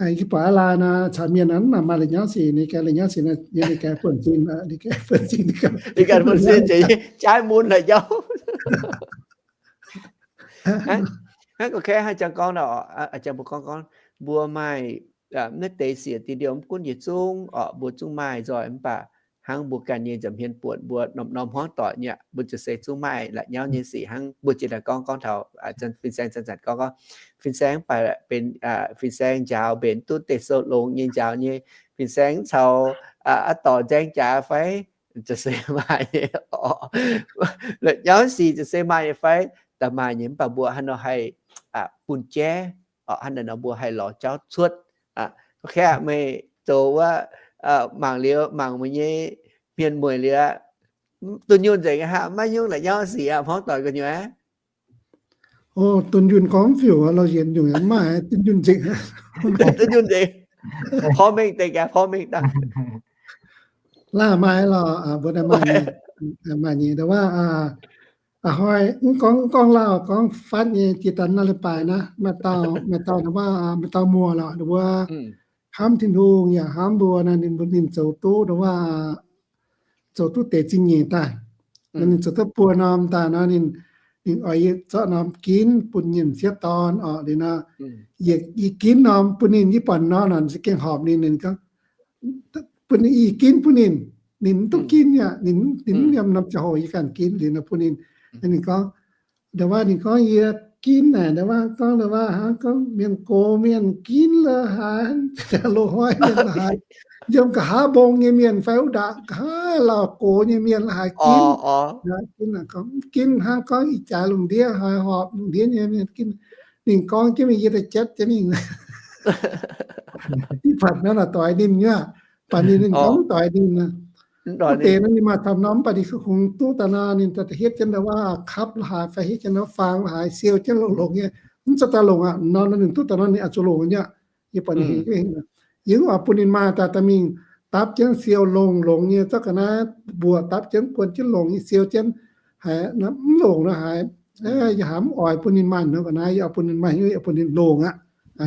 Yie buatc aav lai nor caux mienh naaic maaih la'nyauv sic, ninh ganh la'nyauv sic, ninh ganh buonv-sin, ninh ganh buonv-sin, ninh ganh buonv-sin, jaiv mun la'nyauv. Hnangv gorngv, hnangv jangx gorngv nor, jangx mbuo gorngv gorngv mbuo maaih naaiv deix siec diuh ndiouh mv gunv yietc zungv oc, mbuo zungv maaih nzoih mv baac hnangv mbuo ganh nyei nza'hmien buonc mbuo norm-norm hmuangv doic nyei, mbuo ziouc se zungv maaih la'nyauv nyei sic hnangv mbuo jiex daaih gorngv gorngv taux fin-saeng zanc-zanc gorngv gorngv fin-saeng mv baac benx fin-saeng njaaux mbenc duqv deic-sou longx nyei njaaux nyei, fin-saeng mv caux aqv dorc nzaeng jaax fai, ziouc se maaih nyei oc. La'nyauv sic ziouc se maaih nyei fai, da'maaih nyei mv baac mbuo hnangv nor haih bun jaiv, hnangv naaic nor mbuo haih lorz jauv cuotv. Kaav meih zoux wuov, mangc liuz mangc meih nyei hmien mueic liuz, dunh yunh nzengc aqv, maiv nyungc la'nyauv sic aqv, hmuangv doic gu'nyuoz. O, dunh yunh gorngv mv fiuc, lauh yienx nyungc yaac mv maaih, dunh yunh nzengc. Dunh yunh nzengc. Porv mengh deix gaax, porv mengh dangh. Laaih maaih lorqc, mbuo maaih nyei, maaih nyei, แต่ว่า a'hnoi mv gorngv, mv gorngv Laauh, gorngv Fatv nyei jiex daaih naaiv leiz-baaix naaiv, maaih dauh, maaih dauh แต่ว่า maaih dauh muoz lorqc, แต่ว่า hnamv Tin-Hungh yaac hnamv mbuo naaic, ninh, ninh zoux duqv แต่ว่า zoux duqv deix zingh nyeic daaih. Ninh zoux duqv buo norm daaih nor, ninh, ninh oix yie zorqv norm ginv bun ninh sieqv dorn oc. Liuz nor, yie ginv norm bun ninh, yie buatc nor, nor se gengh horpc ninh, ninh gorngv, bun ninh, yie ginv bun ninh, ninh mv duqv ginv aqv. Ninh, ninh mv yiem norm ziangh hoc yie ganh ginv liuz nor bun ninh. Ninh gorngv, แต่ว่า ninh gorngv yie ginv naaic, แต่ว่า gorngv แต่ว่า hnangv gorngv mienh gox mienh ginv la'haaix, loz-hnoi mienh la'haaix, yiem nqa'haav mbong nyei mienh fai wuov ndaangc nqa'haav Laauh gox nyei mienh la'haaix ginv. Ginv hnangv gorngv ih jaax lungh ndiev haaix horpc lungh ndiev nyei mienh ginv. Ninh gorngv jienv mingh yie da'jatv jienv mingh. Ih baac naaiv la'doix ninh nyei, baac ninh, ninh gorngv mv doix ninh. Wuov deix nor ninh maaih camv norm, mv baac ninh kungx duqv daaih nor, ninh da'hietv jienv แต่ว่า kapv la'haaix fai hietv jienv 'ndau faang la'haaix siou jienv longx-longx nyei, mv zuqc daaih longc aqv. Nor, nor ninh duqv daaih nor ninh oix zuqc longc nyei. Yie buatc ninh hingh, yie oix bun ninh maaih daaih, daaih mingh dapv jienv siou longx-longx nyei, zorqv ga'naaiv mbuoqc dapv jienv, guon jienv longx nyei siou jienv haiz mv longc nor haiz, yie haiz mv oix bun ninh maaih nor ga'naaiv, yie oix bun ninh maaih, yie oix bun ninh longc aqv.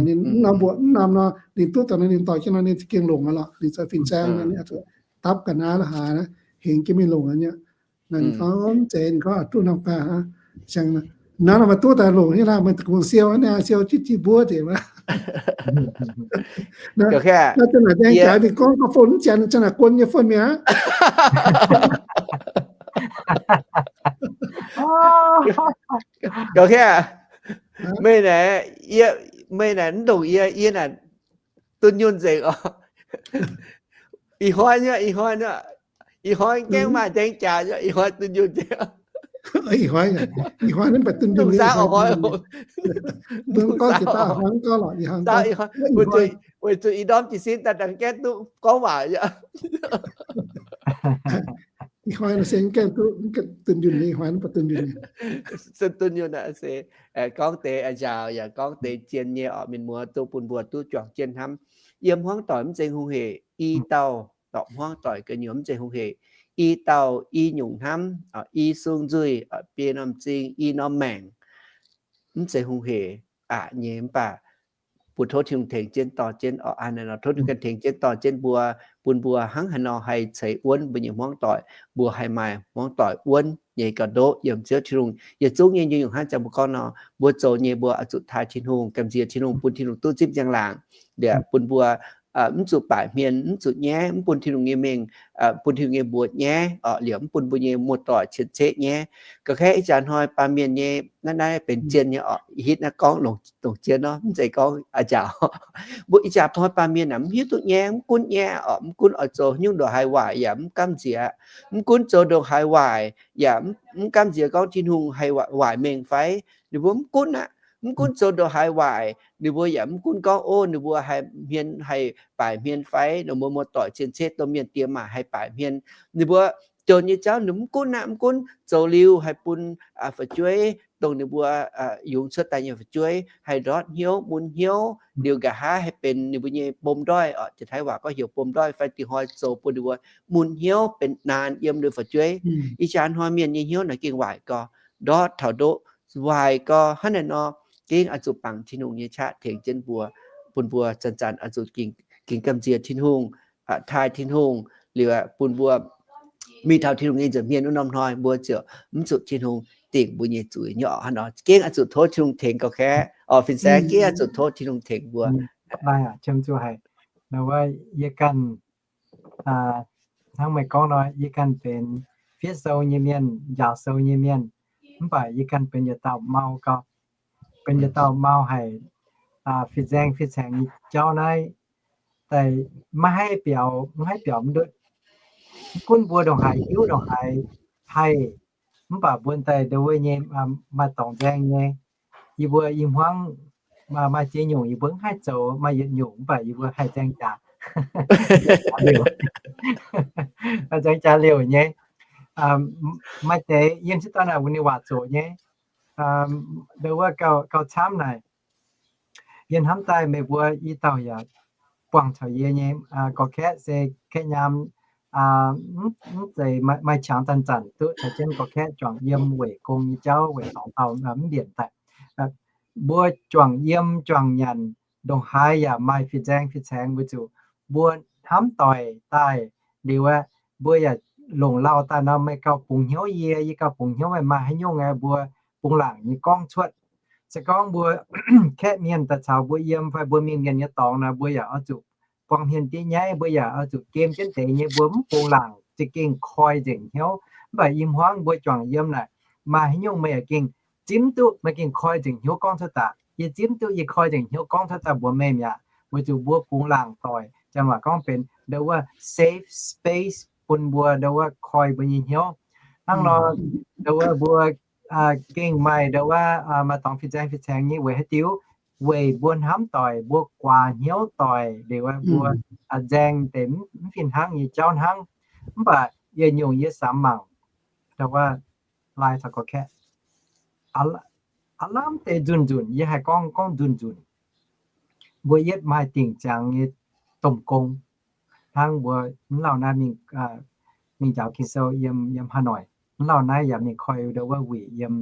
Ninh mv norm mbuoqc mv norm nor, ninh duqv daaih nor ninh dorh jienv nor ninh za'gengh longc aqv lorqc. Ninh zoux fin-saeng nor ninh oix zuqc dapv ga'naaiv la'haaix hingx jienv mingh longc aqv nyei. Naaiv ninh gorngv mv zeiz, ninh gorngv duqv norm ga'naaiv. Naaiv maaih duqv daaih longc nyei laah, meih kungx siou naaiv, siou jienv jiex mbuov nzengc maah. Naaiv zanc naaic dengh jaax mingh gorngv gauh fon mv janx, zanc naaic guon nyei fon mi'aqv. Meih naaic, yie, meih naaic mv ndongc yie, yie naaic dunh yunh nzengc oc. Ih hnoi nyei, ih hnoi nyei, ih hnoi gaengh maaih dengh jaax nyei, ih hnoi dunh yunh nzengc. Ih hnoi, ih hnoi naaiv mbatc dunh yunh nyei. Mbuo gorngv jiex daaih hnoi gorngv lorqc, ih hnoi, weic zuqc ih ndorm jiez sin daaih dangh gaeqv duqv gorngv waac yaac. Ih hnoi se gaengh duqv dunh yunh nyei, ih hnoi mv baac dunh yunh nyei. Se dunh yunh aqv se, gorngv deix njaaux yaac gorngv deix zien nyei orqc, mienh muoz, duqv bun mbuo duqv juangc jienv hnamv. Yiem hmuangv doic mv zeiz hungh hec, i dauh dorc hmuangv doic gu'nyuoz mv zeiz hungh hec. I dauh i nyungc hnamv, i sung nzuih, biei norm zing, i norm maengc, mv zeiz hungh hec aqc nyei. Mv baac bun tov Tin-Hungh tengx jienv dorh jienv orqc, tov Tin-Hungh ganh tengx jienv dorh jienv mbuo, bun mbuo hnangv haaix nor haih ceix wuonv mbuo nyei hmuangv doic, mbuo haih maaih hmuangv doic wuonv nyei gauh ndoqv yiem Ziouv Tin-Hungh. Yietc zungv nyei nyungc-nyungc hnangv jangx mbuo gorngv nor, mbuo zoux nyei mbuo oix zuqc taaih Tin-Hungh, gamh nziex Tin-Hungh, bun Tin-Hungh duqv zipv njang-laangc, liepc bun mbuo mv zuqc baaic hmien, mv zuqc nyaiv, mv bun Tin-Hungh nyei mengh, bun Tin-Hungh nyei mbuox nyaiv orqc, liepc mv bun mbuo nyei muoz-doic cien-ceqv nyaiv. Ga'kengx ih jaax hnoi baamh mienh nyei naaiv, naaiv benx zien nyei orqc, hitv naaiv gorngv longc zien nor, mv zeiz gorngv a'njaaux. Mbuo ih jaax hnoi baamh mienh aeqv, mv hiuv duqv nyaiv, mv gunv nyaiv orqc, mv gunv oix zoux nyungc ndongc haaix waaic yaac mv gamh nziex, mv gunv zoux ndongc haaix waaic yaac mv gamh nziex gorngv Tin-Hungh haih waaic mengh fai, ninh mbuo mv gunv aqv. Mv gunv zoux ndongc haaix waaic, ninh mbuo yaac mv gunv gorngv, o, ninh mbuo haih hmien, haih baaic hmien fai, ninh mbuo muoz-doic cien-ceqv domh mienh diex maac haih baaic hmien. Ninh mbuo jonx nyei jauv ninh mv gunv aqv, mv gunv zoux liuz haih bun fu'jueiv, dongh ninh mbuo yungz cuotv daaih nyei fu'jueiv haih ndortv hnyouv, mun hnyouv, liuz nqa'haav haih benx ninh mbuo nyei mbom ndoih orqc, jiex Taiv waac gorngv heuc mbom ndoih fai, dingc hnoi zoux bun ninh mbuo mun hnyouv benx naanc yiem liuz fu'jueiv. Ih jaax hnoi mienh nyei hnyouv naaic gengh waaic gau, ndortv taux ndoqv, waaic gau. Hnangv naaic nor, gengh oix zuqc bangc Tin-Hungh nyei qaqv tengx jienv mbuo, bun mbuo zanc-zanc oix zuqc gengh gamh nziex Tin-Hungh, taaih Tin-Hungh, liuz bun mbuo mingh taux Tin-Hungh nyei nza'hmien wuov norm hnoi mbuo ziouc mv zuqc Tin-Hungh dingc mbuo nyei zuiz nyei orqc. Hnangv nor gengh oix zuqc tov Tin-Hungh tengx gauh kaeqv orqc, fin-saeng gengh oix zuqc tov Tin-Hungh tengx mbuo. Yie ganh, hnangv meih gorngv nor, yie ganh benx fiev sou nyei mienh, njaaux sou nyei mienh, mv baac yie ganh benx yietc dauh mau gau, benx yietc dauh mau haic, fin-saeng fin-saeng nyei jauv naaiv daaih maiv haih biaux, maiv haih biaux mv ndutv. Mv gunv mbuo ndongc haaix hiuv ndongc haaix haih, mv baac mbuo daaih ndongc wuov nyei maaih dorngx nzaeng nyei. Yie mbuo i hmuangv maaih ziex nyungc yie mbuo mv haih zoux, maaih yietc nyungc mv baac yie mbuo haih nzaeng jaax. Maaih nzaeng jaax liouc nyei. Maaih deix yiem sieqv daaih naaic mbuo ninh waac zoqc nyei. Ndongc wuov gauh camv naaic. Yie hnamv daaih meih mbuo i dauh yaac buangh caux yie nyei gorx-kaeqv se kaeqv nyaam, mv zeiz maaih qangx zanc-zanc duqv caux jienv gorx-kaeqv juangc yiem weic gong nyei jauv weic dorngx dauh mv mbienc daaih. Mbuo juangc yiem juangc nyanc ndongc haaix yaac maaih fin-saeng fin-saeng weic zuqc mbuo hnamv doic daaih liuz aeqv, mbuo yaac longc lauh daaih nor meih gauh bungx hnyouv yie, yie gauh bungx hnyouv meih, maaih haaix nyungc aeqv mbuo bungx laangc nyei gorngv cuotv. Se gorngv mbuo kaeqv mienh daaih caux mbuo yiem fai mbuo mingh mienh nyei dorngx naaic, mbuo yaac oix zuqc buang hmien diev nyaiv, mbuo yaac oix zuqc gem jienv deix nyei, mbuo mv bungx laangc za'gengh koi nzengc hnyouv. Mv baac i hmuangv mbuo juangc yiem naaic, maaih haaix nyungc meih yaac gengh zipv duqv, meih gengh koi nzengc hnyouv gorngv cuotv daaih. Yie zipv duqv yie koi nzengc hnyouv gorngv cuotv daaih mbuox meih mi'aqv, weic zuqc mbuo bungx laangc doic, janx waac gorngv benx ndongc wuov safe space bun mbuo ndongc wuov koi mbuo nyei hnyouv. Hnangv nor, ndongc wuov mbuo gengh maaih ndongc wuov maaih dorngx fin-saeng fin-saeng nyei weic haaix diuc? Weic mbuo hnamv doic, mbuo guaax hnyouv doic liuz, mbuo nzaeng deix mv fih hnangv nyei jauv hnangv. Mv baac yietc nyungc yie samx mangc, ndongc wuov, lai caux gorx-kaeqv, aav lamh deix nzunc nzunc, yie haih gorngv gorngv nzunc nzunc, mbuo yietv maaih dingc ziangx nyei domh gong. Hnangv mbuo mv lauh naaiv mingh, mingh njaaux Ging-Sou yiem, yiem Hà Nội. Mv lauh naaiv yaac mingh koi ndongc wuov wuic yiem,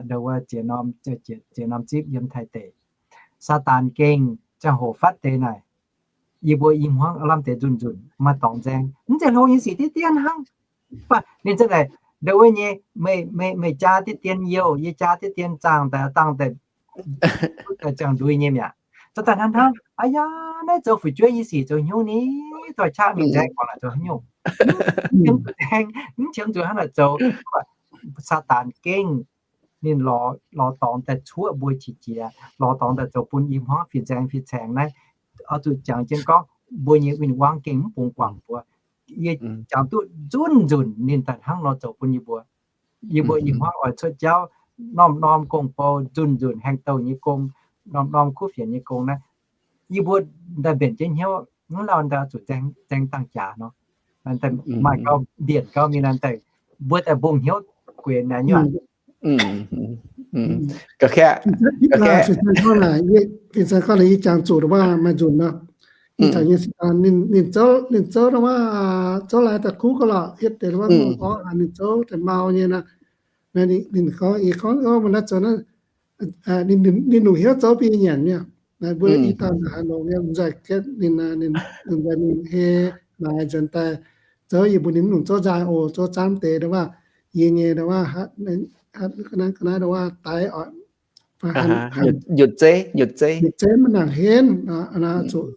ndongc wuov ziex norm, ziex norm zipv yiem Taiv deic. Saadaan gengh ziangh hoc fatv deix naaic, yie mbuo i hmuangv aav lamh deix nzunc nzunc, maaih dorngx nzaeng, mv zeiz hlo nyei sic diqv dien hnangv. Mv baac ninh za'naaic ndongc wuov nyei, meih, meih jaa diqv dien youh, yie jaa diqv dien zaangh daaih, dangh daaih, daaih ziangh ndui nyei mi'aqv. Zoux daaih hnangv hnangv, aa yaa, naaiv zoux fu'jueiv nyei sic zoux hnyouv ni, doix qaqv mingh nzaeng guangc naaic zoux haaix nyungc? Mv qiemx zuqc nzaeng, mv qiemx zuqc hnangv naaic zoux. Saadaan gengh ninh lorz, lorz dorngx daaih cuoqv mbuo qiex jiez, lorz dorngx daaih zoux bun i hmuangv fin-saeng fin-saeng naaiv. Oix zuqc jangx jienv gorngv mbuo nyei win-wangv gengh mv bungx guangc mbuo. Yie jangx duqv nzunc nzunc ninh daaih hnangv nor zoux bun yie mbuo. Yie mbuo i hmuangv oix cuotv jauv, norm-norm gong-bou, nzunc nzunc haengh douh nyei gong, norm-norm kuv fienx nyei gong naaiv, yie mbuo daaih mbenc jienv hnyouv, mv lauh daaih zuqc nzaeng dangh jaax nor. maaih gauh mbienc gauh mingh naaic daaih, mbuo daaih mbungh hnyouv gueix naaic nyuoqc. Fin-saeng gorngv naaic, yie jangx zuqc dongh waac maaih nzunc nor, ninh zouv, ninh zouv dongh waac, zouv laaix daaih kuv ga'lorqc, hietv deix dongh waac gorngv ninh zouv daaih mau nyei nor. Ninh gorngv, yie gorngv, o, mv naaiv zoux naaiv, ninh longc hnyouv zouv bun yie nyanc nyei. Naaiv mbuo i dauh naaic haaix longx nyei, nzaic, ninh, ninh hei naaic nzuonx daaih zouv, yie mbuox ninh mv longc zouv nzaaih oc, zouv zaamv deix dongh waac, yie nyei dongh waac, ga'naaiv dongh waac daix oc. Nyutc zeiv, nyutc zeiv maiv nangc henv, zuqc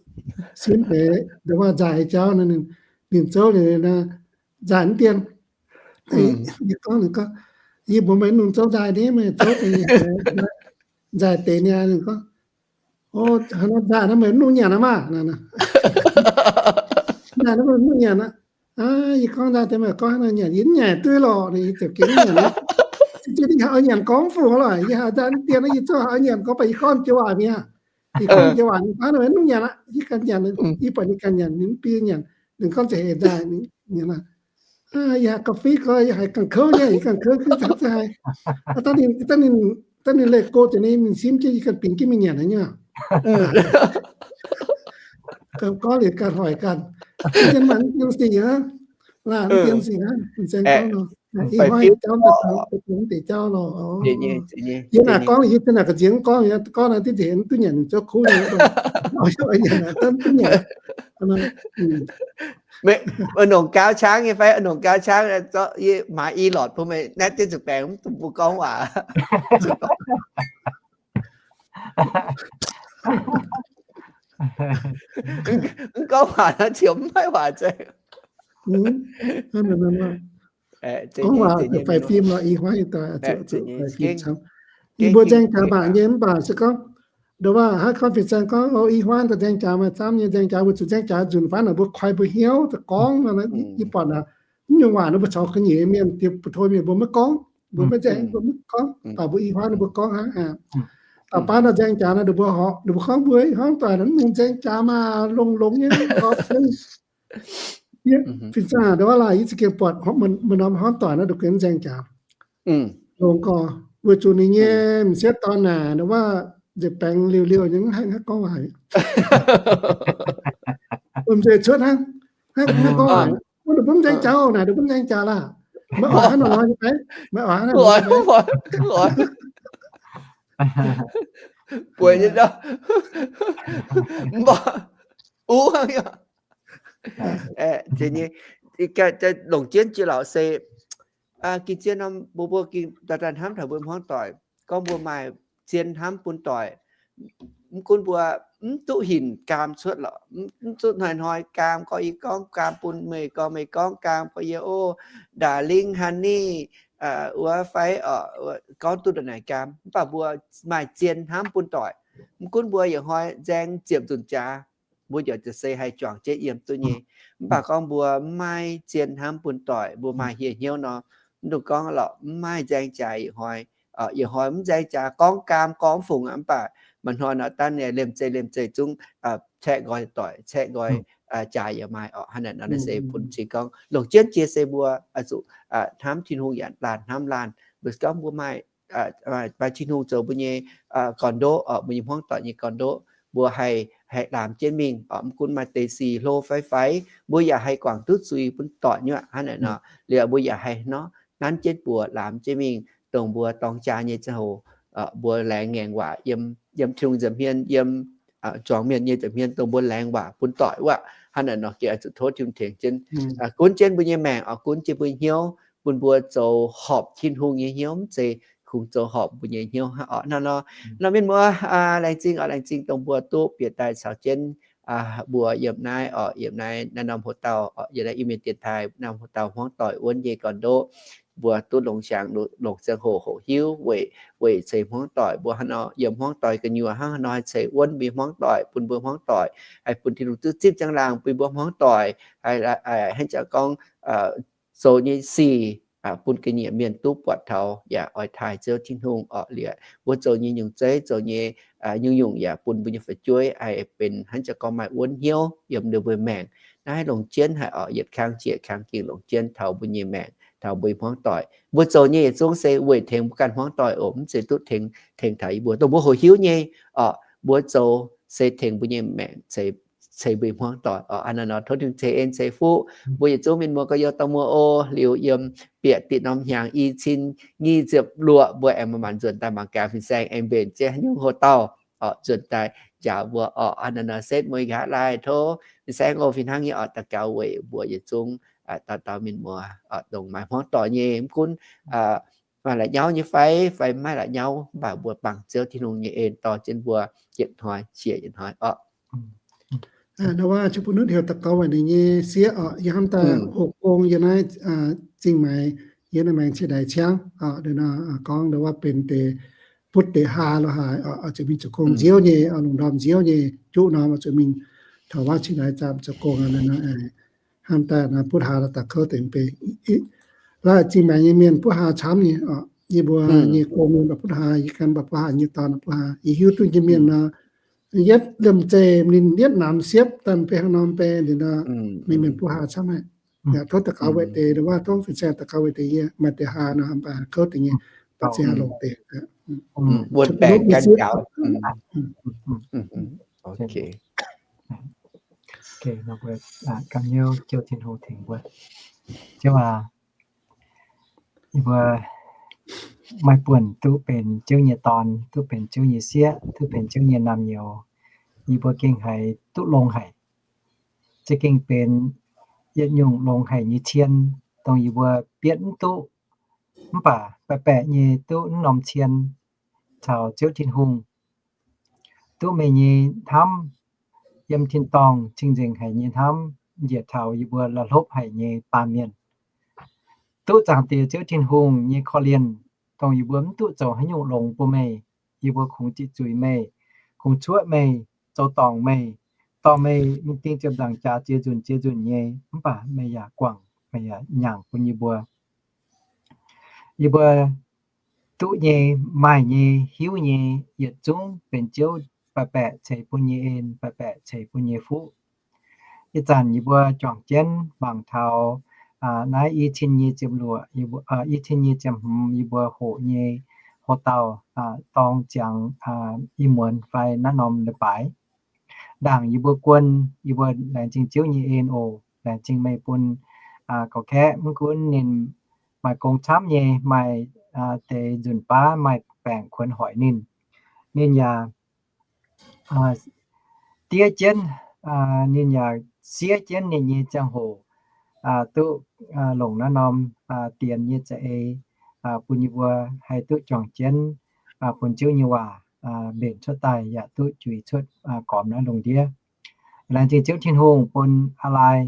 simv deix dongh waac nzaaih jauv, ninh zouv liuz nzaaih mv dien. Yie gorngv, yie mbuox meih mv longc zouv nzaaih ni, meih zouv nzaaih deix niaa. Ninh gorngv, o, nzaaih naaiv meih mv longc nyanc aqv maah. Nzaaih naaiv meih mv longc nyanc aqv. Yie gorngv nzaaih deix meih gorngv haaix nor nyanc, yie mv nyanc duqv lorqc. Yie ziouc gengh mv nyanc. Yie haiz oix nyanc gorngv fungc lorqc, yie haiz nzaaih mv dien, yie zouv haiz oix nyanc gorngv, baac yie gorngv joux waac mi'aqv. Yie gorngv joux waac, ninh gorngv haaix nor mv longc nyanc aqv. Yie ganh nyanc, yie buatc ninh ganh nyanc, ninh mv bieqc nyanc. Ninh gorngv za'eix nzaaih, yie haiz ga'fei gorx, yie haiz ganh kouv nyei, yie ganh kouv, dangh ninh leih go ziouc ninh, ninh simv jienv, yie ganh bingx jienv mingh nyanc nyei. Gorngv liuz ganh hoic ganh, mv dien sic aqv, laanh mv dien sic aqv. Ih hnoi jauv daaih deix jauv lorqc. Yie naaic gorngv, yie naaic ga'nziex gorngv, gorngv naaiv diqv nzengc duqv nyanc, ninh zouv kuv nyei, duqv nyanc. Nongc gau qangv nyei fai, nongc gau qangv, yie maaiz i lortc bun meih naaiv diuh nzuqc baengx mv dungx mbuo gorngv waac. Mv gorngv waac nor ziouc mv maaih waac zeiz. Gorngv waac faix fim lorqc, i huaav i doic, faix fim camv. Yie mbuo nzaeng jaax mangc nyei mv baac se gorngv, ndoh waac haaix gorngv fin-saeng gorngv, o, i huaav daaih nzaeng jaax maaih camv nyei, nzaeng jaax weic zuqc nzaeng jaax nzunc fai naaic mbuo koi mbuo hnyouv daaih gorngv nor, yie buatc naaic, mv nyungc waac nor mbuo caux ga'nyiec mienh, diuh butv-tongx mienh mbuo maiv gorngv, mbuo maiv nzaeng, mbuo maiv gorngv, baac mbuo i huaav nor mbuo gorngv hnangv. Da'faanh nor nzaeng jaax nor, ninh mbuo horpc, ninh mbuo gorngv mbuo i huaav doic nor mv longc nzaeng jaax maah, longx longx nyei, gorpc nyei. Fin-saeng ndoh waac laaih yie za'gengh buatc maaih norm huaav doic nor ninh gengh mv nzaeng jaax. Longx gorx, weic zuqc ninh nyei m'sieqv dorn naaic ndoh waac nzengc baengx liouh liouh nyei, mv haih hnangv gorngv waac. Mv zeiz cuotv hnangv, hnangv gorngv waac. Wuov ninh mbuo mv nzaeng jaax naaic, ninh mbuo mv nzaeng jaax laah. Maiv oix hnangv nor, maiv oix hnangv nor. Bueix nyei ndau. Mv baac uv hnangv yaac. Longc jienv jiex lorqc se, gengh zien norm mbuo, mbuo gengh daaih daaih hnamv taux mbuo hmuangv doic, gorngv mbuo maaih zien hnamv bun doic. Mv gunv mbuo mv duqv hinc gaam cuotv lorqc, mv duqv hnoi-hnoi gaam, gorngv yie gorngv gaam bun meih, gorngv meih gorngv gaam bun yie, o, darling, honey, wuov fai oc, gorngv duqv ndongc naaic gaam, mv baac mbuo maaih zien hnamv bun doic. Mv gunv mbuo yietc hnoi nzaeng ziepc nzunc jaax, mbuo yaac se haih juangc jienv yiem duqv nyei. Mv baac gorngv mbuo mv maaih zien hnamv bun doic, mbuo maaih hieh hnyouv nor, mv dungx gorngv lorqc, mv maaih nzaeng jaax yietc hnoi. Yietc hnoi mv nzaeng jaax gorngv gaam gorngv fungc aqv, mv baac maaih hnoi nor dangh ninh liemh zeih liemh zeih zungv caeqv nqoi doic, caeqv nqoi jaax yaac maaih orqc. Hnangv naaic nor se bun cing gorngv longc jienv jiex se mbuo zuqc hnamv Tin-Hungh yaac laanh hnamv laanh. Mbuo gorngv mbuo maaih maaih Tin-Hungh zoux mbuo nyei gorn-ndoqv, mbuo nyei hmuangv doic nyei gorn-ndoqv, mbuo haih, haih laamh jienv mingh. Mv gunv maaih deix sic hlo fai faix, mbuo yaac haih guangc duqv zuiz bun doic nyuoqc. Hnangv naaic nor, liuz mbuo yaac haih nor nanv jienv buoz laamh jienv mingh, dongh mbuo dorng jaa nyei ziangh hoc, mbuo laengz ngaengc waac yiem, yiem Tin-Hungh nza'hmien, yiem zuangx mienh nyei nza'hmien, dongh mbuo laengz waac bun doic wuov. Hnangv naaic nor gengh oix zuqc tov Tin-Hungh tengx jienv, gunv jienv mbuo nyei maengc, oix gunv jienv mbuo hnyouv, bun mbuo zoux horpc Tin-Hungh nyei hnyouv, mv zeiz kungx zoux horpc mbuo nyei hnyouv hnangv orqc. Hnangv nor, nor mienh muoz, laengz zingh oc, laengz zingh dongh mbuo duqv bieqc daaih caux jienv mbuo yiem naaiv oc, yiem naaiv, naaiv norm hoc dauh, yiem naaiv Iu-Mienh dienx taaih, naaiv norm hoc dauh hmuangv doic wuonv nyei gorn-ndoqv, mbuo duqv longc siangx, longc ziangh hoc hoqc hiuv weic, weic ceix hmuangv doic. Mbuo hnangv nor yiem hmuangv doic gu'nyuoz hnangv haaix nor haih ceix wuonv mbuo hmuangv doic, bun mbuo hmuangv doic haih bun Tin-Hungh duqv zipv ziangh laangh bun mbuo hmuangv doic, haih, hnangv jangx gorngv, zoux nyei sic bun ga'nyiec mienh duqv buatc taux yaac oix taaih Ziouv Tin-Hungh orqc. Liuz mbuo zoux nyei nyungc zeiv, zoux nyei nyungc-nyungc yaac bun mbuo nyei fu'jueiv haih benx hnangv jangx gorngv maaih wuonv hnyouv yiem ninh mbuo maengc. Naaiv haih longc jienv haic oc, yietc kang jiex kang gengh longc jienv taux mbuo nyei maengc, taux mbuo nyei hmuangv doic. Mbuo zoux nyei yietc zungv se weic tengx mbuo ganh hmuangv doic oc, mv zeiz duqv tengx, tengx taux yie mbuo. Dongh mbuo hoqc hiuv nyei oc, mbuo zoux se tengx mbuo nyei maengc, ceix, ceix mbuo nyei hmuangv doic oc. Aa, naaiv nor tov Tin-Hungh ceix en ceix fuqv mbuo yietc zungv mienh muoz gorx-youz dauh muoz oc. Liuz yiem bieqc diqc norm hnyangx i cin nyic ziepc luoqc mbuo aengx manc-manc nzuonx daaih mangc gaax fin-saeng aengx mbenc jienv haaix nyungc hoc-dauh oc, nzuonx daaih njaaux mbuo oc. Aa, naaiv nor setv mueiz nqa'haav laai tov fin-saeng oc, fih hnangv nyei oc, daux gaux weic mbuo yietc zungv dauh dauh mienh muoz oc, dongh maaih hmuangv doic nyei, mv gunv maaih la'nyauv nyei fai, fai maiv la'nyauv, mv baac mbuo bangc Ziouv Tin-Hungh nyei en dorh jienv mbuo yietc hnoi jiex yietc hnoi oc. Ndau wuov Qiex Bun Nutv heuc daux gaux weic ninh nyei sieqv oc, yie hnamv daaih hoqc gong yiem naaiv Zingh Maix, yiem naaiv maengx ciex ndaix ciangv oc, gorngv ndau wuov benx deix butv deix haa lo haaix oc, zuqc mingh zoux gong nziouv nyei, lungh ndorm nziouv nyei, juqv norm zuqc mingh taux wuov ciex ndaix zaamc zoux gong aqv. Hnamv daaih naaiv butv haa daaih kouv deix mv bei. Laaix Zingh Maix nyei mienh butv haa camv nyei oc. Yie mbuo nyei gong mienh butv haa, yie gan mbuo butv haa, yie dorn butv haa, yie hiuv duqv nyei mienh nor, yietv liemh zeih ninh yietv namx siepv daaih mv bei hnangv norm bei ninh nor, mienh mienh butv haa camv haic. Yaac tov daux gaux weic deix, ndau wuov tov fin-saeng daux gaux weic deix yie, maaih deix haa nor mv baac kouv deix nyei, baac zinh haa longc deix. Wuonh baengc gan gaux. Ganh hnyouv Ziouv Tin-Hungh tengx mbuo. Ziouv aac, yie mbuo maaih buonc duqv benx Ziouv nyei dorn, duqv benx Ziouv nyei sieqv, duqv benx Ziouv nyei naamh nyouz, yie mbuo gengh haiz duqv longx haic. Za'gengh benx yietc nyungc longx haic nyei cien, dongh yie mbuo bietv mv duqv, mv baac baeqc baeqc nyei duqv mv norm cien caux Ziouv Tin-Hungh, duqv meih nyei hnamv, yiem tin-dorngh cing-nzengc haic nyei hnamv, njiec taux yie mbuo la'hlopv haic nyei baamh mienh. Duqv Zaangc Diex Ziouv Tin-Hungh nyei korv-lienh, dongh yie mbuo mv duqv zoux haaix nyungc longx bun meih, yie mbuo kungx ziqc zuiz meih, kungx cuoqv meih, zoux dorngc meih, dorh meih mingh ding ziepc nzaangc jaax ziex nzunc ziex nzunc nyei, mv baac meih yaac guangc, meih yaac nyaangc bun yie mbuo. Yie mbuo duqv nyei, maaih nyei, hiuv nyei, yietc zungv benx Ziouv baeqc baeqc ceix bun nyei en, baeqc baeqc ceix bun nyei fuqv. Ih zanc yie mbuo juangc jienv mangc taux naaiv i cin nyei ziepc luoqc, i cin nyei ziepc hmz yie mbuo hoqc nyei hoc-dauh dorng ziangx i muonz fai naaiv norm leiz-baaix. Ndaangc yie mbuo guon, yie mbuo laengz zingh Ziouv nyei en oc. Laengz zingh meih bun gorx-kaeqv, mv gunv ninh maaih gong camv nyei, maaih deix nzunc baav maaih baengc kuonx hoic ninh, ninh yaac diev jienv, ninh yaac siev jienv ninh nyei ziangh hoc duqv longc naaiv norm dienx nyei za'eix bun yie mbuo haih duqv juangc jienv bun Ziouv nyei waac mbenc cuotv daaih yaac duqv juix cuotv gormx naaiv lungh ndiev. Laengz zingh Ziouv Tin-Hungh bun aa lai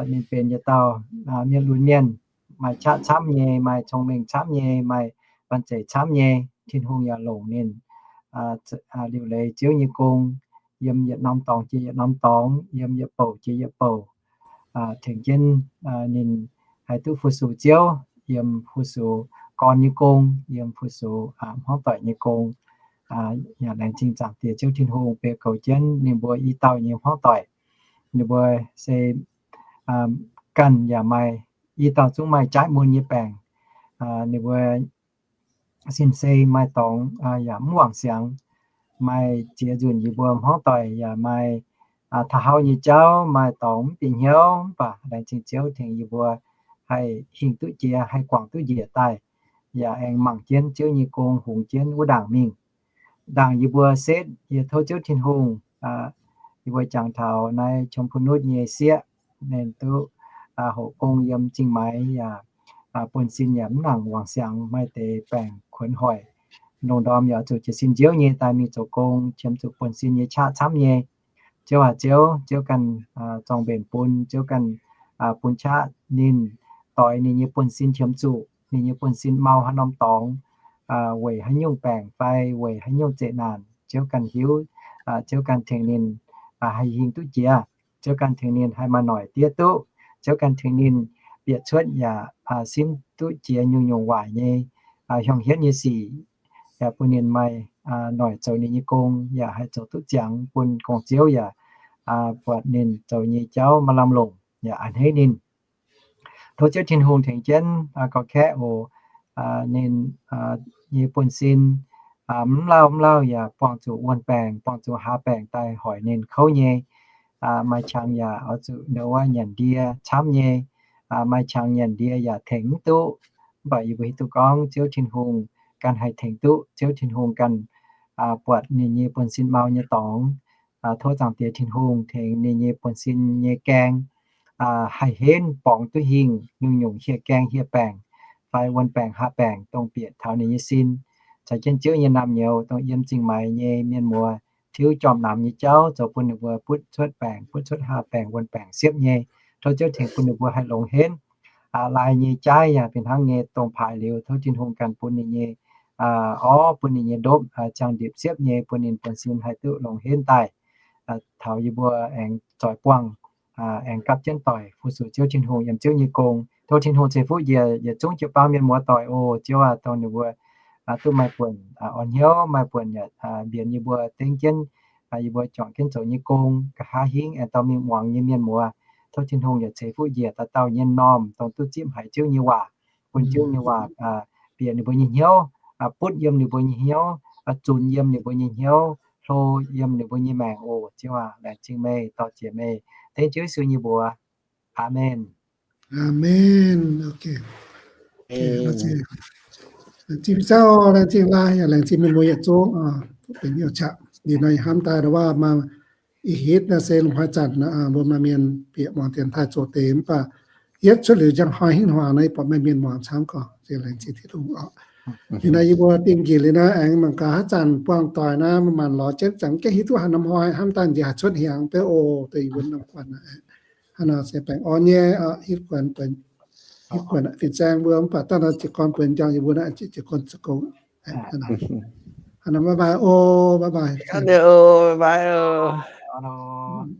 ninh benx yietc dauh mienh lunx mienh, maaih qaqv camv nyei, maaih cong-mengh camv nyei, maaih banh zeic camv nyei. Tin-Hungh yaac longc ninh liuc leiz Ziouv nyei gong, yiem yietc norm dorngx jiex yietc norm dorngx, yiem yietc bouc jiex yietc bouc, tengx jienv ninh haih duqv fu-sux Ziouv, yiem fu-sux gorn nyei gong, yiem fu-sux hmuangv doic nyei gong. Yaac laengz zingh Zaangc Diex Ziouv Tin-Hungh beu goux jienv ninh mbuo i dauh nyei hmuangv doic. Ninh mbuo se ganh yaac maaih i dauh zungv maaih jaiv mun nyei baengc. Ninh mbuo sin-sei maaih dorngx yaac mv wangc siangx. Maaih ziex nzunc yie mbuo hmuangv doic yaac maaih taux hauv nyei jauv, maaih dorngx mv bieqc hnyouv, mv baac laengz zingh Ziouv tengx yie mbuo haih hingh duqv jiex, haih guangc duqv njiec daaih, yaac aengx mangc jienv Ziouv nyei gong hungx jienv wuov ndaangc mingh. Ndaangc yie mbuo setv, yie tov Ziouv Tin-Hungh, yie mbuo jangx taux naaiv Qiong Bun Nutv nyei sieqv, ninh duqv hoqc gong yiem Zingh Maix yaac buonv-sin yaac mv nangc wangc siangx, maaih deix baengc kuonx hoic. Lungh ndorm yaac zuqc jiez sin nziouv nyei daaih mingh zoux gong, qiemx zuqc buonv-sin nyei qaqv camv nyei. Ziouv aac, Ziouv, Ziouv ganh zorng mbenc bun, Ziouv ganh bun qaqv ninh doix ninh nyei buonv-sin qiemx zuqc, ninh nyei buonv-sin mau haaix norm dorngx, weic haaix nyungc baengc fai weic haaix nyungc zeqc naanc, Ziouv ganh hiuv. Ziouv ganh tengx ninh haih hingh duqv jiex. Ziouv ganh tengx ninh haih maaih noic diev duqv. Ziouv ganh tengx ninh bieqc cuotv yaac simv duqv jiex nyungc-nyungc waaic nyei hiuang hietv nyei sic, yaac bun ninh maaih noic zoux ninh nyei gong, yaac haih zoux duqv ziangx bun gorngv Ziouv yaac buatc ninh zoux nyei jauv maaih lamh longc yaac a'hneiv ninh. Tov Ziouv Tin-Hungh tengx jienv gorx-kaeqv oc. Ninh nyei buonv-sin mv lauh mv lauh yaac buangh zuqc wuon-baengc, buangh zuqc hlaax-baengc daaih hoic ninh kouv nyei. Maaih qangx yaac oix zuqc nduov nyanc ndie camv nyei. Maaih qangx nyanc ndie yaac tengx mv duqv. Mv baac yie mbuo hiuv duqv gorngv Ziouv Tin-Hungh ganh haih tengx duqv. Ziouv Tin-Hungh ganh buatc ninh nyei buonv-sin mau nyei dorngx. Tov Zaangc Diex Tin-Hungh tengx ninh nyei buonv-sin nyei gaeng haih henv borngz duqv hingh nyungc-nyungc hieh gaeng hieh baengc fai wuon-baengc hlaax-baengc dongh bieqc taux ninh nyei sin. Caux jienv Ziouv nyei naamh nyouz dongh yiem zingh maix nyei mienh muoz tiuv jorm namx nyei jauv zoux bun ninh mbuo butv cuotv baengc, butv cuotv hlaax-baengc, wuon-baengc siepv nyei. Tov Ziouv tengx bun ninh mbuo haih longx henv. Lai nyei jaaiv yaac fih hnangv nyei dongh paaix liuz, tov Tin-Hungh ganh bun ninh nyei orv, bun ninh nyei ndopv ziangh ndipc siepv nyei, bun ninh buonv-sin haih duqv longx henv daaih. Taux yie mbuo aengx zoix buangh, aengx gapv jienv doic fu-sux Ziouv Tin-Hungh yiem Ziouv nyei gong. Tov Tin-Hungh ceix fuqv njiec yietc zungv jiu-baang mienh muoz doic oc. Ziouv aac, dongh ninh mbuo duqv maaih buonc orn hnyouv, maaih buonc yaac mbienx yie mbuo dengv jienv yie mbuo juangc jienv zoux nyei gong, nqa'haav hingv aengx dorh mingh muangx nyei mienh muoz, tov Tin-Hungh yaac ceix fuqv njiec dauh dauh nyei m'normh dongh duqv zipv haiz Ziouv nyei waac, bun Ziouv nyei waac bieqc ninh mbuo nyei hnyouv, butv yiem ninh mbuo nyei hnyouv, zunc yiem ninh mbuo nyei hnyouv, hlo yiem ninh mbuo nyei maengc oc. Ziouv aac, laengz zingh meih, dorh jiex meih, dengv Ziouv Yesu nyei mbuox. Aamen. Aamen. Laengz zingh Ziouv, laengz zingh Lai, yaac laengz zingh mienh muoz yietc zungv benx hnyouv qaqv. Liuz nor yie hnamv daaih waac maaih ih hitv naaiv se lungh hnoi zanc mbuo maaih mienh bieqc muangx dienx taaih zoux deix, mv baac yietv cuotv liuz njang hnoi hingv hmuangx naaiv, buatc maaih mienh muangx camv gorx, laengz zingh Tin-Hungh oc. Liuz naaiv yie mbuo dingh njiec liuz naaiv aengx mangc gaax haaix zanc buangh doic naaiv maaih lorz jienv zanc mv gaengh hiuv duqv haaix norm hnoi hnamv daaih njiec haih cuotv hnyangx beuv oc, deix yie mbuo norm guanh aqv. Hnangv nor se baengh orn nyei, hitv guanh, hitv guanh fin-saeng mbuo mv baac daaih nor jiez gorn buonc njang yie mbuo naaiv jiez gorn za'gengh hnangv nor, bye bye oc, bye bye.